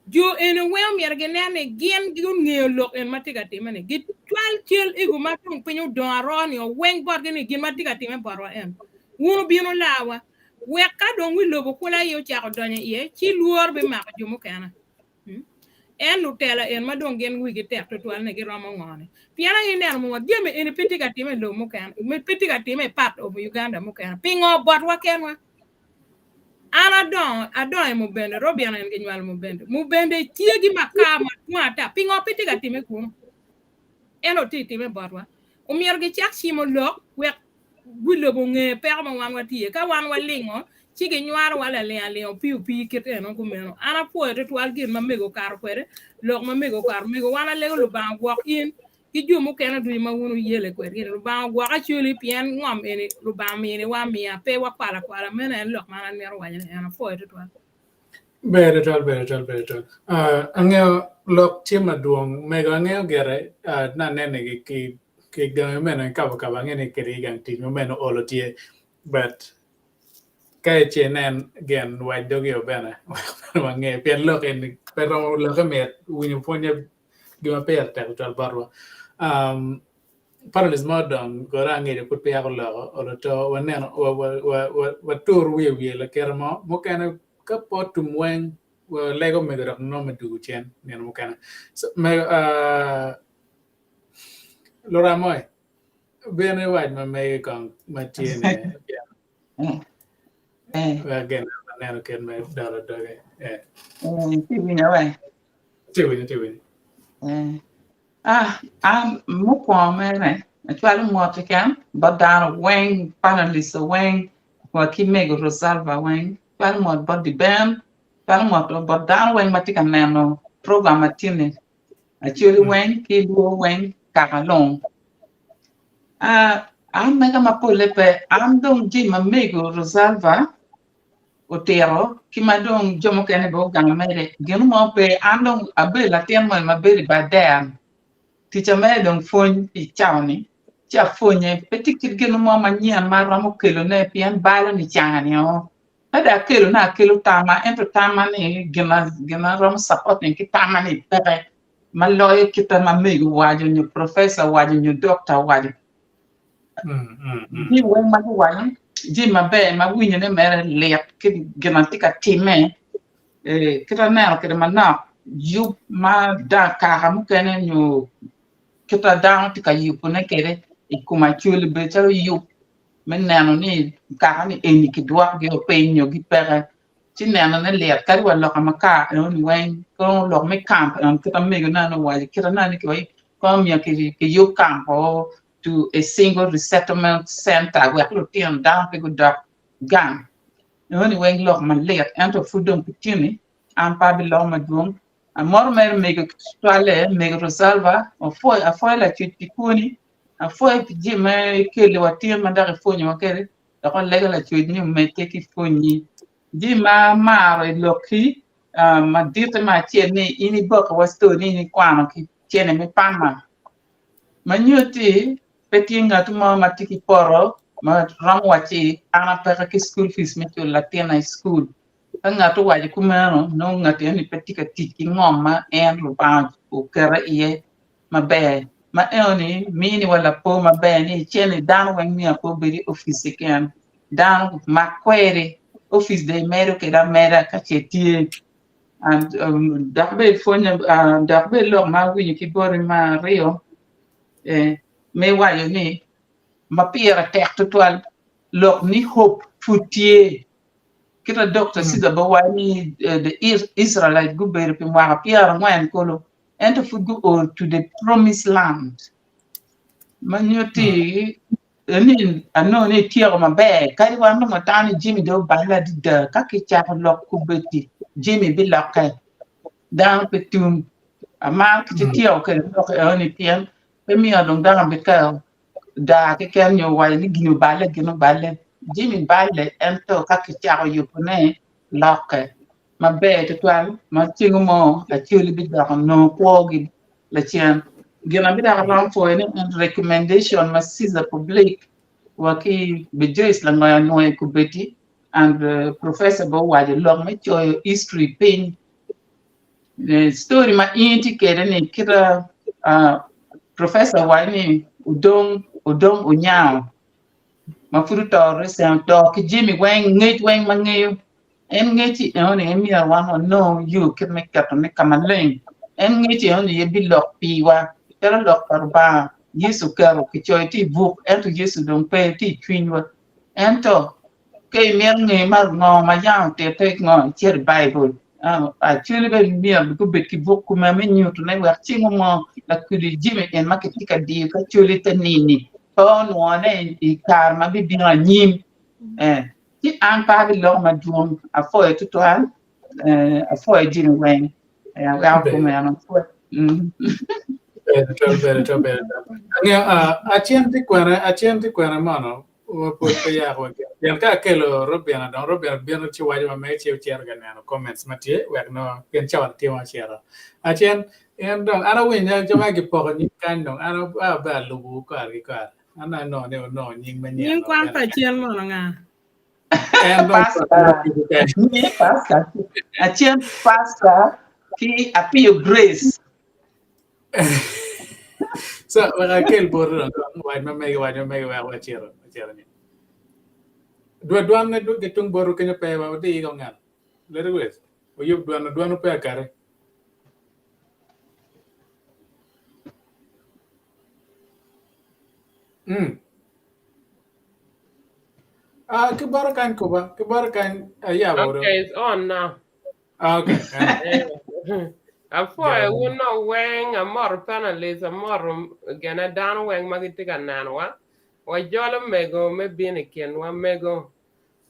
Jo eni weng omyero ginen ni gin gungeyo lok en ma tye ka timme ni. Gicwal cal ego ma dong piny odong aroo ni oweng botgi ni gin ma tye ka timme botwa en. Wun wubino larwa. Wek ka dong wi lobo kula aye ocako donyo iye, ci lworo bimako jo mukene. En lutela en ma dong gin wigi tek tutwal ni giromo ngone. Pien aye ineno muma jami eni pe tye ka time i lobo mukene, pe tye ka time i part of Uganda mukene. Pingo botwa kenwa? An adongo, adongo i Mubende, Robian en ginywalo Mubende. Mubende tye gi makar madwong ata. Pingo pe tye ka time kunu? En otye time botwa. Omyero gicak cimo lok wek wi lobo onge peko ma wan watye iye. Ka wan walingo, ci ginywaro wa laling aling opii opii kit eno kumeno. An apwoyo tutwal gin ma mego okato kwede, lok ma mego okato. Mego wan alego Lubanga ogwok in ki jo mukene ducu ma wun wuyele kwedgi ni. Lubanga ogwok Acholi pien ngom eni Lubanga ominiwa amiya pe wakwalo akwala. Meno en lok ma an amito waco ni en apwoyo tutwal. Ber tutwal, ber tutwal, ber tutwal. Uh, angeyo lok tye madwong. Mego angeyo gire uh, nanene ki, ki, ki gangi meno kabo kabo angeyo ni kedi gang tic mo meno olo tye. But ka ice nen gen wac dogi o bene wange pien lok eni pe romo lokke mit winyo pwonye gima pire tek tutwal botwa. Um, panelist mo odong gore angeyo pud peya oloko olo to waneno watur wiye wiye lakite mo mukene ka po tum weng walego mego dok nongo me dugu cen nino mukene. So, mego, uh, Luramoy, bene iwac ma mege kong ma tye ne again aneno kit me dolo doge. Eh. Ti winyo we. Ti winyo, ti winyo. Eh. Ah, an mukwongo mere acwalo mot keken bot dano weng, panelist weng, wa ki mego Rosalva weng, acwalo mot bot Diben, acwalo mot bot dano weng ma tye ka neno program ma tye-ni, Acholi weng ki Luo weng kaka long. Ah, an mega ma polle pe, an dong jami ma mego Rosalva otito ki ma dong jo mukene bene ogamo mere gin mo pe an dong abedo latin moni ma bedo i Bader ticca mere dong pwony i cawa-ni ci apwonye pe tye kit gin mo manyen ma aromo kelone pien balo nicanga-ni o ka dong akelo ne akelo tamma ento tamma ni gin ma aromo supporting ki tamma ni peke ma loyo kita ma mego owaco nyo professor owaco nyo doctor owaco. Jami weng ma guwaco jami maber ma winyone mere lit ki gin ma tye ka timme kit aneno kwede manok yub ma kaka mukene nyo kit ma dano tye ka yubone kwede i kom Acholi bedo calo yub me neno ni kaka ni eni kidwokgi piny nyo gipeke ci nenone lit kadi wa loka makar enoni weng kono lok me kamp eno kit ma megone owaco kit ma neno ni kono myero kiyub kamp o to a single resettlement center wek lutino dano pe gudok gang. Enoni weng lok malit ento pud dong pi tini an pe abiloko madwong. Amoro mere mego tutwalle mego Rosalva apwoyo apwoyo lacuc pi kwoni apwoyo pi jami ma ikeli wa tin ma dok ipwonyowa kwede dok walego lacuc ni omedde ki pwonyi. Jami ma amaro i lokki maditte me acel ni in iboko wa story ni in ikwano ki cene me pama Ma nyutti pe tye ngat mo ma tye ki poto ma romo wacci an apeke ki school fees me culo latinna i school. Ka ngat owaco kumeno nongo ngat eni pe tye ka tic ki ngom ma en Lubanga okete iye maber. Ma enoni miniwa lapor maber ni icen-ni dano weng myero pe obed i opic keken. Dano mak kweri opic dong imedo kwede ameda ka ce tye. Dok bene ipwonyo dok bene lok ma awinyo ki boti me aryo me waco ni ma pire tek tutwal lok ni hope pud tye kit ma Dokta Cesar bene owaco ni the Israelite gubedo pi mwaka pyerangwen kulu ento pud guo to the promised land ma nyutti Eni anongo ni ityeko maber kadi wan dong watamo ni jami dong oballe adada ka kicako lok kubedi jami bilokke dano pe tum amaro kit ityeko kwede lok enoni pien pe miyo dong dano bed ka daa keken nyo waco ni gin oballe gin oballe jami balle ento ka kicako yubone lokke maber tutwal ma ceng mo Acholi bidoko nongo kwogi. Lacen gin na bidok aromo pwoyo ni en recommendation ma Caesar Public wa ki Bejoyce Langoya onwoyo kobedi and professor bene owaco lok me coyo history piny story ma in itye kwede ni kita professor owaco ni odong odong onyango ma pud oto recent oto ki jami weng ngec weng ma ngeyo En ngec enoni aye myero wan wanong yo kit me ketone ka maleng. En ngec enoni aye bilok piwa. Calo lok pa Lubanga, Yecu oketo kicoyo tye i buk, ento Yecu dong pe tye i cwinywa. Ento ka imito ngeyo ma ngo ma yam otitte ngo, icit i Baibul. Actually bene myero gubed ki buk kume me nyutone wek ceng mo lakudi jami en ma kitye ka diyo ka coli te nini pe onwone i kare ma bibino anyim. Ci an pe abiloko madwong, apwoyo tutwal, apwoyo jami weng, aweko kumeno. Ber twal, ber twal, ber twal. Angeyo, acen tye kwene, acen tye kwene mono, wapwod pe yako wa gin. Pien ka akelo Robina dong, Robina bino ci waco ma mege ci ocito ka neno comments ma tye, wek nongo, pien cawa tye ma ocito. Acen, en dong, an awinyo jo ma gipoko nying kany dong, an abe alubo kare ki kare. An anongo ni onongo nying manyen. Nying kwan pa cen mono nga? En dong Nying pastor. Acen pastor ki Apiyo Grace. So, wek akel boti dong, wac ma megi, wac ma megi wek wacito, wacito ni. Dwa dwan ne ki tung boti kenyo pe wa odi ko ngat. Lady Grace, oyub dwan, dwan pe akati. Mm. Ah, ki bota kany kuba, ki bota kany ayabo do. Okay, it's on now. Ah, okay. Apwoyo wun no weng, amoto panelists, amoto gene dano weng ma gitye ka nenowa. Wajolo mego me bino i kinwa mego.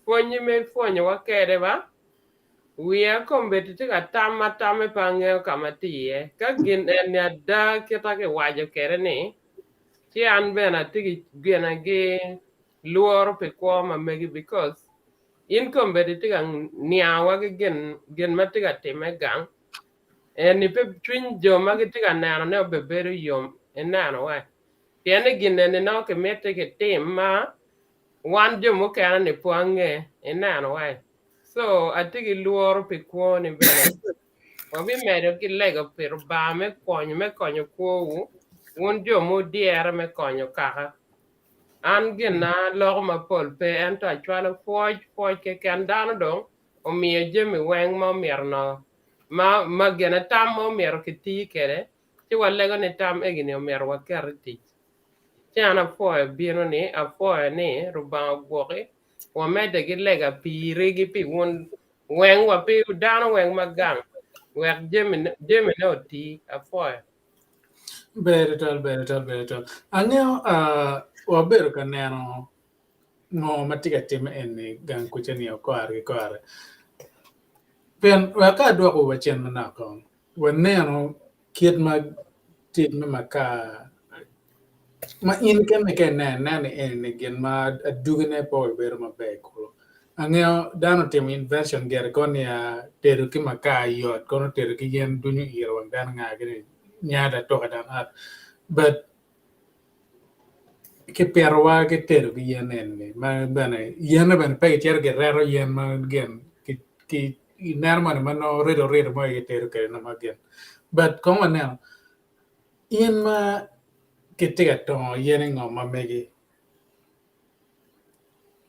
Pwonyi me ipwonyowa kede ba. Wiya kombeddi tye ka tam ma tamme pe angeyo ka ma tye iye. Ka gin en-ni ada kita kiwaco kwede ni, ci an bene atye ki gine gi lworo pi kwo ma megi because in kombeddi itye ka niangowa ki gin gin ma tye ka timme gang eni pe cwiny jo ma gitye ka nenone obebedo yom ineno wa pien ni gin eni nongo kimiti kitim ma wan jo mukene ni pe wange ineno wa. So atye ki lworo pi kwoni bene. Wabimedo ki lego pi Rubanga me konyo me konyo kwowu, wun jo mudyere me konyo kaka. An gin na loko mapol pe, ento acwalo pwoc, pwoc keken. Dano dong omiyo jami weng ma omyero no, ma, ma gine tam ma omyero kiti kwede, ci walego ni tam egini omyero waket i tic. Ci an apwoyo bino ni, apwoyo ni Rubanga ogwoki, wamedde ki lega piri ki pi wun weng wa pi dano weng ma gang wek jamine oti. Apwoyo. Ber twatwal, ber twatwal, ber twatwal. Angeyo uh, wabedo ka neno ngo ma tye ka timme eni gang kuca ni kore ki kore. Pien wek ka adwoko wa cen manok kong, waneno kit ma tic me makar ma in kene ka ineno ineno ni eni gin ma adwogine pe obedo maber kulu. Angeyo dano otimo invention gire kono niya tedo ki makar yot kono tedo ki yen dunyo iro wang dano nga gini nyada atuka dan ot but kipitowa ki tedo ki yen eni ma bene yene bene pe gicito gireto yen ma gin ki ineno moni ma nongo rido rido mo gitedo kwede nongo ma gin but kong waneno in ma kitye ka tongo yen i ngom ma megi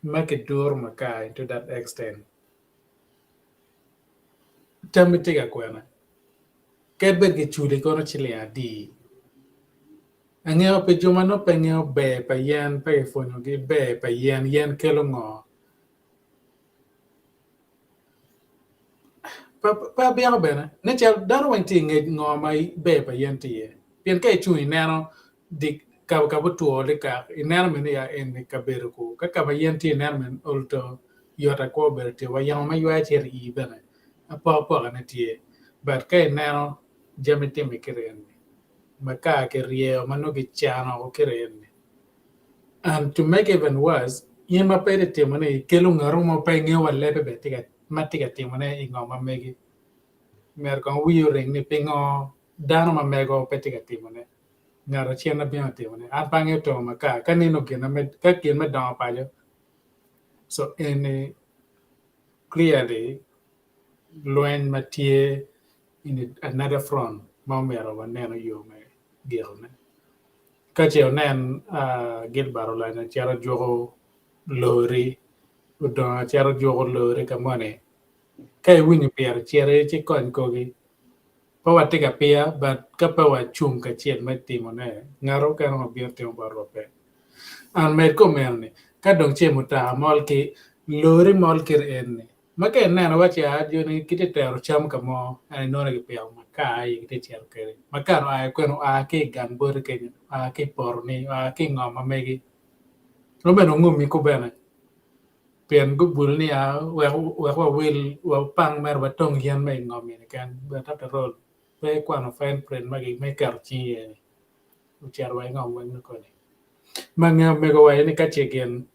ma kiduro makar to that extent tammi tye ka kwene kadi bed kiculi kono ciling adi angeyo pi jo ma nongo pe ngeyo ber pa yen pe kipwonyogi ber pa yen yen kelo ngo Pe abyeko bene nen calo dano weng tye i ngec ngo ma ber pa yen tye iye pien ka icung ineno di ka otwo likak ineno meno ya eni kabedo ku ka ka ma yen tye ineno meno ol to yot akwo bedo tye wa yamo ma ywaya cito ii bene apokapoka ne tye but ka ineno jami timme kiti eni makar kiryeyo ma nongo kicano kiti eni And to make even worse, in ma pe itye timo ni kelo ngatu mo pe ingeyo wa lebe bene tye ka ma tye ka timone i ngom ma megi. Myero kong wii oring ni pingo. dano ma mego pe tye ka timone ngat acen bino timone an pe angeyo tongo makar ka nino gin me ka gin me dongo paco so eni clearly lweny ma tye in another front ma omyero waneno yo me gikone. Ka ce onen Gilbert Olanya cito juko lori, odongo cito juko lori ka moni, ka iwinyo pire citi ci kony kogi. Pe watye ka piya but ka pe wacung kacel me timone, ngat mukene ma bino timo botwa pe. An med komeno ni, ka dong ce mutoka mol ki lori mol kit eni, Ma ka ineno iwaci aa joni gitye tero cam ka mo ento inongo ni gipiko makar aye gitye cito kwede. Makar oa kwene oa ki i gang boti kenyo, oa ki i potoni, oa ki i ngom ma megi. Nongo bene ongumi kubene pien gubulu ni aa wek wek wawil wapang mere watong yen me i ngom eni keken but after all pe ikwano fine print ma iketo cingi iye ni ocito wa i ngom weng nongo koni. Ma nge omego waco ni ka ce gin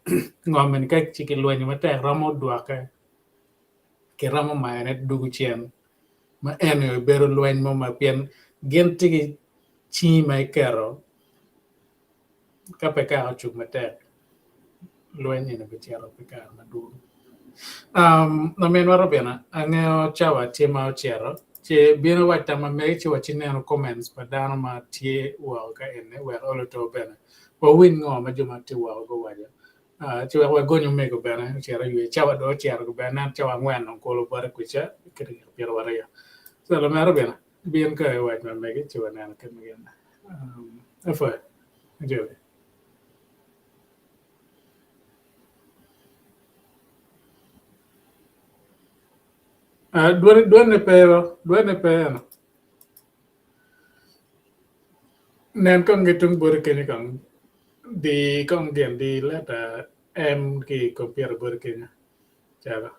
ngom eni ka ce kilwenyo matek romo dwoke kiromo mayone dugo cen ma eni obedo lweny mo ma pien gin tye ki cingi ma iketo ka pe kaka ocung matek lweny eni bicito pi kare madwong. Laminwa Robina angeyo cawa tye ma ocito ci bino iwac tam ma megi ci wacineno comments pa dano ma tye woko ka eni wek olo to bene wawiny ngo ma jo ma tye woko guwaco ci wek wagony omego bene ocito oywe cawa dong ocito bene nen cawa angwen dong kulu bote kwica ki dakika pyeraryo so lamera Robina bin ka iwac ma megi ci waneno kit ma gin apwoyo ajobi. Dwone pe dwone pe eno. Nen kong ki tung boti kenyo kong di kong gin di leta M ki i kompiuta boti kenyo calo.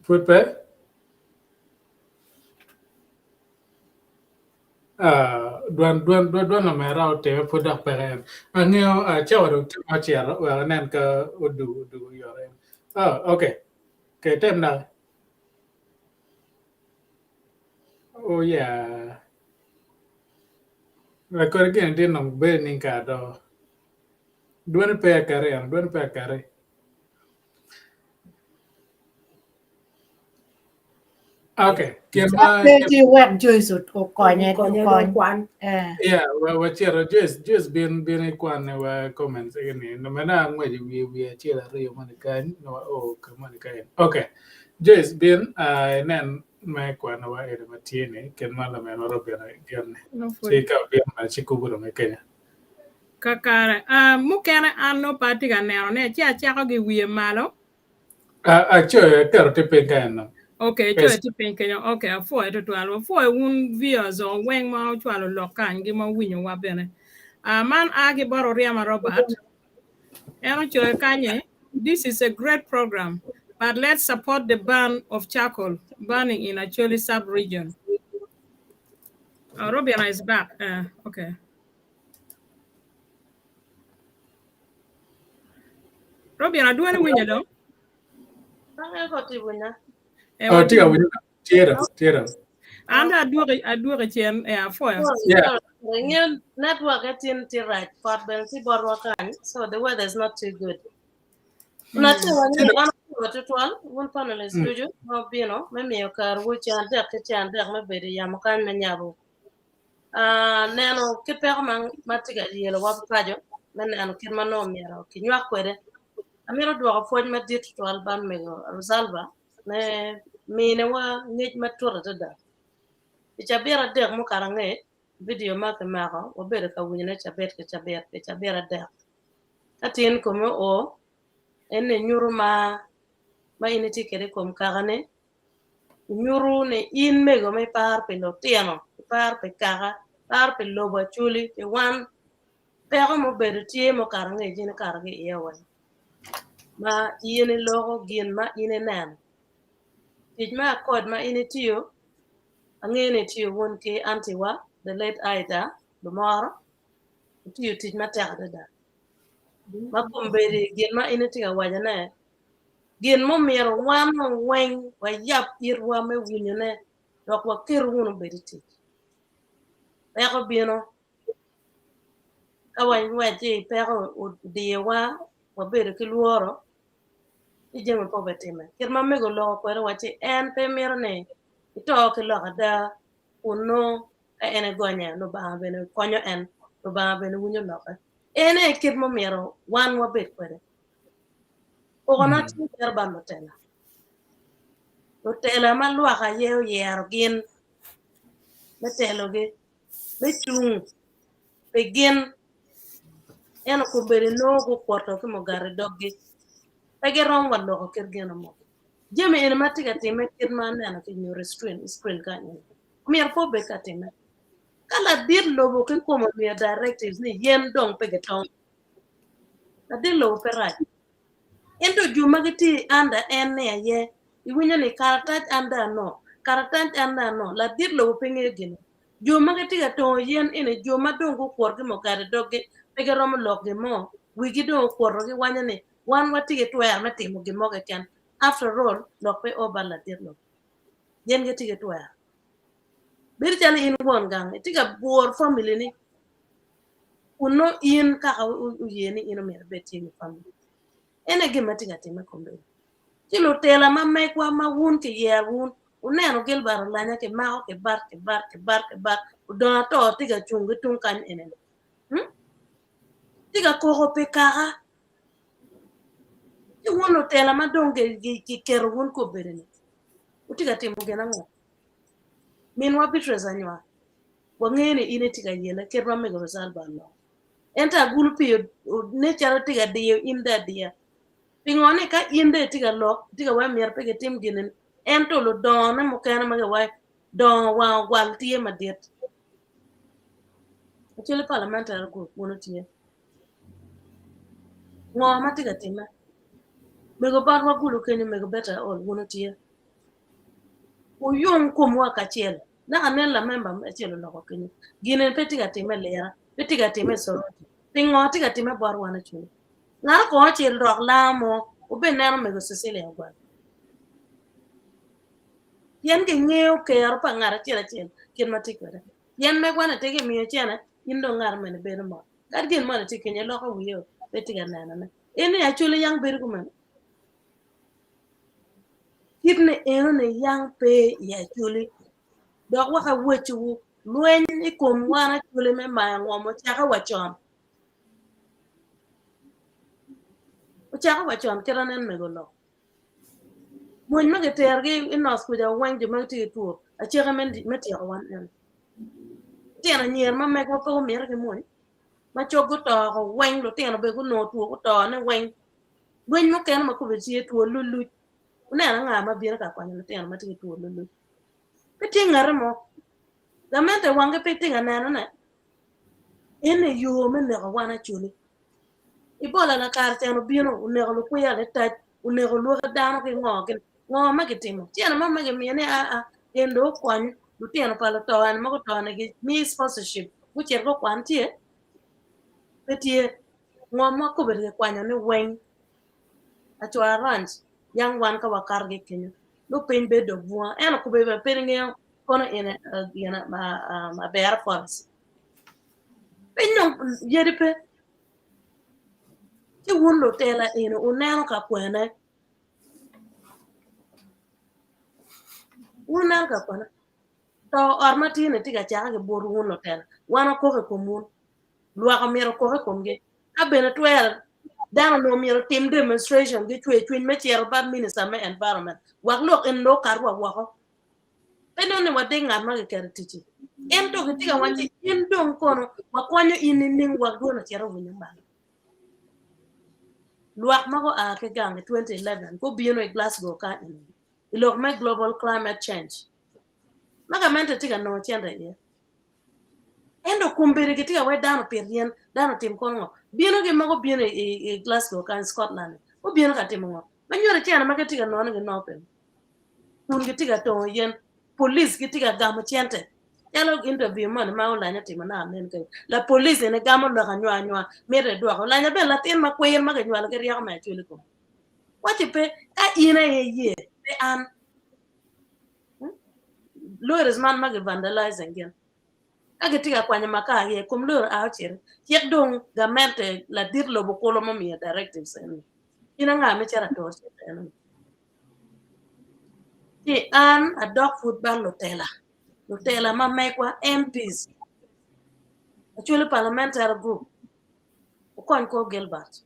Pud pe? Dwan dwan dwan omera otime pud dok peke en. Angeyo cawa dong tye ma ocito wek anen ka odugo odugo oyot en. Oh, okay. Okay, tem dok. Oh yeah. Lakodi gini tye nongo bedo ni kare do. Dwani pe akati en, dwani pe akati. Okay. Gin ma Pe ci wek Joyce okonye Okonye okony. okwan. Eh. Yeah, wacito Joyce, Joyce bin bin ikwane wa comments eni. No mena angweco i wiye wiye acel aryo moni kany, no o ka moni kany. Okay. Joyce bin uh, inen me kwano wa eni ma tye ni kit ma laminwa Robina gin ni. No Ci pwod. ka obino ma ci kubo dong i Kenya. Kakare. Uh, mukene an nongo pe atye ka neno ne ci acako ki wiye malo. Acoyo aketo tye piny ka eno. Okay, coyo tye piny kenyo. Okay, apwoyo tutwal. Wapwoyo wun viewers o weng ma ocwalo lok kany gi ma owinyowa bene. Uh, man a ki bot Oryema Robert. En ocoyo kanye, this is a great program, but let's support the ban of charcoal burning in Acholi sub-region. Oh, Robina is back. Okay. Robina, dwani winyo dong? Ange ko ti winya. Eh, Oh, tye ka winyo. Tye do, tye do. An dong adwoki adwoki cen eh, apwoyo. Yeah. Nge network etin ti rach kot bene ti botwa kany so the weather is not too good. Na ti wa ni an apwoyo tutwal wun panelists ducu ma obino me miyo karwu cen adek ki cen adek me bedo i yamo kany me nyabo neno kit peko ma tye ka yelowa paco me neno kit ma nongo myero kinywak kwede. Amito dwoko pwoc madit tutwal bot mego Rosalba me miniwa ngec matut adada. I cabit adek mukato angec, vidio ma kimako wabedo ka winyone cabit ki cabit pi cabit adek. Ka tin kome oo, en ni nyuto mar ma in itye kwede i kom kakani Nyuto ni in mego ma iparo pi lutino, iparo pi kaka, iparo pi lobo Acholi, pi wan. Peko ma obedo tye ma okato angec in ikato ki iye weng. Ma in iloko gin ma in ineno. Tic me akod ma in itiyo, angeyo ni itiyo wun ki anti wa, the late Aida Lumoro, itiyo tic matek adada. Ma kombeddi gin ma in itye ka wacone. Gin mumito wan weng wayab itwa me winyone dok waket wunu obed i tic. Peko bino ka wangwec ci peko odiyowa wabedo ki lworo ci jami pe obitime. Kit ma mego oloko kwede wa ci en pe mito ni ito ki lok ada kun nongo ka en egonye Lubanga bene konyo en, Lubanga bene winyo lokke. En aye kit ma omyero wan wabed kwede. Kokona tye mito bot lutela. Lutela ma lwak aye oyero gin me telogi, me cung pi gin ento kombeddi nongo gukwoto ki mugati i doggi pe giromo wa loko kit gin mo. Jami eni ma tye ka timme kit ma aneno ki nyuto i screen kany eni myero pe obed ka timme. Ka ladit lobo kikome omiyo directives ni yen dong pe gitong, ladit lobo pe rac. Ento jo ma gitye i under en ni aye iwinyo ni karatac under no, karatac under no, ladit lobo pe ngeyo gin. Jo ma gitye ka tongo yen eni jo ma dong gukwot ki mugati i doggi pe giromo lok gin mo, wigi dong okwoto giwanyo ni wan watye ki twero me timo gin mo keken. After all, lok pe o bot ladit lobo. Gin gitye ki twero. Bedo calo in won gang, itye ka bworo family ni kun nongo in kaka oye ni in omyero ibed tye i family. En aye gin ma tye ka timme kombeddi. Ci lutela ma megwa ma wun kiyero wun, wuneno Gilbert Olanya kimako kibat kibat kibat kibat odong ato tye ka cung ki tung kany enini. Hmm? Tye ka koko pi kaka. Ci wun lutela ma dong kiketo wun kombeddi-ni, wutye ka timo gin ango? Minwa Beatrice Anywar, wangeyo ni in itye ka yele kit ma mego Rosalba oloko. Ento agulu pii ne calo tye ka diyo in dong adiya. Pingo ni ka in dong itye ka lok, itye ka waci myero pe gitim gin eni, ento ludongone mukene ma giwaco dongo wang ogwal tye madit. Acholi parliamentary group wun wutye. Ngo ma tye ka timme? Mego botwa gulu kenyo, mego Better All wun wutye. Wuyung komwa kacel. Naka nen lamemba acel oloko kenyo. Gin eni pe tye ka timme i lira, pe tye ka timme i Soroti. Pingo tye ka timme bot wan Acholi? Ngat kong ocil rok laa mo, wubineno mego Cecilia Ogwal. Pien gingeyo kero pa ngat acel acel kit ma tye kwede. Pien megwa-ni tye kimiyo cene, in dong ngat mene bedo mot. Kadi gin moni tye kenyo, iloko wiye pe tye ka nenone. En ni Acholi yang bedo kumeno. Kit ni enoni yang pe i Acholi dok wek awecciwu lweny i kom wan Acholi me mayo ngom ocake wa con. Ocake wa con kit anen mego lok. Mony ma giterogi i nos kuca weng jo ma gitye ki two aceke me tyeko wan eno. Lutino anyira ma megwa pe gumito ki mony ma cog guto oko weng lutino bene gunongo two guto ne weng. Lweny mukene ma kome tye two luluc. Wuneno anga ma bino ka konyo lutino ma tye ki two luluc? Pe tye ngate mo. Gamente wange pe tye ka nenone. Eni yo me neko wan Acholi. Ebola lakare cen obino oneko lukwiya litac, oneko lwaki dano ki ngo gin ngo ma gitimo. Cene mo ma gimiyo ni aa en dong okony lutino pa luto eni ma guto ni gimiyi sponsorship gucit gukwan tye? Pe tye. Ngo ma kobedi kikwanyo ni weng acwara ranch yang wan ka wakato ki kenyo nongo piny bedo dok bunga ento kobedi bene pe ingeyo kono eni gin abera forest piny dong yadi pe ci wun lutela eni wuneno ka kwene wun wuneno ka kwene to ot ma tye ni tye ka cake ki but wun lutela wan wakok i kom wun lwak omyero okok i komgi. Ka bene twere, dano onongo myero otim demonstration ki cwer cwiny me cito bot minister me environment wek lok eni dong okat wa woko. Pe nongo ni wadik ngat ma kiketo i ticci. Ento kitye ka wacci in dong kono wakonyo in nining wek dwon ocit owinyo malo. Lwak ma gua ki gang i 2011 gubino i Glasgow ka eni i lok me global climate change ma gamente tye ka nongo cente iye. Ento kombeddi gitye ka wek dano opit yen, dano otim kono ngo? Bino gi ma gubino i Glasgow kany Scotland ni, gubino ka timo ngo? Ma nyuto cene ma gitye ka nongo ni ginongo piny. Kun gitye ka tongo yen, police gitye ka gamo cente. Calo interview moni ma Olanya otimo naka nen kenyo. La police eni gamo lok anywa anywa, mito edwoko. Olanya bene latin ma kwir ma kinywalo ki ryeko me acwele kome. Waci pe ka in aye iye pe an. Lawyers man ma gi vandalizing gin. Ka gitye ka kwanyo makar ki i kom lawyer a ocito. Cik dong gamente ladit lobo kulu mumiyo directives eni. In anga ma icito atur cik eno? Ci an adok pud bot lutela, lutela ma megwa MPs, Acholi Parliamentary Group, wukony kor Gilbert,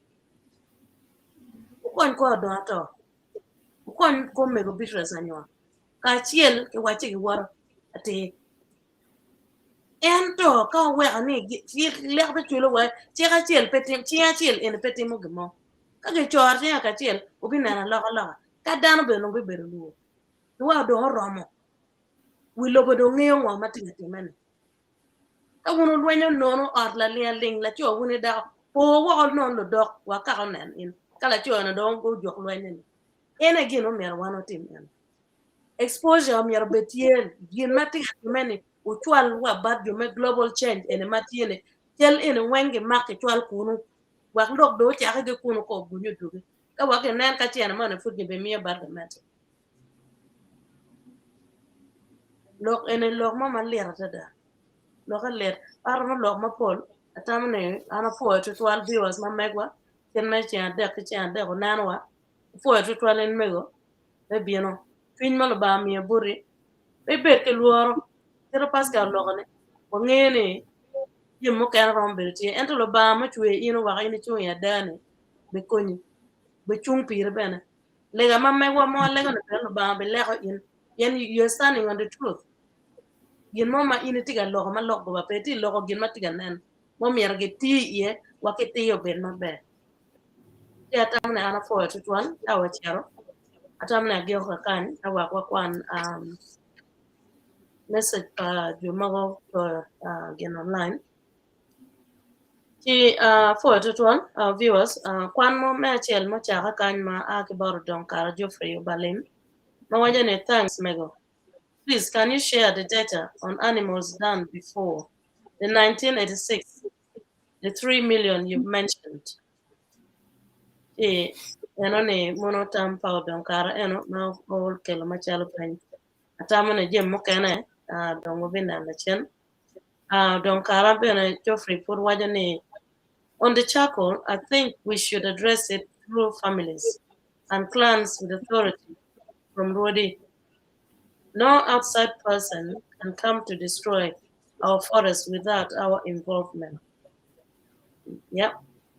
wukony kor Odonga Ato, wukony kor Mego Beatrice Anywar, kacel ki wacci giwoto atir. Ento ka wuweko ni cik lek biculowa, cik acel pe timo, cing acel eni pe timo gin mo. Ka gicoro cinge kacel, wubineno alokaloka. Ka dano bene dong bibedo lwor, lwak dong oromo, wi lobo dong ngeyo ngo ma tye ka timme-ni. Ka wun wulwenyo nono ot laling aling, laco wun ki dako, po woko nono ludok wa kaka onen in, ka laco-ni dong ojuk lwenye-ni. En aye gin ma myero wan watim eno. Exposure myero obed tye, gin ma tye ka timme-ni wucwal wa bot jo me global change eni ma tye ni cal eni weng gimak kicwal kunu wek lok dong ocake ki kunu ka ogunyu odugi ka wek ginen ka cene moni pud gibimiyo bot gamente. Lok eni lok mo malit adada lokke lit aromo lok mapol atamo ni an apwoyo tutwal viewers ma megwa kit me ceng adek ki ceng adek onenowa apwoyo tutwal in mego me bino. Cwiny ma Lubanga omiyo boti, pe ibed ki lworo. Kit ma Pascal oloko ni, wangeyo ni jami mukene romo bedo tye, ento Lubanga ma ocweyo in oweko in icung i ada-ni bikonyi, bicung piri bene. Lega ma megwa ma walego-ni bene Lubanga bileko in, pien you are standing on the truth. Gin mo ma in itye ka loko ma lok goba pe, itye ka loko gin ma tye ka nen, ma omyero giti iye wek kitir obed maber. Ci atamo ni an apwoyo tutwal ka wacito, atamo ni agiko kakany ka wek wakwan um, message pa jo mogo coyo uh, gin online. Ci uh, apwoyo tutwal uh, viewers, uh, kwan mo me acel mucake kany ma a ki bot Odong Kara Geoffrey Obalim ma waco ni thanks mego. Please can you share the data on animals done before the 1986 the 3 million you've mentioned. Ci eno ni mono tam pa odong kara eno ma okelo macalo peny. Atamo ni jami mukene uh, dong wabineno lacen. Uh, dong kara bene Geoffrey pud waco ni on the charcoal, I think we should address it through families and clans with authority from Rwodi. No outside person can come to destroy our forest without our involvement. Yep.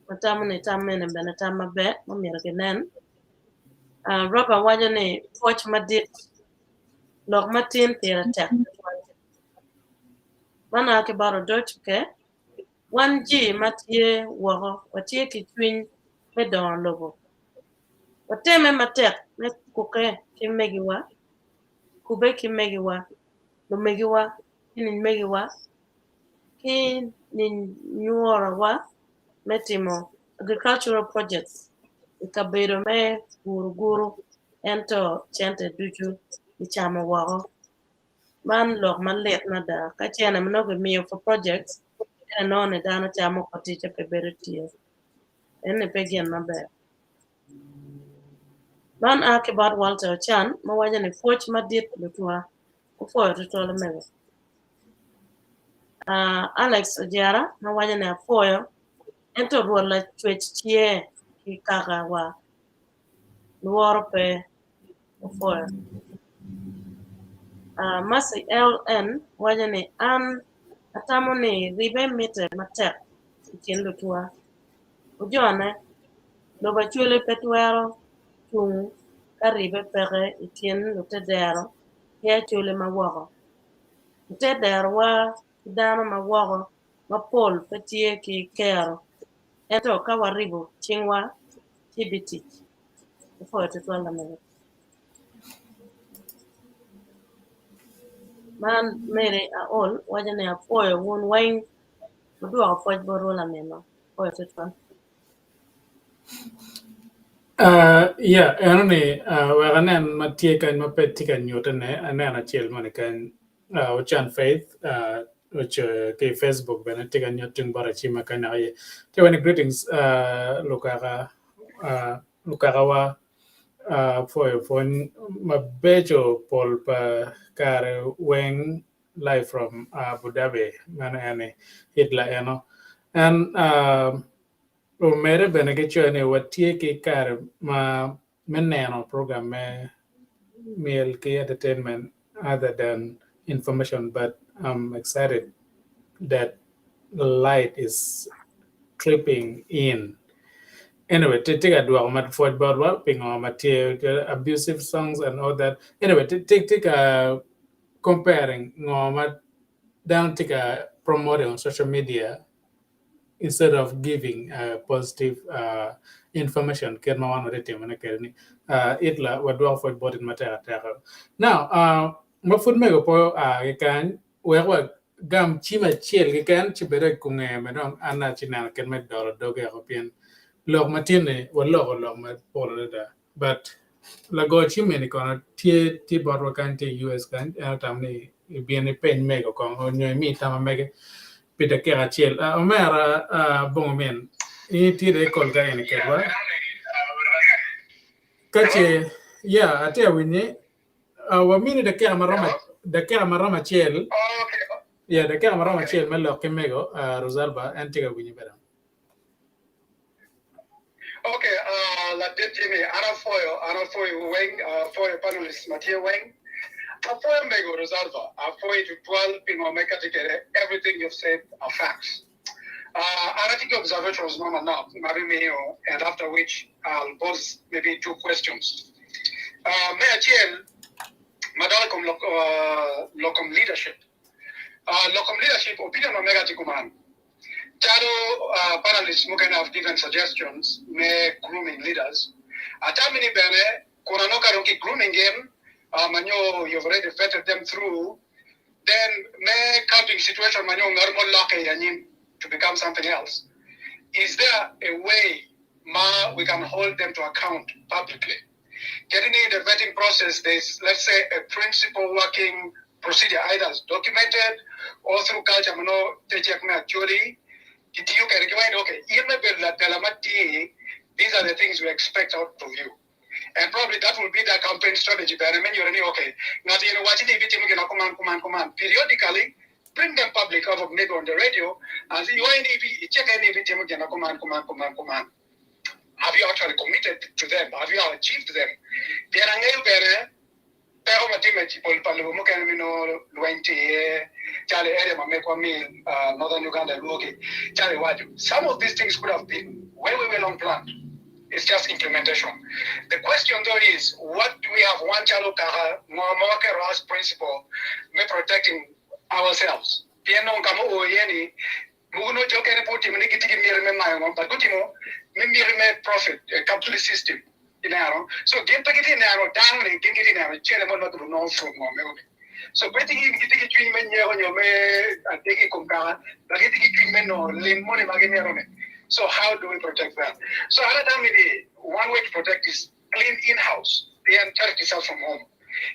Atamo ni tam mene bene tam maber ma myero kinen. Uh, Robert waco ni pwoc madit lok matin pire tek tutwal. Man a ki bot Odoc ke wan ji ma tye woko watye ki cwiny me dongo lobo. Wateme matek me kuke ki megiwa, kube ki megiwa, lumegiwa ki nimegiwa ki ninyurowa me timo agricultural projects i kabedo me guruguru ento cente ducu kicamo woko. Man lok malit mada ka cene ma nongo kimiyo for projects ento inongo ni dano camo oko ticce pe bedo tye. Eni pe gin maber. Man a ki bot Walter Ocan ma waco ni pwoc madit lutwa. Opwoyo tutwal omego. Uh, Alex Ojera ma waco ni apwoyo ento Rwot lacwec tye ki kaka wa lworo pe opwoyo. Uh, Mercy LN waco ni an atamo ni ribe mitte matek i kin lutwa. Ojone, lobo Acholi pe twero cung ka ribe peke i kin lutedero ki Acholi ma woko. Lutederowa ki dano ma woko mapol pe tye ki kero, ento ka waribo cingwa ci bitic. Apwoyo tutwal lamego. Man Mary Aol waco ni apwoyo wun weng wudwoko pwoc botwu laminwa. Apwoyo tutwal. Uh, yeah, eno ni uh, wek anen ma tye kany ma pe tye ka nyutene, aneno acel moni kany uh, Ocan Faith uh, ocoyo ki i Facebook bene tye ka nyut tung bot acima kany dok iye. Tye wani greetings uh, lukaka uh, lukakawa. Apwoyo pwony mabeco pol pa kare weng live from Abu Dhabi meno en ni Hitler eno. En omede bene ki coyo ni watye ki kare ma me neno program me myel ki entertainment other than information but I'm excited that light is tripping in. Anyway, tye ka dwoko ma pwoc botwa pingo ma tye abusive songs and all that. Anyway, tye ka comparing ngo ma dano tye ka promoting on social media instead of giving positive information kit ma wan watye timone kwede ni. Itla wadwoko pwoc boti matek ateka. Now, ma pud mego pe oa ki kany, wek wa gam cim acel keken ci bed i nge me dong an aci neno kit me dolo doge oko pien lok ma tye-ni waloko lok mapol adada but lago cim eni kono tye tye botwa kany tye i US kany en otamo ni ibin ipeny mego kong nyo imi tama mege pi dakika acel. Omera Bongo min in itye dong i kol ka eni kedwa ka ce ya atye awinyi wamini dakika maromo dakika maromo acel ya dakika maromo acel me lok ki mego Rosalba en tye ka winyi bene. Okay, ladit Jimmy, an apwoyo, an apwoyo weng, apwoyo panelists ma tye weng. Apwoyo mego Rosalba, apwoyo tutwal pi ngo ma ikati kwede, everything you've said are facts. An atye ki observations mo manok ma abimiyo and after which I'll pose maybe two questions. Me acel madok i kom lok, lok kom leadership. Lok kom leadership, opinion ma mega tye kuman. Calo panelists mukene have given suggestions me grooming leaders. Atami ni bene kun anongo ka dong ki grooming gin ma nyo you've already vetted them through then me counting situation ma nyo ngat mo lokke i anyim to become something else, is there a way ma we can hold them to account publicly? Kadi ni in the vetting process there is let's say a principle working procedure either as documented or through culture ma nongo te cik me Acholi kitiyo kwede ki wai ni okay in me bedo latela matir these are the things we expect out of you and probably that will be their campaign strategy bene me nyuto ni okay ngat eni owaci ni ibitimo gin ma kuman kuman kuman periodically bring them public of maybe on the radio and say iwaci ni iceke ni ibitimo gin ma kuman kuman kuman kuman. Have you actually committed to them? Have you achieved them? Pien angeyo bene peko ma timme i pol pa lobo mukene ma nongo lweny tye iye, calo i area ma megwa mil, Northern Uganda lwogi, calo iwaco. Some of these things could have been way, way, way long planned. It's just implementation. The question though is, what do we have wan calo kaka, ngo ma waketo as principle me protecting ourselves? Pien nongo ka ma oo iye ni, Mogo nongo jo okene pe otimo ni gitye ki miti me mayo ngom but gutimo me miti me profit, capitalist system ineno. So gin pe gitye neno dano ni gin gitye neno cene moni ma gibinongo nongo from ngom meno ni. So pe tye gin gitye ki cwiny me nyeko nyo me adegi i kom kaka but gitye ki cwiny me nongo lim moni ma gimito ni. So how do we protect that? So an atamo ni one way to protect is clean in house pien charity starts from home.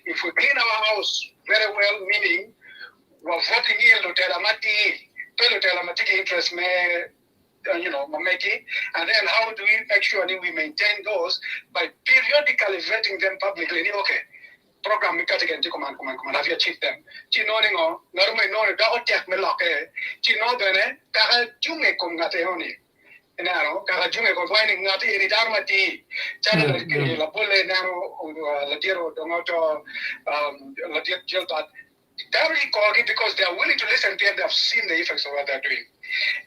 If we clean our house very well meaning wa voting in lutela matir pe lutela ma tye ki interest me you know ma megi and then how do we make sure ni we maintain those by periodically vetting them publicly ni okay program mi kati keni tye kuman kuman kuman have you achieved them ci inongo ni ngo ngat mo inongo ni doko tek me lokke ci inongo bene kaka junge i kom ngat eno ni ineno kaka junge i kom pwony ni ngat eni dano matir calo labolle ineno ladit odongo oto ladit Gilbert Dano gikogi because they are willing to listen pien they have seen the effects of what they are doing.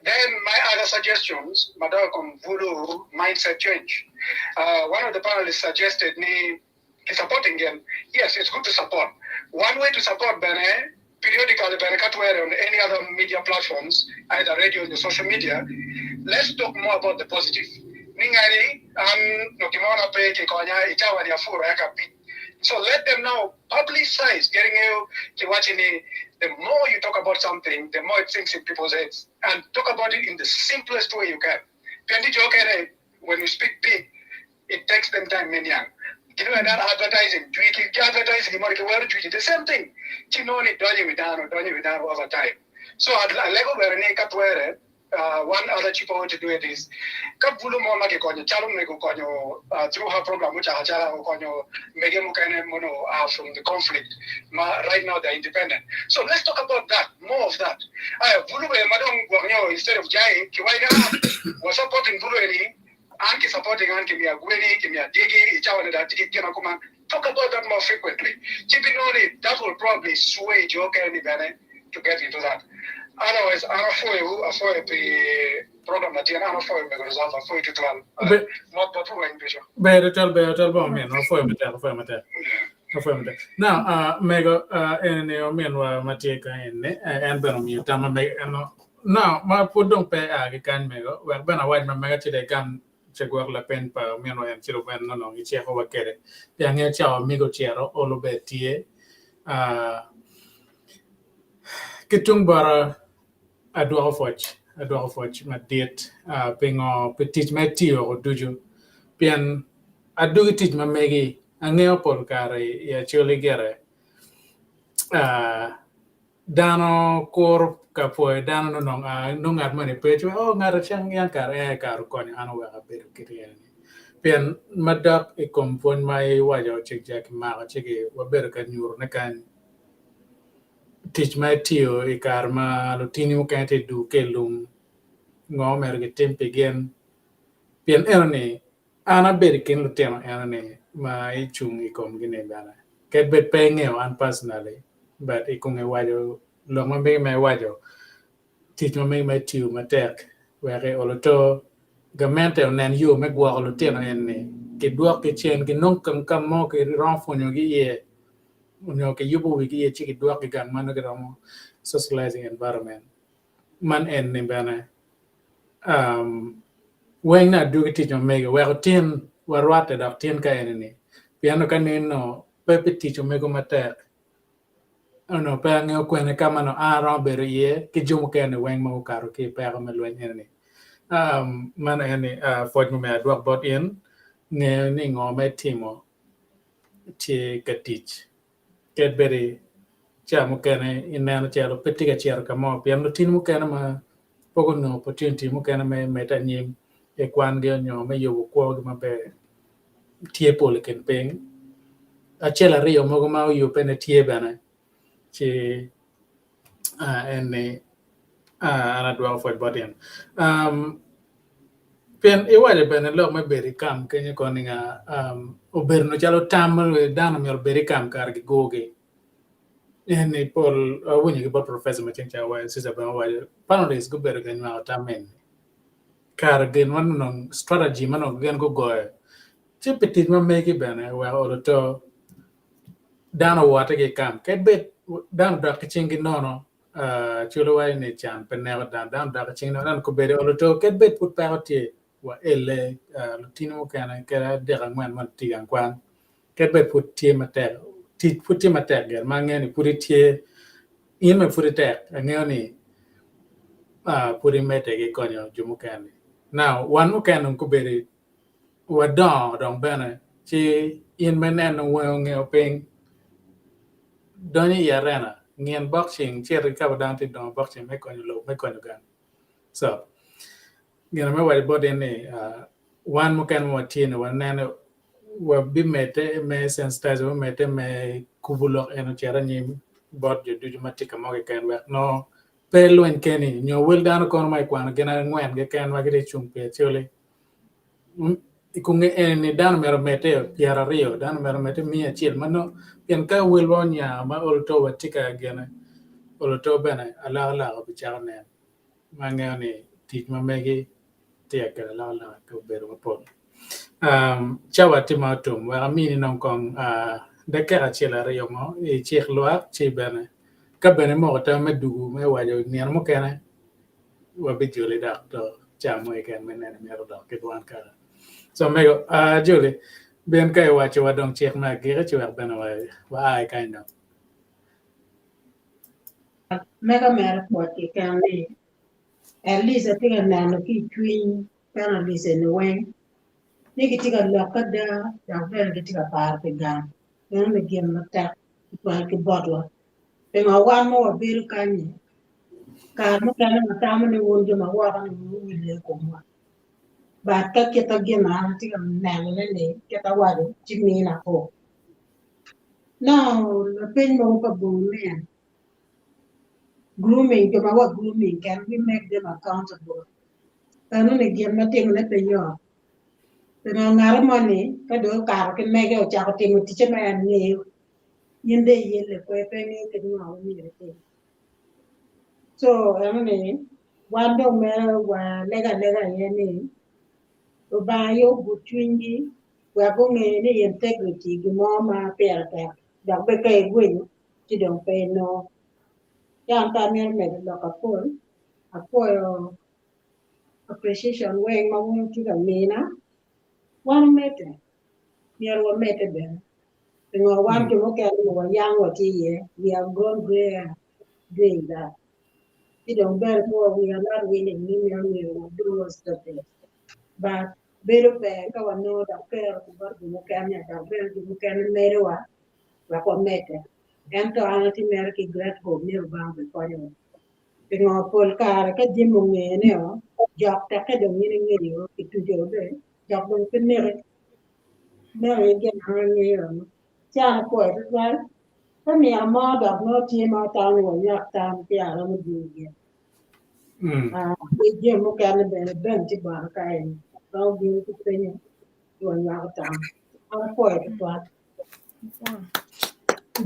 Then my other suggestions madok i kom bulu mindset change. One of the panelists suggested ni ki supporting gin. Yes, it's good to support. One way to support bene periodically bene ka twere on any other media platforms either radio or social media, let's talk more about the positive. Ni ngani an nongo gimona pe kikonya i cawa ni apuro eka abic. So let them now publicize getting you kiwaci ni the more you talk about something the more it sinks in people's heads and talk about it in the simplest way you can pien tye jo okene when you speak big it takes them time me niang gin wek dano advertising jwi ki advertising gimoni ki wero jwi the same thing ci nongo ni donyo i wi dano donyo i wi dano over time so alego bene ni ka twere. One other cheaper way to do it is ka bulu mo ma kikonyo calo mego okonyo through her program mucako acaka okonyo mege mukene ma onongo oa from the conflict ma right now they are independent. So let's talk about that, more of that. Aya bulu bene ma dong gwok nyo instead of jayi kiwaco ni ah wa supporting bulu eni an ki supporting an kimiya gweni kimiya dyegi i cawa ni dong atye ki gin ma kuman. Talk about that more frequently ci binongo ni that will probably sway jo okene ni bene to get into that. Otherwise an apwoyo apwoyo pi program latin an apwoyo mego Rosalva apwoyo tutwal mot botwu weng ducu. Ber tutwal ber tutwal ba omin apwoyo matek apwoyo matek apwoyo matek. Now uh, mego uh, eni ni ominwa ma tye ka eni eh, en bene omiyo tam ma mege eno. Now ma pud dong pe a ki kany mego wek bene awac ma mega ci dong igam ci gwok lapeny pa ominwa en ci dong bene nongo icikowa kwede. Pi angeyo cawa migo ocito olo bene tye. Uh, ki tung bota adwoko pwoc, adwoko pwoc madit uh, pingo pi tic ma itiyo ducu pien adwogi tic ma megi angeyo pol kare i Acholi gire uh, Dano kuro ka pwoyo dano nongo a nongo ngat moni pe ci oh ngat acel yang kare ee kare okonyo an oweko abedo kit eni. Pien madok i kom pwony ma iwaco cik ca kimako ci wabedo ka nyutone kany tic ma itiyo i kare ma lutini mukene tye i dur ki i lum ngo myero gitim pi gin pien enoni An abedo i kin lutino eno-ni ma icung i komgi-ni bene. Kadi bed pe ingeyo an personally, but i kome iwaco lok ma megi ma iwaco, tic ma megi ma itiyo matek wek i olo to gamente onen yo me gwoko lutino eni kidwokgi cen ginong ka mo kiromo pwonyogi iye nyo kiyubo wigi iye ci kidwokgi gang ma nongo giromo socializing environment. Man eni bene weng ni adwogi tic ma mege weko tin warwatte dok tin ka eni ni pien ka nino pe pi tic omego matek onongo pe angeyo kwene ka ma onongo an aromo bedo iye ki jo mukene weng ma gukato ki i peko me lweny eni ni meno eni pwoc mumiyo adwok bot in ngeyo ni ngo ma itimo tye ka tic. Kadi bed i ca mukene ineno calo pe tye ka cito ka mo pien lutini mukene ma pe gunongo opportunity mukene me medde anyim i kwangi nyo me yubo kwogi maber tye pol i kin piny. Acel aryo mogo ma oyubbe ne tye bene ci en ni an adwoko pwoc bot in. Pien iwaco bene lok me bedo i kam kenyo koni nga obedo nongo calo tam ma dano myero obed i kam kare gigurgi. En ni pol awinyo ki bot professor ma ceng ca owaco Cesar bene owaco panelists gubedo ka nywako tam eni kare gin ma onongo strategy ma onongo gin gugoyo ci pi tic ma megi bene oweko olo to dano owote ki i kam kadi bed dano odok ki cinggi nono Culo waco ni can pe neko dano, dano dok i cing nono. Ento kobedo olo to kadi bed pud peko tye, waele lutini mukene kadi adek angwen ma tye i gang kwan, kadi bed pud tye matek, tic pud tye matek gire ma angeyo ni pud itye, in bene pud itek, angeyo ni pud imedde ki konyo jo mukene. Now wan mukene dong kobedo wadongo dong bene ci in ma ineno wangi ongeyo piny donyo i arena ngin boxing cito ki ka dano tye ka dongo boxing me konyo lobo me konyo gang so gin me waco bot in ni wan mukene ma watye ni waneno wabimedde me sensitize wabimedde me kubo lok eno ocit anyim bot jo ducu ma tye ka mo keken wek nongo pe lweny keni nyo wel dano kono ma ikwano gin angwen keken ma gitye cung pi Acholi I kom eni dano myero omedde 20, dano myero omedde 100 ma nongo pien ka welwa onya ma olo to watye ka gine olo to bene alokaloka obicako nen ma angeyo ni tic ma megi tye ka kelo alokaloka i kabedo mapol. Cawa tye ma otum wek amini dong kong dakika acel aryo mo icik lwak ci bene ka bene imoko tam me dwogo me waco nino mukene wabijoli dok to ca mo keken me neno myero odok ki dwan kara. So mego, uh, Julie, bin ka iwaco wa dong cik me agiki ci wek bene wa, wa a i kany dong. Mega mere pwoc keken ni at least atye ka neno ki i cwiny panelists eni weng ni gitye ka lok ada dok bene gitye ka paro pi gang. Meno ni gin matek tutwal ki botwa. Pingo wan ma wabedo kany-nyi? Kare mukene watamo ni wun jo ma woko ni wuwille i komwa. But ka kita gin ma an atye ka nenone ni kita awaco ci mina hope. Now lapeny mogo pa bor ni grooming jo ma wa grooming can we make them accountable? Eno ni gin ma timone pe yot. Pingo ngat moni ka dong okato ki mege ocako timo ticce ma en ngeyo in dong iyelle kwe pe ingeyo kit ngo ma myero itim. So eno ni wan dong mere walego alega aye ni Lubanga aye ogud cwinygi wek gunge ni integrity gin mo ma pire tek dok bene ka irwenyo ci dong pe inongo. Ci an pe amito medo lok mapol apwoyo appreciation weng ma wun wutye ka mina wan omedde myero wamedde bene pingo wan jo mukene wayang watye iye we have grown gray hair doing that ci dong ber po we are not willing ni myero myero wa do those but bedo ber ka wanongo dok kero ki bot jo mukene dok bene jo mukene medowa wek wamedde ento an atye mere ki great hope ni Lubanga obikonyowa pingo pol kare ka jami ongene-o jok tekke dong in ingeyo kituco be jok dong pe neki meno aye gin ma an angeyo ci an apwoyo tutwal ka nino mo dok nongo tye ma atamo ni wanywak tam ci aromo jiwo gin ki jami mukene bene ben tye bota ka eni romo bino ki penyo ci wanywako tam an apwoyo tutwal.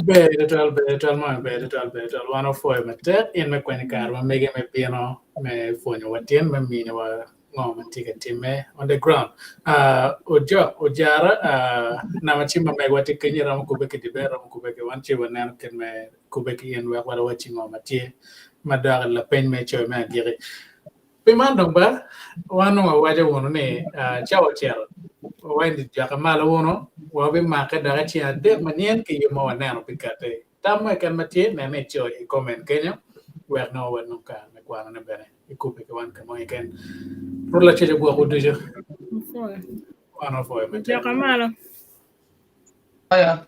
Ber tutwal, ber tutwal, mama ber tutwal, ber tutwal. Wan opwoyo matek in me kwenyo kare ma mege me bino me pwonyowa tin me miniwa ngo ma tye ka timme on the ground. Uh, ojok, ojara, uh, nama cim ma megwa tye kenyo iromo kubbe ki dibe, iromo kubbe ki wan ci waneno kit me kubbe ki in wek wawacci ngo ma tye ma dok i lapeny me coyo me agikki. Pi man dong ba, wan nongo wawaco wunu ni cawa ocito, wawendi jokke malo wunu, wabimake dok i ceng adek manyen ki yub ma waneno bikatti. Tam mo keken ma tye, nen ni icoyo i comment kenyo wek nongo wanong kare me kwanone bene ikubbe ki wan ka mo keken. Rwot Lacwec ogwokwu ducu. Wan wapwoyo matek. Jokke malo. Aya.